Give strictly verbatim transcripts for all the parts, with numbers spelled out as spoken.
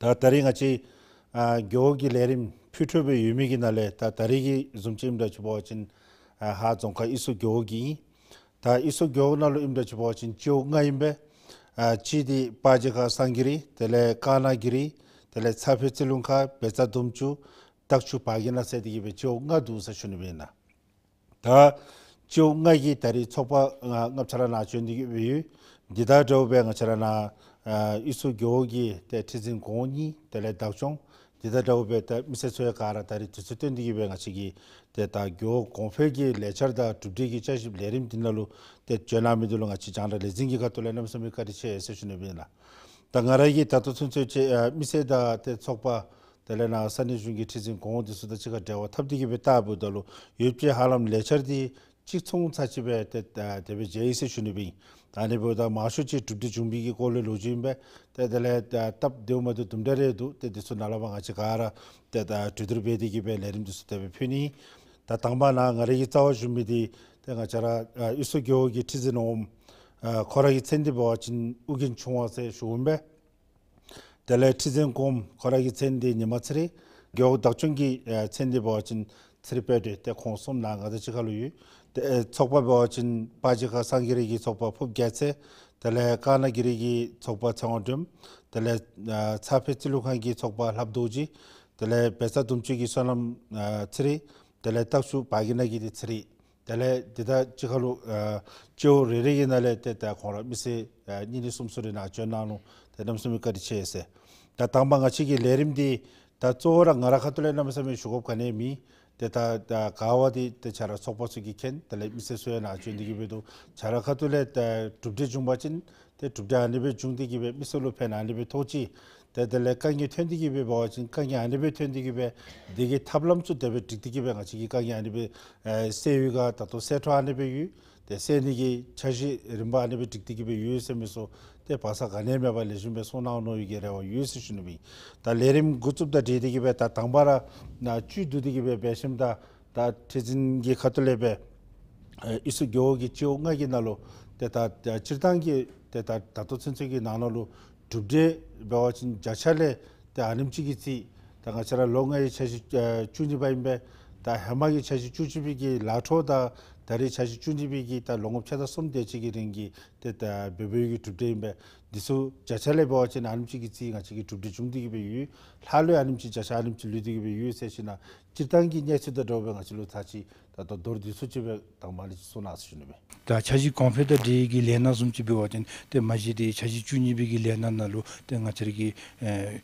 ད་ད་རིས་ང་བཅས་ཨ་རྒེད་འོག་གི་ལས་རིམ་ཕུལ་འཕྲོ་སྦེ་ཡོད་མི་གི་ནང་ལས་ད་ད་རིས་ཀྱི་བཟུམ་ཅིག་ཨིནམ་འདྲཝ་ཅིག་འབད་བ་ཅིན་ཨ་ཧཱ་རྫོང་ཁག་ཨི་སུ་རྒེད་འོག་གི་ཨིན། ད་ཨི་སུ་རྒེད་འོག་ནང་ལུ་ཨིནམ་འདྲཝ་ཅིག་འབད་བ་ཅིན་སྤྱི་འོག་ལྔ་ཨིན་པས། ཨ་གཅིག་འདི་སྤ་རྗེ་ཁ་གསང་གི་རི། དེ་ལས་ཀ་ན་གི་རི། དེ་ལས་ཚ་འཕེལ་རྩི་ལུང་ཁ། བེ་ཙ་དུམ་ཅུ། སྟག་ཆུ་བ་གི་ན་ཟེར་དེ་གི་སྦེ་སྤྱི་འོག་ལྔ་འདུག་ཟེར་ཞུ་ནི་སྦེ་ཨིན་ལགས། ད་སྤྱི་འོག་ལྔ་གི་ད་རིས་ཚོགས་པ་ཨ་ལྔ་བཅས་ར་ནཱ་བྱོན་ཏེ་གི་སྦེ་ཡོད། འདི་དང་འདྲཝ་སྦེ་ང་བཅས་ར་ནཱ་ཨ་ཨི་སུ་རྒེད་འོག་གི་ཏེ་ཁྲི་འཛིན་གོང་འོག་གཉིས། དེ་ལས་བདག་སྐྱོང་། འདི་དང་འདྲཝ་སྦེ་ད་མི་སེར་ཚུ་ཡང་ག་ར་ད་རིས་དུས་ཚོད་བཏོན་ཏེ་གི་སྦེ་ང་བཅས་ཀྱི་ཏེ་ད་རྒེད་འོག་གོང་འཕེལ་གྱི་ལས་འཆར་དང་གྲུབ་འབྲས་ཀྱི་བསྐྱར་ཞིབ་ལས་རིམ་འདི་ནང་ལུ་ཏེ་བྱོན་གནང་མི་འདི་ལུ་ང་བཅས་རྒྱང་བསྒྲགས་ལས་འཛིན་གྱི་ཁ་ཐུག་ལས་གནམ་མེད་ས་མེད་བཀའ་དྲིན་ཆེ་ཟེར་ཞུ་ནི་སྦེ་ཨིན་ལགས། ད་ང་ར་གིས་ད་ལྟོ་ཚུན་ཚོད་ཅིག་ཨ་མི་སེར་དང་ཏེ་ཚོགས་པ་དེ་ལས་ནཱ་ས་གནས་གཞུང་གི་ཁྲི་འཛིན་གོང་འོག་འདི་ཚུ་དང་གཅིག་ཁར་འབྲེལ་བ་འཐབ་སྟེ་གི་སྦེ་བལྟཝ་ད་ལུ་ཡོདཔ་ཅིག་ཧ་ལམ་ལས་འཆར་འདི་གཅིག་མཚུངས་ཚར་གཅིག་སྦེ་ཏེ་ཨ་དེ་སྦེ་མཇལ་ཡི་ཟེར་ཞུ་ནི་སྦེ་ཨིན། ད་ཨ་ནི་འབདཝ་ད་མང་ཤོས་ཅིག་གྲུབ་འབྲས་བྱུང་བའི་གི་སྐོར་ལས་ལོ་རྒྱུས་ཨིན་པས། ཏེ་དེ་ལས་ཨ་སྟབས་བདེཝ་མ་བདེཝ་དུམ་གྲ་རེ་འདུག། ཏེ་འདི་ཚུ་ནཱ་ལས་ཕར་ང་བཅས་ག་ར་ཏེ་ད་གྲོས་བསྡུར་འབད་དེ་གི་སྦེ་ལས་རིམ་འདི་ཚུ་དེ་སྦེ་ཕུལ་ནི། ད་དང་པ་ནཱ་ང་རའི་གི་རྩ་བར་ཞུ་མི་འདི་ཏེ་ང་བཅས་ར་ཨ་ཨི་སུ་རྒེད་འོག་གི་ཁྲི་འཛིན་འོགམ་ཨ་ཁོ་ར་གི་མཚན་འདི་འབད་བ་ཅིན་ཨོ་རྒྱན་ཆུང་བ་ཟེར་ཞུཝ་ཨིན་པས། དེ་ལས་ཁྲི་འཛིན་གོངམ་ཁོ་ར་གི་མཚན་འདི་ཉི་མ་ཚེ་རིང་། རྒེད་འོག་བདག་སྐྱོང་གི་ཨ་མཚན་འདི་འབད་བ་ཅིན་ཚེ་རིང་དཔལ་སྒྲོན། ཏེ་ཁོང་གསུམ་ནཱ་ང་དང་གཅིག་ཁར་ལུ་ཡོད། ཏེ་ཨེ་ཚོགས་པ་འབད་བ་ཅིན་སྤ་རྗེ་ཁ་གསང་གི་རི་གི་ཚོགས་པ་ཕུབ་རྒྱལ་མཚན། དེ་ལས་ཀ་ན་གི་རི་གི་ཚོགས་པ་ཚེ་དབང་སྒྲོལམ། དེ་ལས་ཨ་ཚ་འཕེལ་རྩི་ལུང་ཁ་གི་ཚོགས་པ་ལྷབ་རྡོ་རྗེ། དེ་ལས་བེ་ཙ་དུམ་ཅུ་གི་བསོད་ནམས་ཨ་ཚེ་རིང་། དེ་ལས་སྟག་ཆུ་བ་གི་ན་གི་འདི་ཚེ་རིང་། དེ་ལས་འདི་དང་གཅིག་ཁར་ལུ་ཨ་སྤྱི་འོག་རེ་རེ་གི་ནང་ལས་ཏེ་ད་ཁོང་ར་མི་སེར་ཨ་གཉིས་གཉིས་གསུམ་གསུམ་རེ་ནཱ་བྱོན་གནང་ནུག། ཏེ་གནམ་མེད་ས་མེད་བཀའ་དྲིན་ཆེ་ཟེར། ད་དང་པ་ང་བཅས་ཀྱི་ལས་རིམ་འདི་ད་གཙོ་བོ་ར་ང་རའི་ཁ་ཐུག་ལས་གནམ་མེད་ས་མེད་ཞུ་དགོཔ་ག་ནི་ཡང་མེད། ཏེ་ད་ད་ག་བ་འདི་ཏེ་ཆ་ར་ཚོགས་པ་ཚུ་གིས་མཁྱེན། དེ་ལས་མི་སེར་ཚུ་ཡང་ནཱ་བྱོན་ཏེ་གི་སྦེ་འདུག། ཆ་རའི་ཁ་ཐུག་ལས་ད་གྲུབ་འབྲས་བྱུང་པ་ཅིན་ཏེ་གྲུབ་འབྲས་ཨ་ནི་སྦེ་བྱུང་སྟེ་གི་སྦེ་མི་སེར་ལུ་ཕན་ཨ་ནི་སྦེ་ཐོགས་ཅི། ཏེ་དེ་ལས་དཀའ་ངལ་ཐོན་ཏེ་གི་སྦེ་འབད་བ་ཅིན་དཀའ་ངལ་ཨ་ནི་སྦེ་ཐོན་ཏེ་གི་སྦེ་དེ་གི་ཐབས་ལམ་ཚུ་དེ་སྦེ་སྒྲིག་སྟེ་གི་སྦེ་ང་བཅས་ཀྱིས་དཀའ་ངལ་ཨ་ནི་སྦེ་ཨེ་སེལ་ཡོད་ག། ད་ལྟོ་སེལ་འཕྲོ་ཨ་ནི་སྦེ་ཡོད། ཏེ་སེལ་ནི་གི་འཆར་གཞི་རིམ་པ་ཨ་ནི་སྦེ་སྒྲིག་སྟེ་གི་སྦེ་ཡོད་ཟེར་མི་ཚུ་ཏེ་བག་ཚ་ག་ནི་ཡང་མེད་པར་ལེགས་ཤོམ་སྦེ་སོང་གནང་འོང་མནོ་བའི་གི་རེ་བ་ཡོད་ཟེར་ཞུ་ནི་སྦེ། ད་ལས་རིམ་འགོ་བཙུགསཔ་དང་འཁྲིལ་ཏེ་གི་སྦེ་ད་དང་པ་ར་ནཱ་བཅུད་བསྡུ་སྟེ་གི་སྦེ་འབད་ཞིནམ་ད་ད་ཁྲི་འཛིན་གྱི་ཁ་ཐུག་ལས་སྦེ་ཨེ་ཨི་སུ་རྒེད་འོག་གི་སྤྱི་འོག་ལྔ་གི་ནང་ལུ་ཏེ་ད་ད་སྤྱིར་བཏང་གི་ཏེ་ད་ད་ལྟོ་ཚུན་ཚོད་ཀྱི་ནང་ན་ལུ་གྲུབ་འབྲས་འབད་བ་ཅིན་བརྒྱ་ཆ་ལས་ཏེ་ཨ་ནེམ་ཅིག་གི་རྩིས། ད་ང་བཅས་ར་ལོ་ལྔའི་འཆར་གཞི་ཨེ་བཅུ་གཉིས་པ་ཨིན་པས། ད་ཧེ་མ་གི་འཆར་གཞི་བཅུ་གཅིག་པའི་གི་ལཱ་འཕྲོ་དང་ད་རེས་འཆར་གཞི་བཅུ་གཉིས་པའི་གི་ད་ལོ་ངོ་ཕྱེད་དང་གསུམ་དེ་ཅིག་གི་རིང་གི་ཏེ་ད་འབད་འབདཝ་གི་གྲུབ་འབྲས་ཨིན་པས། འདི་ཚུ་བརྒྱ་ཆ་ལས་འབད་བ་ཅིན་ཨ་ནེམ་ཅིག་གི་རྩིས་ང་བཅས་ཀྱི་གྲུབ་འབྲས་བྱུང་སྟེ་གི་སྦེ་ཡོད། ལྷག་ལུས་ཨ་ནེམ་ཅིག་བརྒྱ་ཆ་ཨ་ནེམ་ཅིག་ལུས་ཏེ་གི་སྦེ་ཡོད་ཟེར་ཞིནམ་ན་སྤྱིར་བཏང་གི་གནས་ཚུལ་དང་འདྲཝ་སྦེ་ང་བཅས་ལུ་ཚར་གཅིག་ད་ལྟོ་མདོར་བསྡུས་སུ་ཅིག་སྦེ་དང་པ་ལས་ཅིག་གསུང་གནང་ཟེར་ཞུ་ནི་སྦེ། ད་འཆར་གཞི་གོང་འཕེལ་དང་འབྲེལ་གྱི་ལས་སྣ་བཟུམ་ཅིག་འབད་བ་ཅིན་ཏེ་མ་གཞི་ཏེ་འཆར་གཞི་བཅུ་གཉིས་པའི་གི་ལས་སྣ་ནང་ལུ་ཏེ་ང་བཅས་ར་གི་ཨེ་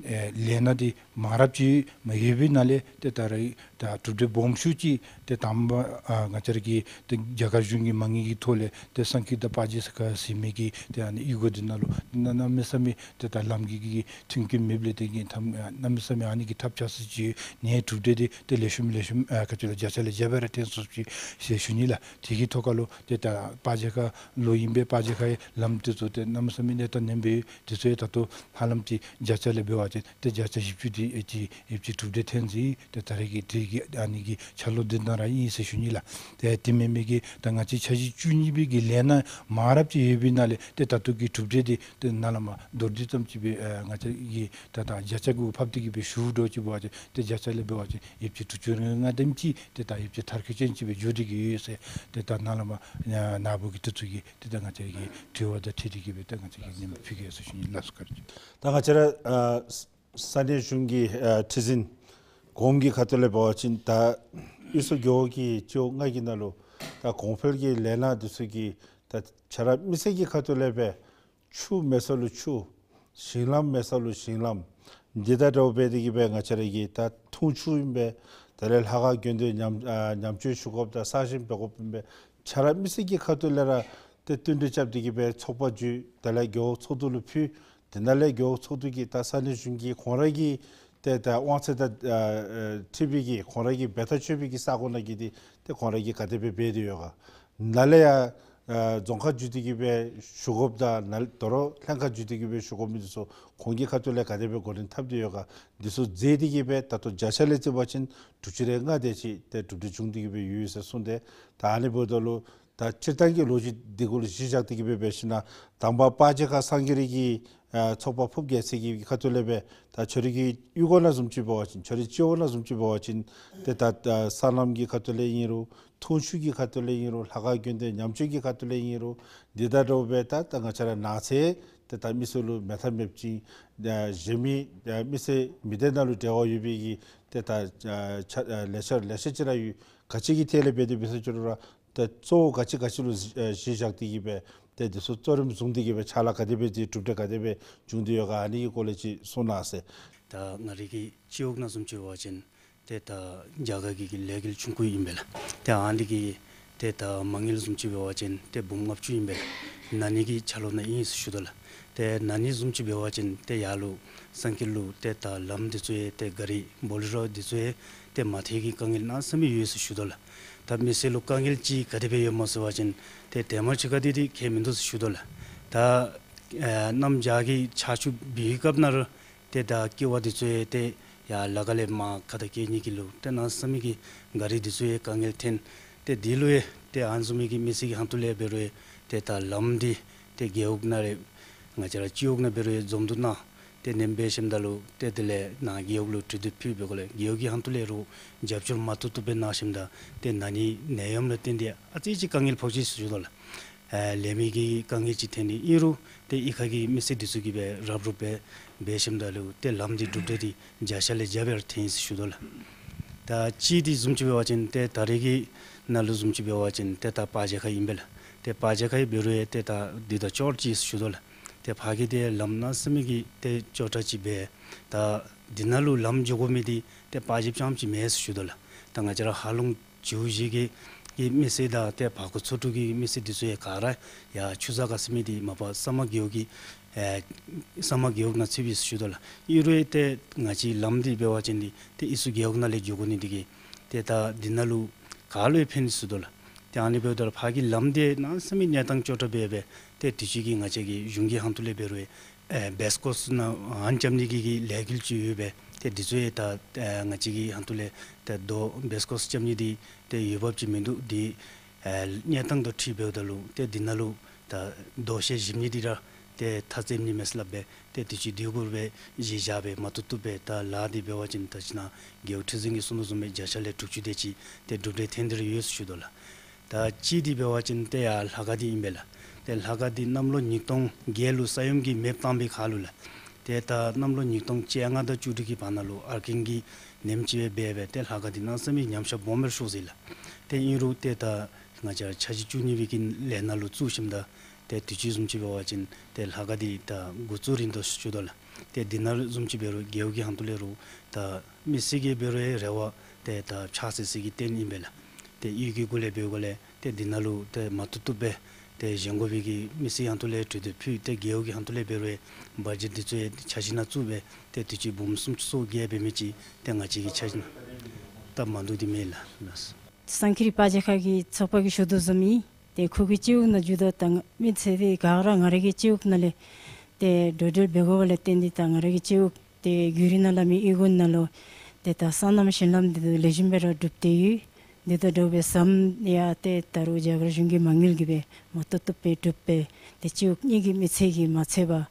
ཨེ་ལས་སྣ་འདི་མང་རབས་ཅིག་མ་ཡོད་པའི་ནང་ལས་ཏེ་ད་རེས་ད་གྲུབ་འབྲས་སྦོམ་ཤོས་ཅིག་ཏེ་དང་པ་ཨ་ང་བཅས་ར་གི་ཏེ་རྒྱ་གར་གཞུང་གི་མ་དངུལ་གྱི་ཐོག་ལས་ཏེ་གསང་སྤྱོད་དང་སྤ་རྗེ་ཁ་ཟེར་མི་གི་ཏེ་ཨ་ནི་གཡུས་སྒོ་འདི་ནང་ལུ་གནམ་མེད་ས་མེད་ཏེ་ད་ལམ་གྱི་གི་མཐུན་རྐྱེན་མེདཔ་ལས་ཏེ་གི་ཐམ་གནམ་མེད་ས་མེད་ཨ་ནི་གི་ཐབས་ཆག་ས་ཅིག་ནི་གྲུབ་འབྲས་འདི་ཏེ་ལེགས་ཤོམ་ལེགས་ཤོམ་ཨ་ག་ཅི་ལོ་བརྒྱ་ཆ་ལས་བརྒྱ་སྦེ་ར་ཐོན་སོ་ཅི་ཟེར་ཞུ་ནི་ལགས། དེ་གི་ཐོག་ཁ་ལུ་ཏེ་ད་སྤ་རྗེ་ཁ་ལུ་ཨིན་པས། སྤ་རྗེ་ཁའི་ལམ་འདི་ཚུ་ཏེ་གནམ་མེད་ས་མེད་གནས་སྟངས་ངན་པས། དེ་ཚུ་ཡང་ད་ལྟོ་ཧ་ལམ་ཅིག་བརྒྱ་ཆ་ལས་འབད་བ་ཅིན་ཏེ་བརྒྱ་ཆ་བཞི་བཅུ་དེ་ཨེ་ཅིག་ཨེ་ཅིག་གྲུབ་འབྲས་ཐོན་ཅི། ཏེ་ད་རེས་ཀྱི་དེ་གི་ཨ་ནི་གི་འཆར་ལོ་འདི་ནང་ར་ཨིན་ཟེར་ཞུ་ནི་ལགས། ཏེ་དེ་མེན་མི་གི་ད་ང་བཅས་འཆར་གཞི་བཅུ་གཉིས་པའི་གི་ལས་སྣ་མང་རབས་ཅིག་ཡོད་པའི་ནང་ལས་ཏེ་ད་ལྟོ་གི་གྲུབ་འབྲས་འདི་ཏེ་ནཱ་ལས་མར་མདོར་བསྡུས་ཙམ་ཅིག་སྦེ་ཨེ་ང་བཅས་ཀྱིས་ད་ད་བརྒྱ་ཆ་གུ་ཕབ་སྟེ་གི་སྦེ་ཞུ་འགྱོ་ཅི་འབད་བ་ཅིན་ཏེ་བརྒྱ་ཆ་ལས་འབད་བ་ཅིན་ཡོདཔ་ཅིག་དྲུག་ཅུ་རེ་ལྔ་དེམ་ཅིག་ཏེ་ད་ཡོདཔ་ཅིག་མཐར་འཁྱོལ་ཅན་ཅིག་སྦེ་འགྱོ་སྟེ་གི་ཡོད་ཟེར། ཏེ་ད་ནཱ་ལས་མར་ནཱ་བུ་གི་དེ་ཚུ་གི་ཏེ་ད་ང་བཅས་ཀྱི་དྲི་བ་དང་འཁྲིལ་ཏེ་གི་སྦེ་ད་ང་བཅས་ཀྱིས་ཉན་ཕུལ་གེ་ཟེར་ཞུ་ནི་ལགས་སོ། བཀའ་དྲིན་ཆེ། ད་ང་བཅས་ར་ཨ་ས་གནས་གཞུང་གི་ཨ་ཁྲི་འཛིན་གོངམ་གི་ཁ་ཐུག་ལས་འབད་བ་ཅིན་ད་ཨི་སུ་རྒེད་འོག་གི་སྤྱི་འོག་ལྔ་གི་ནང་ལུ་ད་གོང་འཕེལ་གྱི་ལས་སྣ་འདི་ཚུ་གི་ད་ཆ་ར་མི་སེར་གྱི་ཁ་ཐུག་ལས་སྦེ་ཆུ་མེད་ས་ལུ་ཆུ། ཞིང་ལམ་མེད་ས་ལུ་ཞིང་ལམ། འདི་དང་འདྲཝ་སྦེ་དེ་གི་སྦེ་ང་བཅས་ར་གི་ད་འཐུང་ཆུ་ཨིན་པས། དེ་ལས་ལྷ་ཁང་དགོན་སྡེ་ཉམས་ཨ་ཉམས་བཅོས་ཞུ་དགོཔ་དང་གསར་བཞེངས་འབད་དགོཔ་ཨིན་པས། ཆ་ར་མི་སེར་གྱི་ཁ་ཐུག་ལས་ར་ཏེ་བསྟུན་གྲོས་རྐྱབ་སྟེ་གི་སྦེ་ཚོགས་པ་བརྒྱུད་དེ་ལས་རྒེད་འོག་ཚོགས་འདུ་ལུ་ཕུལ། དེ་ནང་ལས་རྒེད་འོག་ཚོགས་འདུ་གིས་ད་ས་གནས་གཞུང་གི་ཁོང་ར་གི་ཏེ་ད་དབང་ཚད་དང་ཨ་ཨ་འཁྲིལ་བའི་གི་ཁོང་ར་གི་འབད་ཐག་ཆོད་པའི་གི་ས་གོ་ནང་གི་འདི་ཏེ་ཁོང་ར་གིས་ག་དེ་སྦེ་འབད་དེ་ཡོད་ག། ནཱ་ལས་ཡར་ཨ་རྫོང་ཁག་བརྒྱུད་དེ་གི་སྦེ་ཞུ་དགོཔ་དང་ནཱ་ལས་དོ་རུང་ལྷན་ཁག་བརྒྱུད་དེ་གི་སྦེ་ཞུ་དགོ་མི་འདི་ཚུ་ཁོང་གི་ཁ་ཐུག་ལས་ག་དེ་སྦེ་འགོ་འདྲེན་འཐབ་སྟེ་ཡོད་ག། འདི་ཚུ་མཛད་དེ་གི་སྦེ་ད་ལྟོ་བརྒྱ་ཆ་ལས་བརྩི་བ་ཅིན་དྲུག་ཅུ་རེ་ལྔ་དེ་ཅིག་ཏེ་གྲུབ་འབྲས་བྱུང་སྟེ་གི་སྦེ་ཡོད་ཟེར་གསུངས་ཏེ། ད་ཨ་ནི་འབདཝ་ད་ལུ་ད་སྤྱིར་བཏང་གི་ལོ་རྒྱུས་འདི་གུ་ལུ་གཞི་བཞག་སྟེ་གི་སྦེ་འབད་ཞིན་ན་དང་པ་སྤ་རྗེ་ཁ་གསང་གི་རི་གི་ ཨ་ཚོགས་པ་ཕུབ་རྒྱལ་མཚན་གྱི་ཁ་ཐུག་ལས་སྦེ་ད་ཁྱོད་རའི་གི་གཡུས་སྒོ་ནང་བཟུམ་ཅིག་འབད་བ་ཅིན་ཁྱོད་རའི་སྤྱི་འོག་ནང་བཟུམ་ཅིག་འབད་བ་ཅིན་ཏེ་ད་ད་སོ་ནམ་གྱི་ཁ་ཐུག་ལས་ཨིན་རུང་འཐུང་ཆུ་གི་ཁ་ཐུག་ལས་ཨིན་རུང་ལྷ་ཁང་དགོན་སྡེ་ཉམས་བཅོས་ཀྱི་ཁ་ཐུག་ལས་ཨིན་རུང་འདི་དང་འདྲཝ་སྦེ་ད་ད་ང་བཅས་ར་ནགས་ཚལ་ཏེ་ད་མི་སེར་ལུ་མེད་ཐབས་མེདཔ་ཅིག་ཨ་གཞན་མི་ཨ་མི་སེར་མི་སྡེ་ནང་ལུ་འབྲེལ་བ་ཡོད་པའི་གི་ཏེ་ད་ཨ་ཆ་ཨ་ལས་འཆར་ལེ་ཤ་ཅིག་ར་ཡོད། ག་ཅི་གི་ཐད་ལས་འབད་དེ་འབད་ས་ཅི་རུང་ར་ཏེ་གཙོ་བོ་ག་ཅི་ག་ཅི་ལུ་གཞི་ཨ་གཞི་བཞག་སྟེ་གི་སྦེ་ཏེ་འདི་ཚུ་གཙོ་རིམ་བཟུང་སྟེ་གི་སྦེ་ཕྱག་ལཱ་ག་དེ་སྦེ་ཅིག་གྲུབ་འབྲས་ག་དེ་སྦེ་བྱུང་སྟེ་ཡོད་ག་ཨ་ནི་གི་སྐོར་ལས་ཅིག་གསུང་གནང་ཟེར། ད་ང་རའི་གི་སྤྱི་འོག་ནང་བཟུམ་ཅིག་འབད་བ་ཅིན་ཏེ་ད་རྒྱ་གར་གྱི་གི་ལས་འགུལ་ཆུང་ཀུ་ཨིན་པས་ལགས། ཏེ་ཨ་ནི་གི་ཏེ་ད་མ་དངུལ་བཟུམ་ཅིག་འབད་བ་ཅིན་ཏེ་འབུམ་ལྔ་བཅུ་ཨིན་པས་ལགས། ན་ནི་གི་ཆ་ལོག་ནང་ཨིན་ཟེར་ཞུ་དོ་ལགས། ཏེ་ན་ནི་བཟུམ་ཅིག་འབད་བ་ཅིན་ཏེ་ཡར་ལུ་སང་ཀིར་ལུ་ཏེ་ད་ལམ་འདི་ཚུ་ཡང་ཏེ་ག་རི་བོ་ལེ་རོ་འདི་ཚུ་ཡང་ཏེ་མ་ཐལ་གྱི་དཀའ་ངལ་གནམ་མེད་ས་མེད་ཡོད་ཟེར་ཞུ་དོ་ལགས། ད་མི་སེར་ལུ་དཀའ་ངལ་ཅིག་ག་དེ་སྦེ་ཡོདཔ་སྨོ་ཟེར་བ་ཅིན་ཏེ་དེ་མ་ཅིག་ག་དེ་དེ་ཁྱད་མིན་འདུག་ཟེར་ཞུ་དོ་ལགས། ད་ཨེ་གནམ་བྱཱར་གྱི་ཆར་ཆུ་འབབ་པའི་སྐབས་ནང་ར་ཏེ་ད་ཀེ་བ་འདི་ཚུ་ཡང་ཏེ་ཡར་ལ་ཁ་ལས་མར་ཁ་ད་སྐྱེལ་ནི་གི་ལུ་ཏེ་གནམ་མེད་ས་མེད་ཀྱི་ག་རི་འདི་ཚུ་ཡང་དཀའ་ངལ་འཐོན། ཏེ་འདི་ལུ་ཡང་ཏེ་ཨ་ནི་བཟུམ་མའི་གི་མི་སེར་གྱི་ཧོངས་ལས་འབད་རུང་ཡང་ཏེ་ད་ལམ་འདི་ཏེ་རྒེད་འོག་ནང་ར་ང་བཅས་ར་སྤྱི་འོག་ནང་འབད་རུང་ཡང་འཛོམས་འདུ་གནང་། ཏེ་ནེམ་འབད་ཞིནམ་ད་ལུ་ཏེ་དེ་ལས་ནཱ་རྒེད་འོག་ལུ་གྲོས་བསྡུར་ཕུལ་བའི་སྒོ་ལས་རྒེད་འོག་གི་ཧོངས་ལས་རུང་རྒྱབ་སྐྱོར་མ་བཏུབ་བཏུབ་སྦེ་གནང་ཞིནམ་ད་ཏེ་ན་ནི་ནད་ཡམས་ལུ་བརྟེན་ཏེ་ཨ་ཙི་ཅིག་དཀའ་ངལ་ཕོག་ཅི་ཟེར་ཞུ་དོ་ལགས། ཨེ་ལེགས་སྨོན་གྱི་དཀའ་ངལ་ཅིག་འཐོན་ནི་ཨིན་རུང་ཏེ་གཡུས་ཁ་གི་མི་སེར་འདི་ཚུ་གིས་སྦེ་རབ་རུབ་སྦེ་འབད་ཞིནམ་ད་ལུ་ཏེ་ལམ་འདི་གྲུབ་འབྲས་འདི་བརྒྱ་ཆ་ལས་བརྒྱ་སྦེ་ར་འཐོན་ཡི་ཟེར་ཞུ་དོ་ལགས། ད་གཅིག་འདི་བཟུམ་ཅིག་འབད་བ་ཅིན་ཏེ་ད་རེས་ཀྱི་ནང་ལུ་བཟུམ་ཅིག་འབད་བ་ཅིན་ཏེ་ད་པར་ཇ་ཁ་ཨིན་པས་ལགས། ཏེ་པར་ཇ་ཁ་འབད་རུང་ཡང་ཏེ་ད་འདི་དང་ཅོག་ར་ཅིག་ཟེར་ཞུ་དོ་ལགས། ཏེ་ཕར་གྱི་ཏེ་ལམ་གནམ་མེད་ས་མེད་ཀྱི་ཏེ་སྐྱོ་དྲགས་ཅིག་སྦེ་ད་འདི་ནང་ལུ་ལམ་འགྱོ་དགོ་མི་འདི་ཏེ་པར་ཇ་རྐྱངམ་ཅིག་མེན་ཟེར་ཞུ་དོ་ལགས། ད་ང་བཅས་ར་ཧ་ལུང་ཇིའུ་བཞི་གི་གི་མི་སེར་དང་ཏེ་བར་སྐོར་ཚོ་དྲུག་གི་མི་སེར་འདི་ཚུ་ཡང་ག་ར་ཡར་ཆུ་ཚོད་ག་ཟེར་མི་འདི་མ་པ་ས་མ་རྒེད་འོག་གི་ཨེ་ས་མ་རྒེད་འོག་ནང་ཚུདཔ་ཨིན་ཟེར་ཞུ་དོ་ལགས། ཨིན་རུང་ཡང་ཏེ་ང་བཅས་ལམ་འདི་འབད་བ་ཅིན་འདི་ཏེ་ཨི་སུ་རྒེད་འོག་ནང་ལས་འགྱོ་དགོ་ནི་འདི་གིས་ཏེ་ད་འདི་ནང་ལུ་ག་ལུ་ཡང་ཕན་ཟེར་ཞུ་དོ་ལགས། ཏེ་ཨ་ནི་འབདཝ་ད་ལུ་ཕར་གྱི་ལམ་འདི་གནམ་མེད་ས་མེད་གནས་སྟངས་སྐྱོ་དྲགས་སྦེ་སྦེ་ཏེ་དུས་ཅི་གི་ང་བཅས་ཀྱི་གཞུང་གི་ཧོངས་ལས་འབད་རུང་ཡང་ཨེ་བེསི་ཀོསི་ནང་ཨན་རྐྱབ་ནི་གི་གི་ལས་འགུལ་ཅིག་ཡོད་པས། ཏེ་འདི་ཚུ་ཡང་ད་ཨེ་ང་བཅས་ཀྱི་ཧོངས་ལས་ཏེ་རྡོ་བེསི་ཀོསི་རྐྱབ་ནི་འདི་ཏེ་འོས་འབབ་ཅིག་མིན་འདུག། འདི་ཨེ་གནས་སྟངས་དང་འཁྲིལ་འབདཝ་ད་ལུ་ཏེ་འདི་ནང་ལུ་ད་རྡོ་ཤལ་བཞིབ་ནི་འདི་ར་ཏེ་མཐའ་རྩེདམོ་ནི་མས་ཟེར་སླབ་སྦེ་ཏེ་དུས་ཅི་དེ་གུ་སྦེ་གཞི་བཞག་སྦེ་མ་བཏུབ་བཏུབ་སྦེ་ད་ལཱ་འདི་འབད་བ་ཅིན་ད་ཅི་ནཱ་རྒེད་འོག་ཁྲི་འཛིན་གྱིས་གསུང་དོ་བཟུམ་སྦེ་བརྒྱ་ཆ་ལས་དྲུག་ཅུ་དེ་ཅིག་ཏེ་གྲུབ་འབྲས་ཐོན་ཏེ་ར་ཡོད་ཟེར་ཞུ་དོ་ལགས། ད་གཅིག་འདི་འབད་བ་ཅིན་ཏེ་ཡར་ལྷ་ཁང་འདི་ཨིན་པས་ལགས། ཏེ་ལྷ་ཁང་འདི་གནམ་ལོ་ཉིས་སྟོང་བརྒྱད་ལུ་ས་ཡོམ་གྱིས་མེདཔ་བཏང་པའི་ཁར་ལུ་ལགས། ཏེ་ད་གནམ་ལོ་ཉིས་སྟོང་བཅོ་ལྔ་དང་བཅུ་དྲུག་གི་བར་ན་ལུ་ཧར་ཀེན་གྱི་ནེམ་ཅིག་སྦེ་འབད་སྦེ་ཏེ་ལྷ་ཁང་འདི་གནམ་མེད་ས་མེད་ཉམས་ཆག་སྦོམ་སྦེ་ར་ཤོར་ཡི་ལགས། ཏེ་ཨིན་རུང་ཏེ་ད་ང་བཅས་འཆར་གཞི་བཅུ་གཉིས་པའི་གི་ལས་སྣ་ལུ་བཙུགས་ཞིནམ་ད་ཏེ་དུས་ཅི་བཟུམ་ཅིག་འབད་བ་ཅིན་ཏེ་ལྷ་ཁང་འདི་ད་འགོ་བཙུགས་རན་དོ་ཟེར་ཞུ་དོ་ལགས། ཏེ་འདི་ནང་ལུ་བཟུམ་ཅིག་འབད་རུང་རྒེད་འོག་གི་ཧོངས་ལས་རུང་ད་མི་སེར་གྱི་འབད་རུང་ཡང་རེ་བ་ཏེ་ད་ཕྱག་འཚལ་སའི་གི་རྟེན་ཨིན་པས་ལགས། ཏེ་གཡུས་ཀྱི་སྒོ་ལས་འབད་སྒོ་ལས་ཏེ་འདི་ནང་ལུ་ཏེ་མ་བཏུབ་བཏུབ་སྦེ་ཏེ་བཞེངས་དགོ་པའི་གི་མི་སེར་ཧོངས་ལས་གྲོས་བསྡུར་ཕུལ། ཏེ་རྒེད་འོག་གི་ཧོངས་ལས་འབད་རུང་ཡང་བ་ཇེཊ་འདི་ཚུ་ཡང་འཆར་གཞི་ནང་བཙུགས་སྦེ་ཏེ་དུས་ཅི་འབུམ་སུམ་ཅུ་སོ་བརྒྱད་འབད་མི་ཅིག་ཏེ་ང་བཅས་ཀྱི་འཆར་གཞི་ནང་སྟབས་མ་བདེཝ་འདི་མེད་ལགས། ལགས། སང་ཀིར་པར་ཇ་ཁང་གི་ཚོགས་པ་གིས་ཞུ་དོ་བཟུམ་ཨིན། ཏེ་ཁོ་གི་སྤྱི་འོག་ནང་འགྱོཝ་ད་ད་མི་སེར་འདི་ག་ར་ང་རའི་གི་སྤྱི་འོག་ནང་ལས་ཏེ་འགྲོ་འགྲུལ་འབད་དགོཔ་ལས་བརྟེན་ཏེ་ད་ང་རའི་གི་སྤྱི་འོག་ཏེ་རྒྱུན་རིང་ནང་ལས་མི་གཡུས་སྒོ་ནང་ལུ་ཏེ་ད་སོ་ནམ་ཞིང་ལམ་འདི་ཚུ་ལེགས་ཤོམ་སྦེ་ར་གྲུབ་སྟེ་ཡོད། འདི་དང་འདྲཝ་སྦེ་ཟམ་ཡང་ཏེ་ད་རུང་རྒྱ་གར་གཞུང་གི་མ་དངུལ་གྱིས་སྦེ་མ་བཏུབ་བཏུབ་སྦེ་གྲུབ་སྦེ་ཏེ་སྤྱི་འོག་གཉིས་ཀྱི་མི་སེར་གྱིས་མ་ཚད་པར་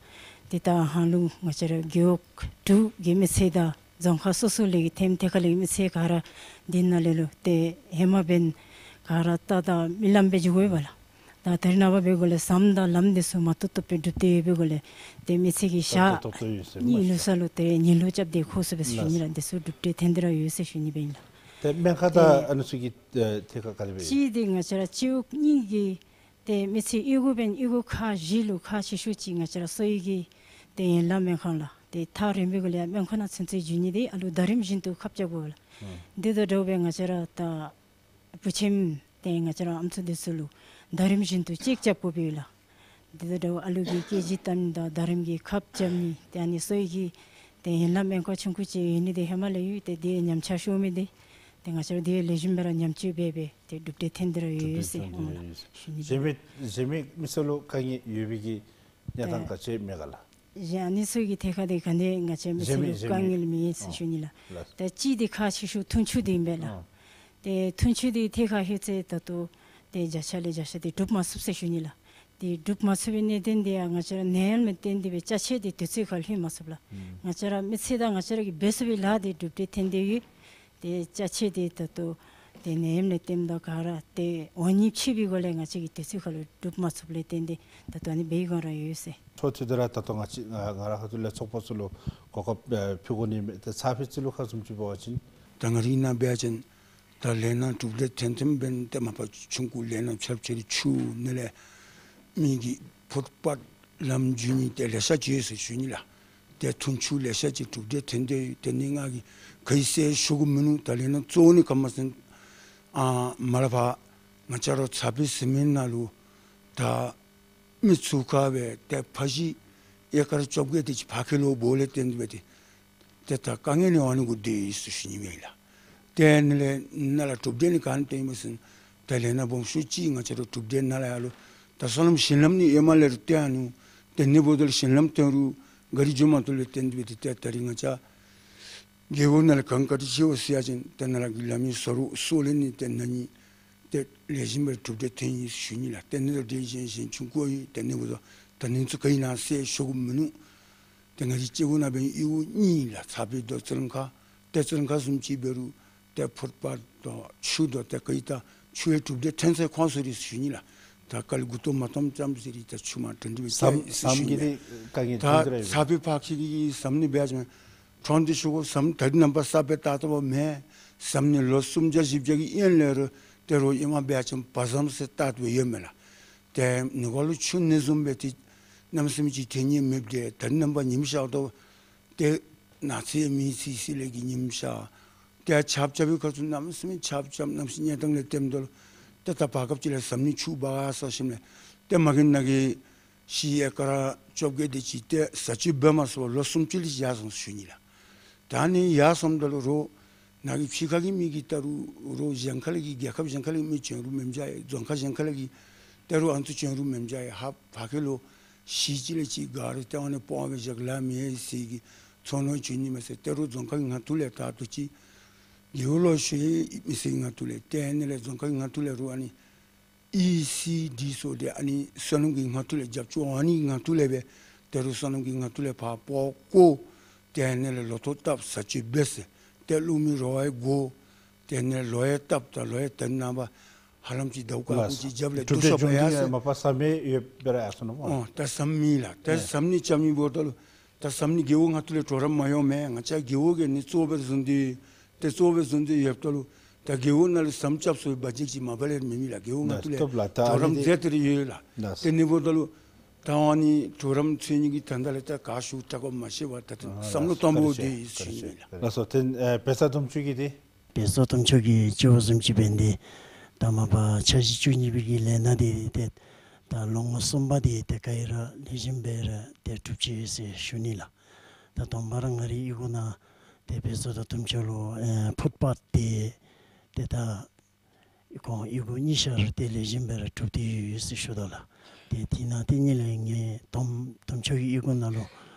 ཏེ་ད་ཧ་ལུང་ང་བཅས་ར་རྒེད་འོག་དྲུག་གི་མི་སེར་དང་རྫོང་ཁག་སོ་སོ་ལས་ཀྱི་ཐེམ་ཐེ་ཁ་ལས་ཀྱི་མི་སེར་ག་ར་འདི་ནང་ལས་ལུ་ཏེ་ཧེ་མ་འབདན་ག་ར་རྟ་དང་རྨི་ལམ་སྦེ་འགྱོ་དགོ་པས་ལགས། ད་ད་རེས་ནངས་པ་འབད་སྒོ་ལས་ཟམ་དང་ལམ་འདི་ཚུ་མ་བཏུབ་བཏུབ་སྦེ་གྲུབ་སྟེ་ཡོད་པའི་སྒོ་ལས་ཏེ་མི་སེར་གྱི་ཞག་ཏོག་ཏོ་ཡོད་ཟེར་ཉལ་ལུ་ས་ལུ་ཏེ་ཉལ་ལུ་རྐྱབ་སྟེ་ཁོག་སུ་སྦེ་ཞུ་ནི་ལགས། འདི་ཚུ་གྲུབ་འབྲས་ཐོན་ཏེ་ར་ཡོད་ཟེར་ཞུ་ནི་སྦེ་ཨིན་ལགས། ཏེ་སྨན་ཁང་དང་ཨ་ནི་ཚུ་གི་ཨེ་ཐད་ཁར་ག་དེ་སྦེ་ཨིན། གཅིག་འདི་ང་བཅས་ར་སྤྱི་འོག་གཉིས་ཀྱི་ཏེ་མི་སེར་གཡུས་སྒོ་འབདན་གཡུས་སྒོ་ཁག་བཞི་ལུ་ཁག་ཆེ་ཤོས་ཅིག་ང་བཅས་ར་གསོ་བའི་གི་ཏེ་ཡན་ལག་སྨན་ཁང་ལགས། ཏེ་ཐག་རིང་པའི་སྒོ་ལས་སྨན་ཁང་ནང་ཚུན་ཚོད་འགྱོ་ནི་འདི་ཨ་ལུ་ཟླ་རིམ་བཞིན་དུ་ཁབ་རྐྱབ་དགོ་པས་ལགས། ཨུམ། འདི་དང་འདྲཝ་སྦེ་ང་བཅས་ར་ད་བུ་ཆེན་ཏེ་ང་བཅས་ར་ཨམ་སྲུ་འདི་ཚུ་ལུ་ཟླ་རིམ་བཞིན་དུ་ཅེཀ་རྐྱབ་དགོ་པས་ལགས། འདི་དང་འདྲཝ་ཨ་ལུ་གི་ཀེ་ཇི་བཏབ་ནི་དང་ཟླ་རིམ་གྱི་ཁབ་རྐྱབ་ནི་ཏེ་ཨ་ནི་གསོ་བའི་གི་ཏེ་ཡན་ལག་སྨན་ཁང་ཆུང་ཀུ་ཅིག་ཡོད་ནི་འདི་ཧེ་མ་ལས་ཡོད། ཏེ་འདི་ཉམས་ཆག་ཤོར་མི་འདི་ཏེ་ང་བཅས་ར་འདི་ལེགས་ཤོམ་སྦེ་ར་ཉམས་བཅོས་འབད་སྦེ་ཏེ་གྲུབ་འབྲས་ཐོན་ཏེ་ར་ཡོད་ཟེར་ཨོ་ཞུ་ནི། གཞན་མི་གཞན་མི་མི་སེར་ལུ་དཀའ་ངལ་ཡོད་པའི་གི་གནས་སྟངས་ག་ཅི་མེད་ག་ལགས། གཞན་ཨ་ནི་ཚུ་གི་ཐད་ཁར་འདི་ག་ནི་ང་བཅས་མི་སེར་ལུ་གཞན་མི་གཞན་མི་དཀའ་ངལ་མེད་ཟེར་ཨོ་ཞུ་ནི་ལགས། ལགས། ད་གཅིག་འདི་ཁག་ཆེ་ཤོས་འཐུང་ཆུ་འདི་ཨིན་པས་ལགས། ཨོ། ཏེ་འཐུང་ཆུ་འདི་ཐད་ཁར་ལྷོད་ཚེ་ད་ལྟོ་ཏེ་བརྒྱ་ཆ་ལས་བརྒྱ་ཆ་འདི་གྲུབ་མ་ཚུགས་ཟེར་ཞུ་ནི་ལགས། དེ་སྒྲུབ་མ་ཚུགས་པའི་གནད་དོན་དེ་ཡང་ང་བཅས་ར་ནད་ཡམས་ལས་བརྟེན་ཏེ་སྦེ་ཅ་ཆས་དེ་དུས་ཚོད་ཁར་ལྷོད་མ་ཚུགས་ལགས། ང་བཅས་ར་མི་ཚེ་དང་ང་བཅས་ར་གིས་འབད་ཚུགས་པའི་ལཱ་དེ་གྲུབ་འབྲས་ཐོན་ཏེ་ཡོད། དེ་ཅ་ཆས་དེ་ད་ལྟོ་དེ་ནད་ཡམས་ལས་བརྟེན་ད་ག་ར་དེ་འོང་ཉིནམ་ཕྱིས་པའི་སྒོ་ལས་ང་བཅས་ཀྱིས་དུས་ཚོད་ཁར་ལུ་སྒྲུབ་མ་ཚུགསཔ་ལས་བརྟེན་ཏེ་ད་ལྟོ་ཨ་ནི་འབད་བའི་སྒང་ར་ཡོད་ཟེར། འཕྲོ་མཐུད་དེ་ར་ད་ལྟོ་ང་བཅས་ང་ང་ར་ཁ་ཐུག་ལས་ཚོགས་པ་ཚུ་ལུ་གོ་སྐབས་ཨེ་ཕུལ་དགོ་ནི་མས། ཏེ་ཚར་ཕུད་ཅིག་ལུ་ཁ་བཟུམ་ཅིག་འབད་བ་ཅིན་ད་ང་རའི་ནང་འབད་བ་ཅིན་ད་ལས་སྣ་གྲུབ་འབྲས་ཐོན་ཐོནམ་འབདན་ཏེ་མ་པ་ཆུང་ཀུ་ལས་སྣ་ཆ་ཁྱབ་ཆ་ར་ཆུ་ནང་ལས་མི་གི་ཕུཊ་པཱཐ་ལམ་བརྒྱུད་ནི་ཏེ་ལེ་ཤ་ཅིག་ཡོད་ཟེར་ཞུ་ནི་ལགས། ཏེ་ཐུན་ཆུ་ལེ་ཤ་ཅིག་གྲུབ་འབྲས་ཐོན་ཏེ་ཡོད། ཏེ་ནི་ང་གིས་ག་ཨིན་ཟེར་ཞུ་དགོཔ་མིན་ནུག། ད་ལས་སྣ་གཙོ་བོ་ནི་ག་མས་ཟེར་ཨ་མར་ལས་ཕར་ང་བཅས་ར་ཚ་བའི་ཟིན་མའི་ནང་ལུ་ད་མི་ཚུ་ཁར་སྦེ་ཏེ་ཕར་གཞི་ཨེ་ཀར་བཅོ་བརྒྱད་དེ་ཅིག་ཕར་ཁ་ལུ་འབོ་ལས་བརྟེན་ཏེ་སྦེ་ཏེ་ཏེ་ད་དཀའ་ངལ་ནི་ཨ་ནི་གུ་སྡོད་ཡི་ཟེར་ཞུ་ནི་མས་ལགས། ཏེ་ཨ་ནི་ལས་ནཱ་ལས་གྲུབ་འབྲས་ནི་ག་ནི་ཐོན་ཡི་མས་ཟེར་ན་ད་ལས་སྣ་སྦོམ་ཤོས་ཅིག་ང་བཅས་ར་གྲུབ་འབྲས་ནཱ་ལས་ཡར་ལུ་ད་སོ་ནམ་ཞིང་ལམ་ནི་ཡོད་མ་ལས་རུང་ཏེ་ཨ་ནི་ཏེ་ནི་འབདཝ་ད་ལུ་ཞིང་ལམ་ཐོན་རུང་ག་རི་འགྱོ་མ་བཏུབ་ལས་བརྟེན་ཏེ་སྦེ་ཏེ་ད་རིས་ང་བཅས་རྒེད་འོག་ནང་ལས་ག་ག་ཅི་ཅིག་འབད་ཟེར་བ་ཅིན་ཏེ་ནཱ་ལས་ཀྱི་ལམ་ཡང་བཟོ་རུང་སོ་ལས་ནི་ཏེ་ནཱ་ནི་ཏེ་ལེགས་ཤོམ་སྦེ་གྲུབ་འབྲས་ཐོན་ཡི་ཟེར་ཞུ་ནི་ལགས། ཏེ་ནི་ད་འདི་གཞན་གཞན་ཆུང་ཀུ་ཡོད། ཏེ་ནི་འབདཝ་ད་ད་ནི་ཚུ་ག་ཨིན་ན་ཟེར་ཞུ་དགོཔ་མིན་ནུག། ཏེ་ང་གིས་སྤྱི་འོག་ནང་འབད་ཡོད་གཉིས་ལགས། ཚ་བའི་དོ་རྩི་ལང་ཁ། ཏེ་རྩི་ལང་ཁ་བཟུམ་ཅིག་འབད་རུང་ཏེ་ཕུཊ་པཱཐ་དོ་ཆུ་དོ་ཏེ་ག་ཨིན་ད་ཆུ་ཡང་གྲུབ་འབྲས་ཐོན་ཚར་ཁོང་ཚུ་ར་ཟེར་ཞུ་ནི་ལགས། ད་དཀའ་ལས་མགུ་ཏོ་མ་བཏོན་ཙམ་ཟེར་རུང་ད་ཆུ་མ་དྲག་དྲག་སྦེ་ཟམ་ཟམ་གྱི་ཏེ་དཀའ་ངལ་ད་ཐོན་ཏེ་ར་ཡོད། ཚ་བའི་ཕར་ཁ་གི་ཟམ་ནི་འབད་བ་ཅིན་ཁྲོམ་འདི་ཤོག་གོ། ཟམ་ད་རིས་ནངས་པ་གསརཔ་སྦེ་བཏགས་བཏགསཔ་མེན། ཟམ་ནི་ལོ་སུམ་བརྒྱ་བཞི་བརྒྱ་གི་ཡན་ལས་ར་ཏེ་རོགས་ཨིནམ་འབད་བ་ཅིན་བ་ཟམ་ཟེར་བཏགས་ཏེ་ཡོད་མས་ལགས། ཏེ་ནི་གུ་ལུ་ཆུ་ནི་བཟུམ་སྦེ་ཏེ་གནམ་མེད་ས་མེད་ཅིག་ཐོན་ནི་མེདཔ་ད་ད་རིས་ནངས་པ་ཉིམ་ཤརཝ་ད་ཏེ་ནགས་ཚལ་མེད་ཟེར་ཟེར་ལས་ཀྱི་ཉིམ་ཤར། ཏེ་ཆརཔ་རྐྱབ་པའི་ཁར་ཚུ་གནམ་མེད་ས་མེད་ཆརཔ་རྐྱབ། གནམ་གཤིས་གནས་སྟངས་ལས་བརྟེནམ་ད་ལུ་ཏེ་ད་བར་སྐབས་ཅིག་ལས་ཟམ་ནི་ཆུ་འབག་སོང་ཞིནམ་ལས་ཏེ་མ་གི་ནཱ་གི་གཞི་ཨེ་ཀར་བཅོ་བརྒྱད་དེ་ཅིག་ཏེ་བཟའ་སྤྱོད་འབད་མ་ཚུགས་པར་ལོ་གསུམ་ཅིག་ལས་ཡར་སོང་ཟེར་ཞུ་ནི་ལགས། ད་ནི་ཡར་སོངམ་ད་ལུ་རོགས་ནཱ་གི་ཕྱི་ཁ་གི་མི་གིས་ད་རུང་རོགས་གཞན་ཁ་ལས་ཀྱི་རྒྱལ་ཁབ་གཞན་ཁ་ལས་ཀྱི་མི་བྱོན་རུང་མེནམ་འདྲས་ཡོད། རྫོང་ཁག་གཞན་ཁ་ལས་ཀྱི་ད་རུང་ཨ་ནི་ཚུ་བྱོན་རུང་མེནམ་འདྲས་ཡོད། ཧ་བར་ཁ་ལུ་གཞི་ཅིག་ལས་ཅིག་ག་ར་ཏེ་ཨ་ནི་སྤང་སྦེ་བཞག་ལཱ་མེད་ཟེར་གྱི་ཚོར་སྣང་བྱུང་ནི་མས་ཟེར། ད་རུང་རྫོང་ཁག་གི་ངོས་ཐོག་ལས་ད་ལྟོ་ཅིག་རྒེད་འོག་ལུ་ཞུ་ཡི་མི་སེར་གྱི་ངོས་ཐོག་ལས་ཏེ་ཨ་ནི་ལས་རྫོང་ཁག་གི་ངོས་ཐོག་ལས་རོགས་ཨ་ནི་ཨི་སི་ཌི་ཟེར་ཏེ་ཨ་ནི་སོ་ནམ་གྱི་ངོས་ཐོག་ལས་རྒྱབ་སྐྱོར་ཨ་ནི་ངོས་ཐོག་ལས་སྦེ་ད་རུང་སོ་ནམ་གྱི་ངོས་ཐོག་ལས་ཕར་སྤོ་བཀོ་ཏེ་ཨ་ནི་ལས་ལོ་ཐོག་བཏབ་བཟའ་སྤྱོད་འབད་ཟེར། ཏེ་བླུག་མི་རོགས་ཡང་དགོ། ཏེ་ཨ་ནི་ལོ་ཡང་བཏབ། ད་ལོ་ཡང་ད་རིས་ནངས་པ་ཧ་ལམ་ཅིག་ཟླཝ་ཁ་ལགས། སྐོར་ཅིག་རྒྱབ་ལས་གྲུབ་འབྲས་བྱུང་ཡི་ཟེར། མ་པ་ཟམ་ཡོདཔ་སྦེ་ར་ཡར་སོང་ནུག་སྨོ། ཨོ་ད་ཟམ་མེད་ལགས། ད་ཨེ་ཟམ་ནི་རྐྱབ་མི་འབདཝ་ད་ལུ་ད་ཟམ་ནི་རྒེད་འོག་ངོས་ཐོག་ལས་གྲོགས་རམ་མ་ཡོདཔ་མེན། ང་བཅས་རྒེད་འོག་གིས་ནི་གཙོ་བོ་སྦེ་བཟུང་སྟེ་ཏེ་གཙོ་བོ་སྦེ་བཟུང་སྟེ་ཡོདཔ་ད་ལུ་ད་རྒེད་འོག་ནང་ལུ་ཟམ་རྐྱབ་ཚུགས་པའི་བ་ཇེཊ་ཅིག་མ་པ་ལས་མེད་མི་ལགས། རྒེད་འོག་ངོས་ཐོག་ལས་ལགས་གྲོགས་རམ་མཛད་དེ་ར་ཡོད་ལགས། ལགས། ཏེ་ཨ་ནི་འབདཝ་ད་ལུ་ད་ཨ་ནི་གྲོགས་རམ་འཚོལ་ནི་གི་དོན་དག་ལས་ད་ག་ཞུ་དྲག་ག་མ་ཤེས་པར་ད་ཨ་ཟམ་ལུ་ལགས་སོ། དང་པོ་བཀའ་དྲིན་ཆེ། དེ་བཀའ་དྲིན་ཆེ། ཞུ་ནི་ལགས། ལགས་སོ། ཏེ་ཨེ་བེ་ཚ་དུམ་ཆུ་གིས་ཏེ་བེ་ཚ་དུམ་ཆུ་གིས་ཅིག་བཟུམ་ཅིག་འབད་ནི་དེ་ད་མ་པ་འཆར་གཞི་བཅུ་གཉིས་པའི་གི་ལས་སྣ་དེ་ཏེ་ད་ལོ་ངོ་གསུམ་པ་དེ་ཏེ་ག་ར་ལེགས་ཤོམ་སྦེ་ར་ཏེ་གྲུབ་ཅི་ཟེར་ཞུ་ནི་ལགས། ད་དང་པ་ར་ང་རའི་གཡུས་སྒོ་ནང་ཏེ་བེ་ཚ་དང་དུམ་ཆུ་ལུ་ཨེ་ཕུཊ་པཱཐ་དེ་ཏེ་ད་ཁོང་གཡུས་སྒོ་གཉིས་ཆ་ར་ཏེ་ལེགས་ཤོམ་སྦེ་ར་གྲུབ་སྟེ་ཡོད་ཟེར་ཞུ་དོ་ལགས། ཏེ་དེ་ནང་ཏེ་ཨ་ནི་ལས་ངེའི་དུམ་དུམ་ཆུ་གི་གཡུས་སྒོ་ནང་ལུ་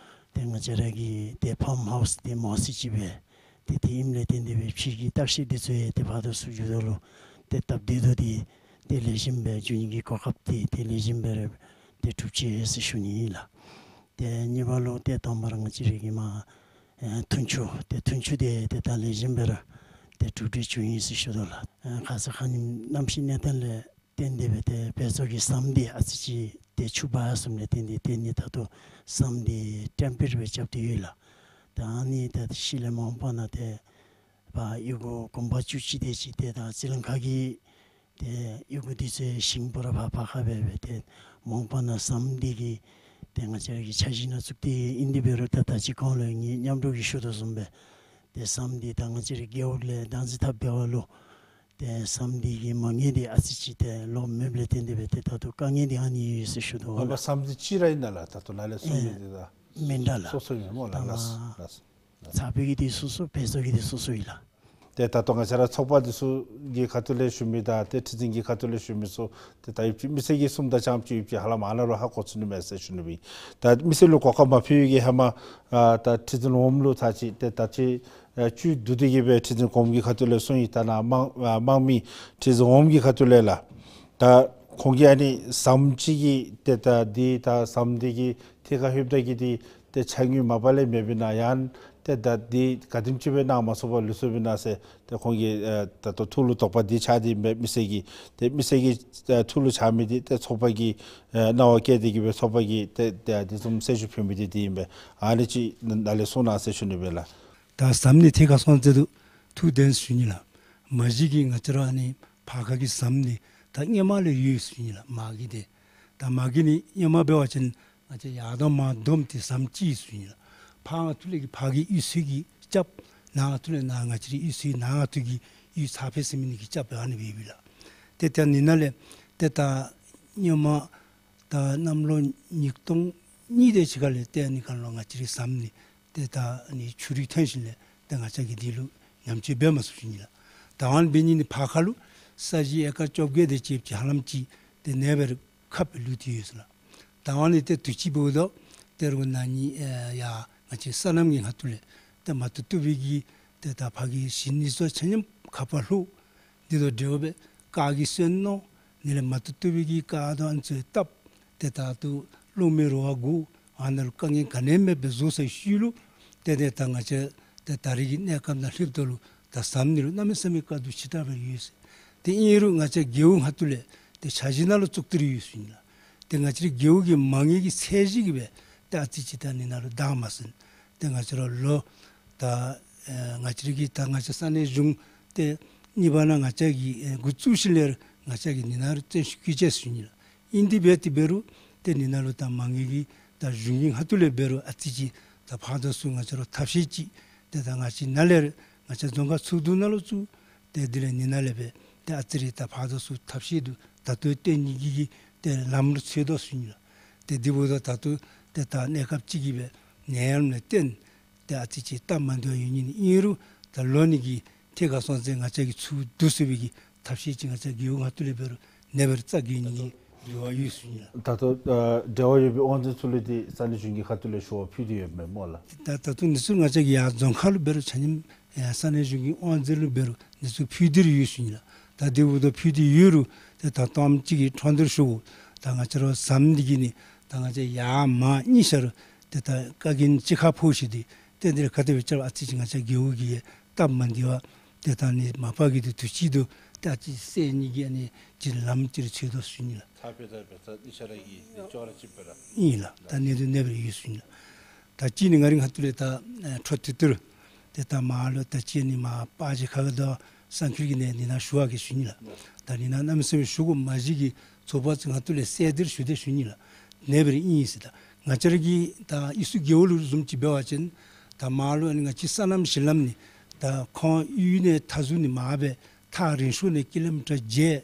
ཏེ་ང་བཅས་ར་གི་ཏེ་ཕཱམ་ཧའུསི་ཏེ་མོ་སི་ཅིག་སྦེ་ཏེ་དེ་ཨིནམ་ལས་བརྟེན་ཏེ་སྦེ་ཕྱི་གི་བརྟག་ཞིབ་འདི་ཚུ་ཡང་ཏེ་ཕར་དང་ཚུར་འགྱོ་དོ་ལུ་ཏེ་སྟབས་བདེ་ཏོག་ཏོ་ཏེ་ལེགས་ཤོམ་སྦེ་འགྱོ་ནི་གི་གོ་སྐབས་ཏེ་ཏེ་ལེགས་ཤོམ་སྦེ་ར་ཏེ་གྲུབ་ཅི་ཟེར་ཞུ་ནི་ཨིན་ལགས། ཏེ་གཉིས་པ་ལུ་ཏེ་དང་པ་ར་ང་བཅས་ར་གི་མར་ཨེ་ཐུན་ཆུ་ཏེ་ཐུན་ཆུ་དེ་ཏེ་ད་ལེགས་ཤོམ་སྦེ་ར་ཏེ་གྲུབ་འབྲས་བྱུང་ཡི་ཟེར་ཞུ་དོ་ལགས། ཨེ་ཁ་ཙ་ཁ་ཉིནམ་གནམ་གཤིས་གནས་སྟངས་ལས་བརྟེན་ཏེ་སྦེ་ཏེ་བེ་ཚ་གི་ཟམ་འདི་ཨ་ཙི་ཅིག་ཏེ་ཆུ་འབག་སོངམ་ལས་བརྟེན་ཏེ་ཏེ་ཨ་ནི་ད་ལྟོ་ཟམ་འདི་ཊེམ་པ་རེ་སྦེ་རྐྱབ་སྟེ་ཡོད་ལགས། ད་ཨ་ནི་ད་ཤུལ་ལས་མ་འོངས་པ་ནང་ཏེ་ཕར་གཡུས་སྒོ་གུང་པ་བཅུ་གཅིག་དེ་ཅིག་ཏེ་ད་རྩི་ལང་ཁ་གི་ཏེ་གཡུས་སྒོ་འདི་ཚུ་ཞིང་པ་ར་ཕར་ཕར་ཁ་སྦེ་སྦེ་ཏེ་མ་འོངས་པ་ནང་ཟམ་འདི་གི་ཏེ་ང་བཅས་ར་གི་འཆར་གཞི་ནང་བཙུགས་ཏེ་ཨིན། དེ་འབད་རུང་ད་ད་ཅི་གོང་ལུ་ངེའི་མཉམ་རོགས་ཀྱིས་ཞུ་དོ་བཟུམ་སྦེ་ཏེ་ཟམ་འདི་ད་ང་བཅས་ར་རྒེད་འོག་ལས་བདག་འཛིན་འཐབ་འབདཝ་ལུ་ཏེ་ཟམ་འདི་གི་མ་དངུལ་འདི་ཨ་ཙི་ཅིག་ཏེ་ལོག་མེདཔ་ལས་བརྟེན་ཏེ་སྦེ་ཏེ་ད་ལྟོ་དཀའ་ངལ་འདི་ཨ་ནི་ཡོད་ཟེར་ཞུ་དོ་ལགས། ཨ་ཟམ་འདི་གཅིག་ར་ཨིན་ན་ལགས། ད་ལྟོ་ནཱ་ལས་གསུང་མི་འདི་ད་མེན་ན་ལགས། སོ་སོ་ཨིན་སྨོ་ལགས། ད་ལགས་ལགས། ཚ་བའི་གི་འདི་སོ་སོ་བེ་ཚ་གི་འདི་སོ་སོ་ཨིན་ལགས། ཏེ་ད་ལྟོ་ང་བཅས་ར་ཚོགས་པ་འདི་ཚུ་གི་ཁ་ཐུག་ལས་ཞུ་མི་དང་ཏེ་ཁྲི་འཛིན་གྱི་ཁ་ཐུག་ལས་ཞུ་མི་ཚུ་ཏེ་ད་ཡོདཔ་ཅིག་མི་སེར་གྱིས་གསུངམ་དང་རྐྱངམ་ཅིག་ཡོདཔ་ཅིག་ཧ་ལམ་ཨ་ནཱ་ལུ་ཧ་གོ་ཚུགས་ནི་མས་ཟེར་ཞུ་ནི་ཨིན། ད་མི་སེར་ལུ་གོ་སྐབས་མ་ཕུལ་བའི་གི་ཧེ་མ་ཨ་ད་ཁྲི་འཛིན་འོགམ་ལུ་ཚར་ཅིག་ཏེ་ད་ཅི་ཨ་བཅུད་བསྡུ་སྟེ་གི་སྦེ་ཁྲི་འཛིན་གོངམ་གྱི་ཁ་ཐུག་ལས་གསུང་ཡི། ད་ནཱ་དམངས་ཨ་དམངས་མི་ཁྲི་འཛིན་འོགམ་གྱི་ཁ་ཐུག་ལས་ལགས། ད་ ཁོང་གིས་ཨ་ནི་ཟམ་ཅིག་གི་ཏེ་ད་འདི་ད་ཟམ་འདི་གི་ཐད་ཁར་ལྷོདཔ་ད་གི་འདི་ཏེ་ཆ་དངུལ་མ་པ་ལས་མེད་པས་ན་ཡང་ཏེ་ད་འདི་ག་དེམ་ཅིག་སྦེ་གནང་མ་ཚུགས་པར་ལུས་སོང་པས་ན་ཟེར་ཏེ་ཁོང་གིས་ཨེ་ད་ལྟོ་ཐུགས་ལུ་དོགས་པ་འདི་ཆགས་ཏེ་མི་མི་སེར་གྱི་ཏེ་མི་སེར་གྱི་ཨེ་ཐུགས་ལུ་ཆགས་མི་འདི་ཏེ་ཚོགས་པ་གི་ཨེ་གནང་བ་བཀལ་ཏེ་གི་སྦེ་ཚོགས་པ་གིས་ཏེ་ཏེ་འདི་བཟུམ་གསལ་ཞུ་ཕུལ་མི་འདི་འདི་ཨིན་པས། ཨ་ནི་ཅིག་ནཱ་ལས་གསུང་གནང་ཟེར་ཞུ་ནི་སྦེ་ལགས། ད་ཟམ་ནི་ཐད་ཁར་སོང་ཚར་དུས་ཐུགས་བདེན་ཞུ་ནི་ལགས། མ་གཞི་གི་ང་བཅས་ར་ཨ་ནི་ཕར་ཁ་གི་ཟམ་འདི་ད་སྔོན་མ་ལས་ཡོད་ཞུ་ནི་ལགས། མ་གི་འདི་ད་མ་གི་ནི་སྔོན་མ་འབད་བ་ཅིན་ང་བཅས་ཡར་དང་མར་བསྡོམས་ཏེ་ཟམ་གཅིག་ཞུ་ནི་ལགས། ཕར་ང་ཐུག་ལས་ཀྱི་ཕར་གི་གཡུས་ཚན་གྱིས་རྐྱབ། ནཱ་ང་ཐུག་ལས་ནཱ་ང་བཅས་རའི་གཡུས་ཚན་ནཱ་ང་ཐུག་གི་གཡུས་ཚ་འཕེལ་ཟེར་མི་ནི་གིས་རྐྱབ་སྦེ་ཨ་ནི་སྦེ་ཡོད་པས་ལགས། ཏེ་ད་ནི་ནཱ་ལས་ཏེ་ད་སྔོན་མ་ད་གནམ་ལོ་ཉིས་སྟོང་གཉིས་དེ་ཅིག་ཁ་ལས་ཏེ་ཨ་ནི་ཁར་ལུ་ང་བཅས་རའི་ཟམ་འདི་ཏེ་ད་ཨ་ནི་ཆུ་རུད་ཐོན་ཞིནམ་ལས་ཏེ་ང་བཅས་ཀྱིས་འདི་ལུ་ཉམས་བཅོས་འབད་མ་ཚུགས་ཞུ་ནི་ལགས། ད་ཨ་ནི་འབད་ནི་ནི་ཕར་ཁ་ལུ་ས་གཞི་ཨེ་ཀར་བཅོ་བརྒྱད་དེ་ཅིག་ཧ་ལམ་ཅིག་ཏེ་ཨ་ནི་སྦེ་ར་ཁ་སྦེ་ལུས་ཏེ་ཡོད་ཟེར་ལགས། ད་ཨ་ནི་ཏེ་དུས་ཅི་འབདཝ་ད་ཏེ་རུང་ན་ནི་ཨེ་ཡ་ང་བཅས་སོ་ནམ་གྱི་ཁ་ཐུག་ལས་ཏེ་མ་བཏུབ་བཏུབ་པའི་གི་ཏེ་ད་ཕར་གྱི་ཞིང་ནི་ཚུ་ཆ་མཉམ་ཁ་ཕར་ལྷོ། འདི་དང་འབྲེལ་བའི་སྐར་གྱི་སོན་ནོར་ནི་ལས་མ་བཏུབ་བཏུབ་པའི་གི་སྐར་དང་ཨ་ནི་ཚུ་བཏབ། ཏེ་ད་ལྟོ་གློག་མེ་རོ་བར་བསྒོར། ཨ་ནཱ་ལུ་དཀའ་ངལ་ག་ནི་མེད་པར་བཟོ་ཚར་ཤུལ་ལུ་ཏེ་ཏེ་ད་ང་བཅས་ཏེ་ད་རེས་ཀྱི་གནས་སྐབས་ནང་ལྷོདཔ་ད་ལུ་ད་ཟམ་འདི་ལུ་གནམ་མེད་ས་མེད་དཀའ་སྡུག་ཆེ་དྲགས་སྦེ་ཡོད་ཟེར། ཏེ་ཨིན་རུང་ང་བཅས་རྒེད་འོག་ཁ་ཐུག་ལས་ཏེ་འཆར་གཞི་ནང་ལུ་བཙུགས་ཏེ་ར་ཡོད་ཟེར་ཨིན་ལགས། ཏེ་ང་བཅས་རའི་རྒེད་འོག་གི་མ་དངུལ་གྱི་ཚད་གཞི་གིས་སྦེ་ཏེ་ཨ་ཙི་ཅིག་ད་ནི་ནཱ་ལུ་འདང་མ་སོན། ཏེ་ང་བཅས་ར་ལོ་ད་ཨེ་ང་བཅས་ར་གི་ད་ང་བཅས་ས་གནས་གཞུང་ཏེ་གཉིས་པ་ནང་ང་བཅས་ཀྱིས་ཨེ་འགོ་བཙུགས་ཞིནམ་ལས་ང་བཅས་ཀྱིས་ནི་ནཱ་ལུ་བརྩོན་ཤུགས་བསྐྱེད་ཅི་ཟེར་ཨིན་ལགས། ཨིན་དེ་འབད་དེ་འབད་རུང་ཏེ་ནི་ནཱ་ལུ་ད་མ་དངུལ་གྱི་ད་གཞུང་གི་ཁ་ཐུག་ལས་འབད་རུང་ཨ་ཙི་ཅིག་ད་ཕར་དང་ཚུར་ང་བཅས་ར་ཐབས་ཤེས་ཅིག་ཏེ་ད་ང་བཅས་ནཱ་ལས་ང་བཅས་རྫོང་ཁག་ཚོགས་འདུ་ནང་ལུ་བཙུགས། ཏེ་དེ་ལས་ནི་ནཱ་ལས་སྦེ་ཏེ་ཨ་ཙི་རེ་ད་ཕར་དང་ཚུར་ཐབས་ཤེས་འདི་ད་ལྟོ་བཏོན་ནི་གི་གི་ཏེ་ལམ་ལུ་འཚོལ་དོ་ཟེར་ཨིན་ལགས། ཏེ་དེ་འབདཝ་ད་ད་ལྟོ་ཏེ་ད་གནས་སྐབས་ཅིག་གིས་སྦེ་ནད་ཡམས་ལས་བརྟེན་ཏེ་ཨ་ཙི་ཅིག་སྟབས་མ་བདེཝ་ཡོད་ནི་ཨིན་རུང་ད་ལོ་ནི་གི་ཐད་ཁར་སོང་ཚེ་ང་བཅས་ཀྱིས་ཚུར་བསྡུ་ཚུགས་པའི་གི་ཐབས་ཤེས་ཅིག་ང་བཅས་རྒེད་འོག་ཁ་ཐུག་ལས་འབད་རུང་ཨ་ནི་སྦེ་རྩ་འགེངས་ནི་གི་རེ་བ་ཡོད་ཟེར་ཨིན་ལགས། ད་ལྟོ་ཨ་འབྲེལ་བ་ཡོད་པའི་དབང་འཛིན་ཚུ་ལུ་འདི་ས་གནས་གཞུང་གི་ཁ་ཐུག་ལས་ཞུ་བ་ཕུལ་ཏེ་ཡོདཔ་མས་སྨོ་ལགས། ད་ད་ལྟོ་འདི་ཚུ་ང་བཅས་ཀྱི་ཡར་རྫོང་ཁག་ལུ་འབད་རུང་ཆ་མཉམ་ཨེ་ས་གནས་གཞུང་གི་དབང་འཛིན་ལུ་འབད་རུང་འདི་ཚུ་ཕུལ་ཏེ་ར་ཡོད་ཟེར་ཨིན་ལགས། ད་དེ་འབདཝ་ད་ཕུལ་ཏེ་ཡོད་རུང་ཏེ་ད་ལྟོ་ཨ་ནེམ་ཅིག་གི་འཕྲོ་མཐུད་ཞུ་དགོ། ད་ང་བཅས་ར་ཟམ་འདི་གིས་ནི་ད་ང་བཅས་ཡར་མར་གཉིས་ཆ་ར་ཏེ་ད་བཀག་རྐྱེན་ཅིག་ཁ་ཕོག་ཞིནམ་ཏེ་ཏེ་འདི་ལས་ག་དེ་སྦེ་རྐྱབ་ཨ་ཙི་ཅིག་ང་བཅས་རྒེད་འོག་གི་སྟབས་མ་བདེཝ་ཏེ་ད་ནི་མ་པ་གི་འདི་དུས་ཅི་འདི་ཏེ་ཨ་ཙི་སེལ་ནི་གི་ཨ་ནི་ཅིག་ལམ་ཅིག་ར་འཚོལ་དོ་ཟེར་ཨིན་ལགས། ཚ་འཕེལ་དང་འབད་ས་གཉིས་ཆ་ར་གི་ཅོག་ར་གཅིག་པ་ར་ཨིན་ལགས། ད་ནི་འདི་ཨ་ནི་སྦེ་ར་ཡོད་ཟེར་ཨིན་ལགས། ད་ཅི་ནི་ང་རའི་ཁ་ཐུག་ལས་ད་ཨེ་འཕྲོ་མཐུད་དེ་ར་ཏེ་ད་མར་ལུ་ད་ཅི་ནི་མར་པ་ཇེ་ཁ་གི་ད་སང་ཁིར་གྱི་ནི་ནི་ནཱ་ཞུ་བ་གི་ཟེར་ཨིན་ལགས། ད་ནི་ནཱ་གནམ་མེད་ས་མེད་ཞུ་དགོ། མ་གཞི་གི་ཚོགས་པ་ཚུ་ཁ་ཐུག་ལས་གསལ་འདེབས་ཞུ་དེས་ཟེར་ཨིན་ལགས། ཨ་ནི་སྦེ་ར་ཨིན་ཟེར། ད་ང་བཅས་ར་གི་ད་གཡུས་ཚན་རྒེད་འོག་ལུ་བཟུམ་ཅིག་འབད་བ་ཅིན་ད་མར་ལུ་ཨ་ནི་ང་བཅས་སོ་ནམ་ཞིང་ལམ་ནི་ད་ཁོང་གཡུས་ནས་མཐའ་ཟུར་ནི་མར་སྦེ་ཐག་རིང་ཤོས་ནས་ཀི་ལོ་མི་ཊར་བརྒྱད་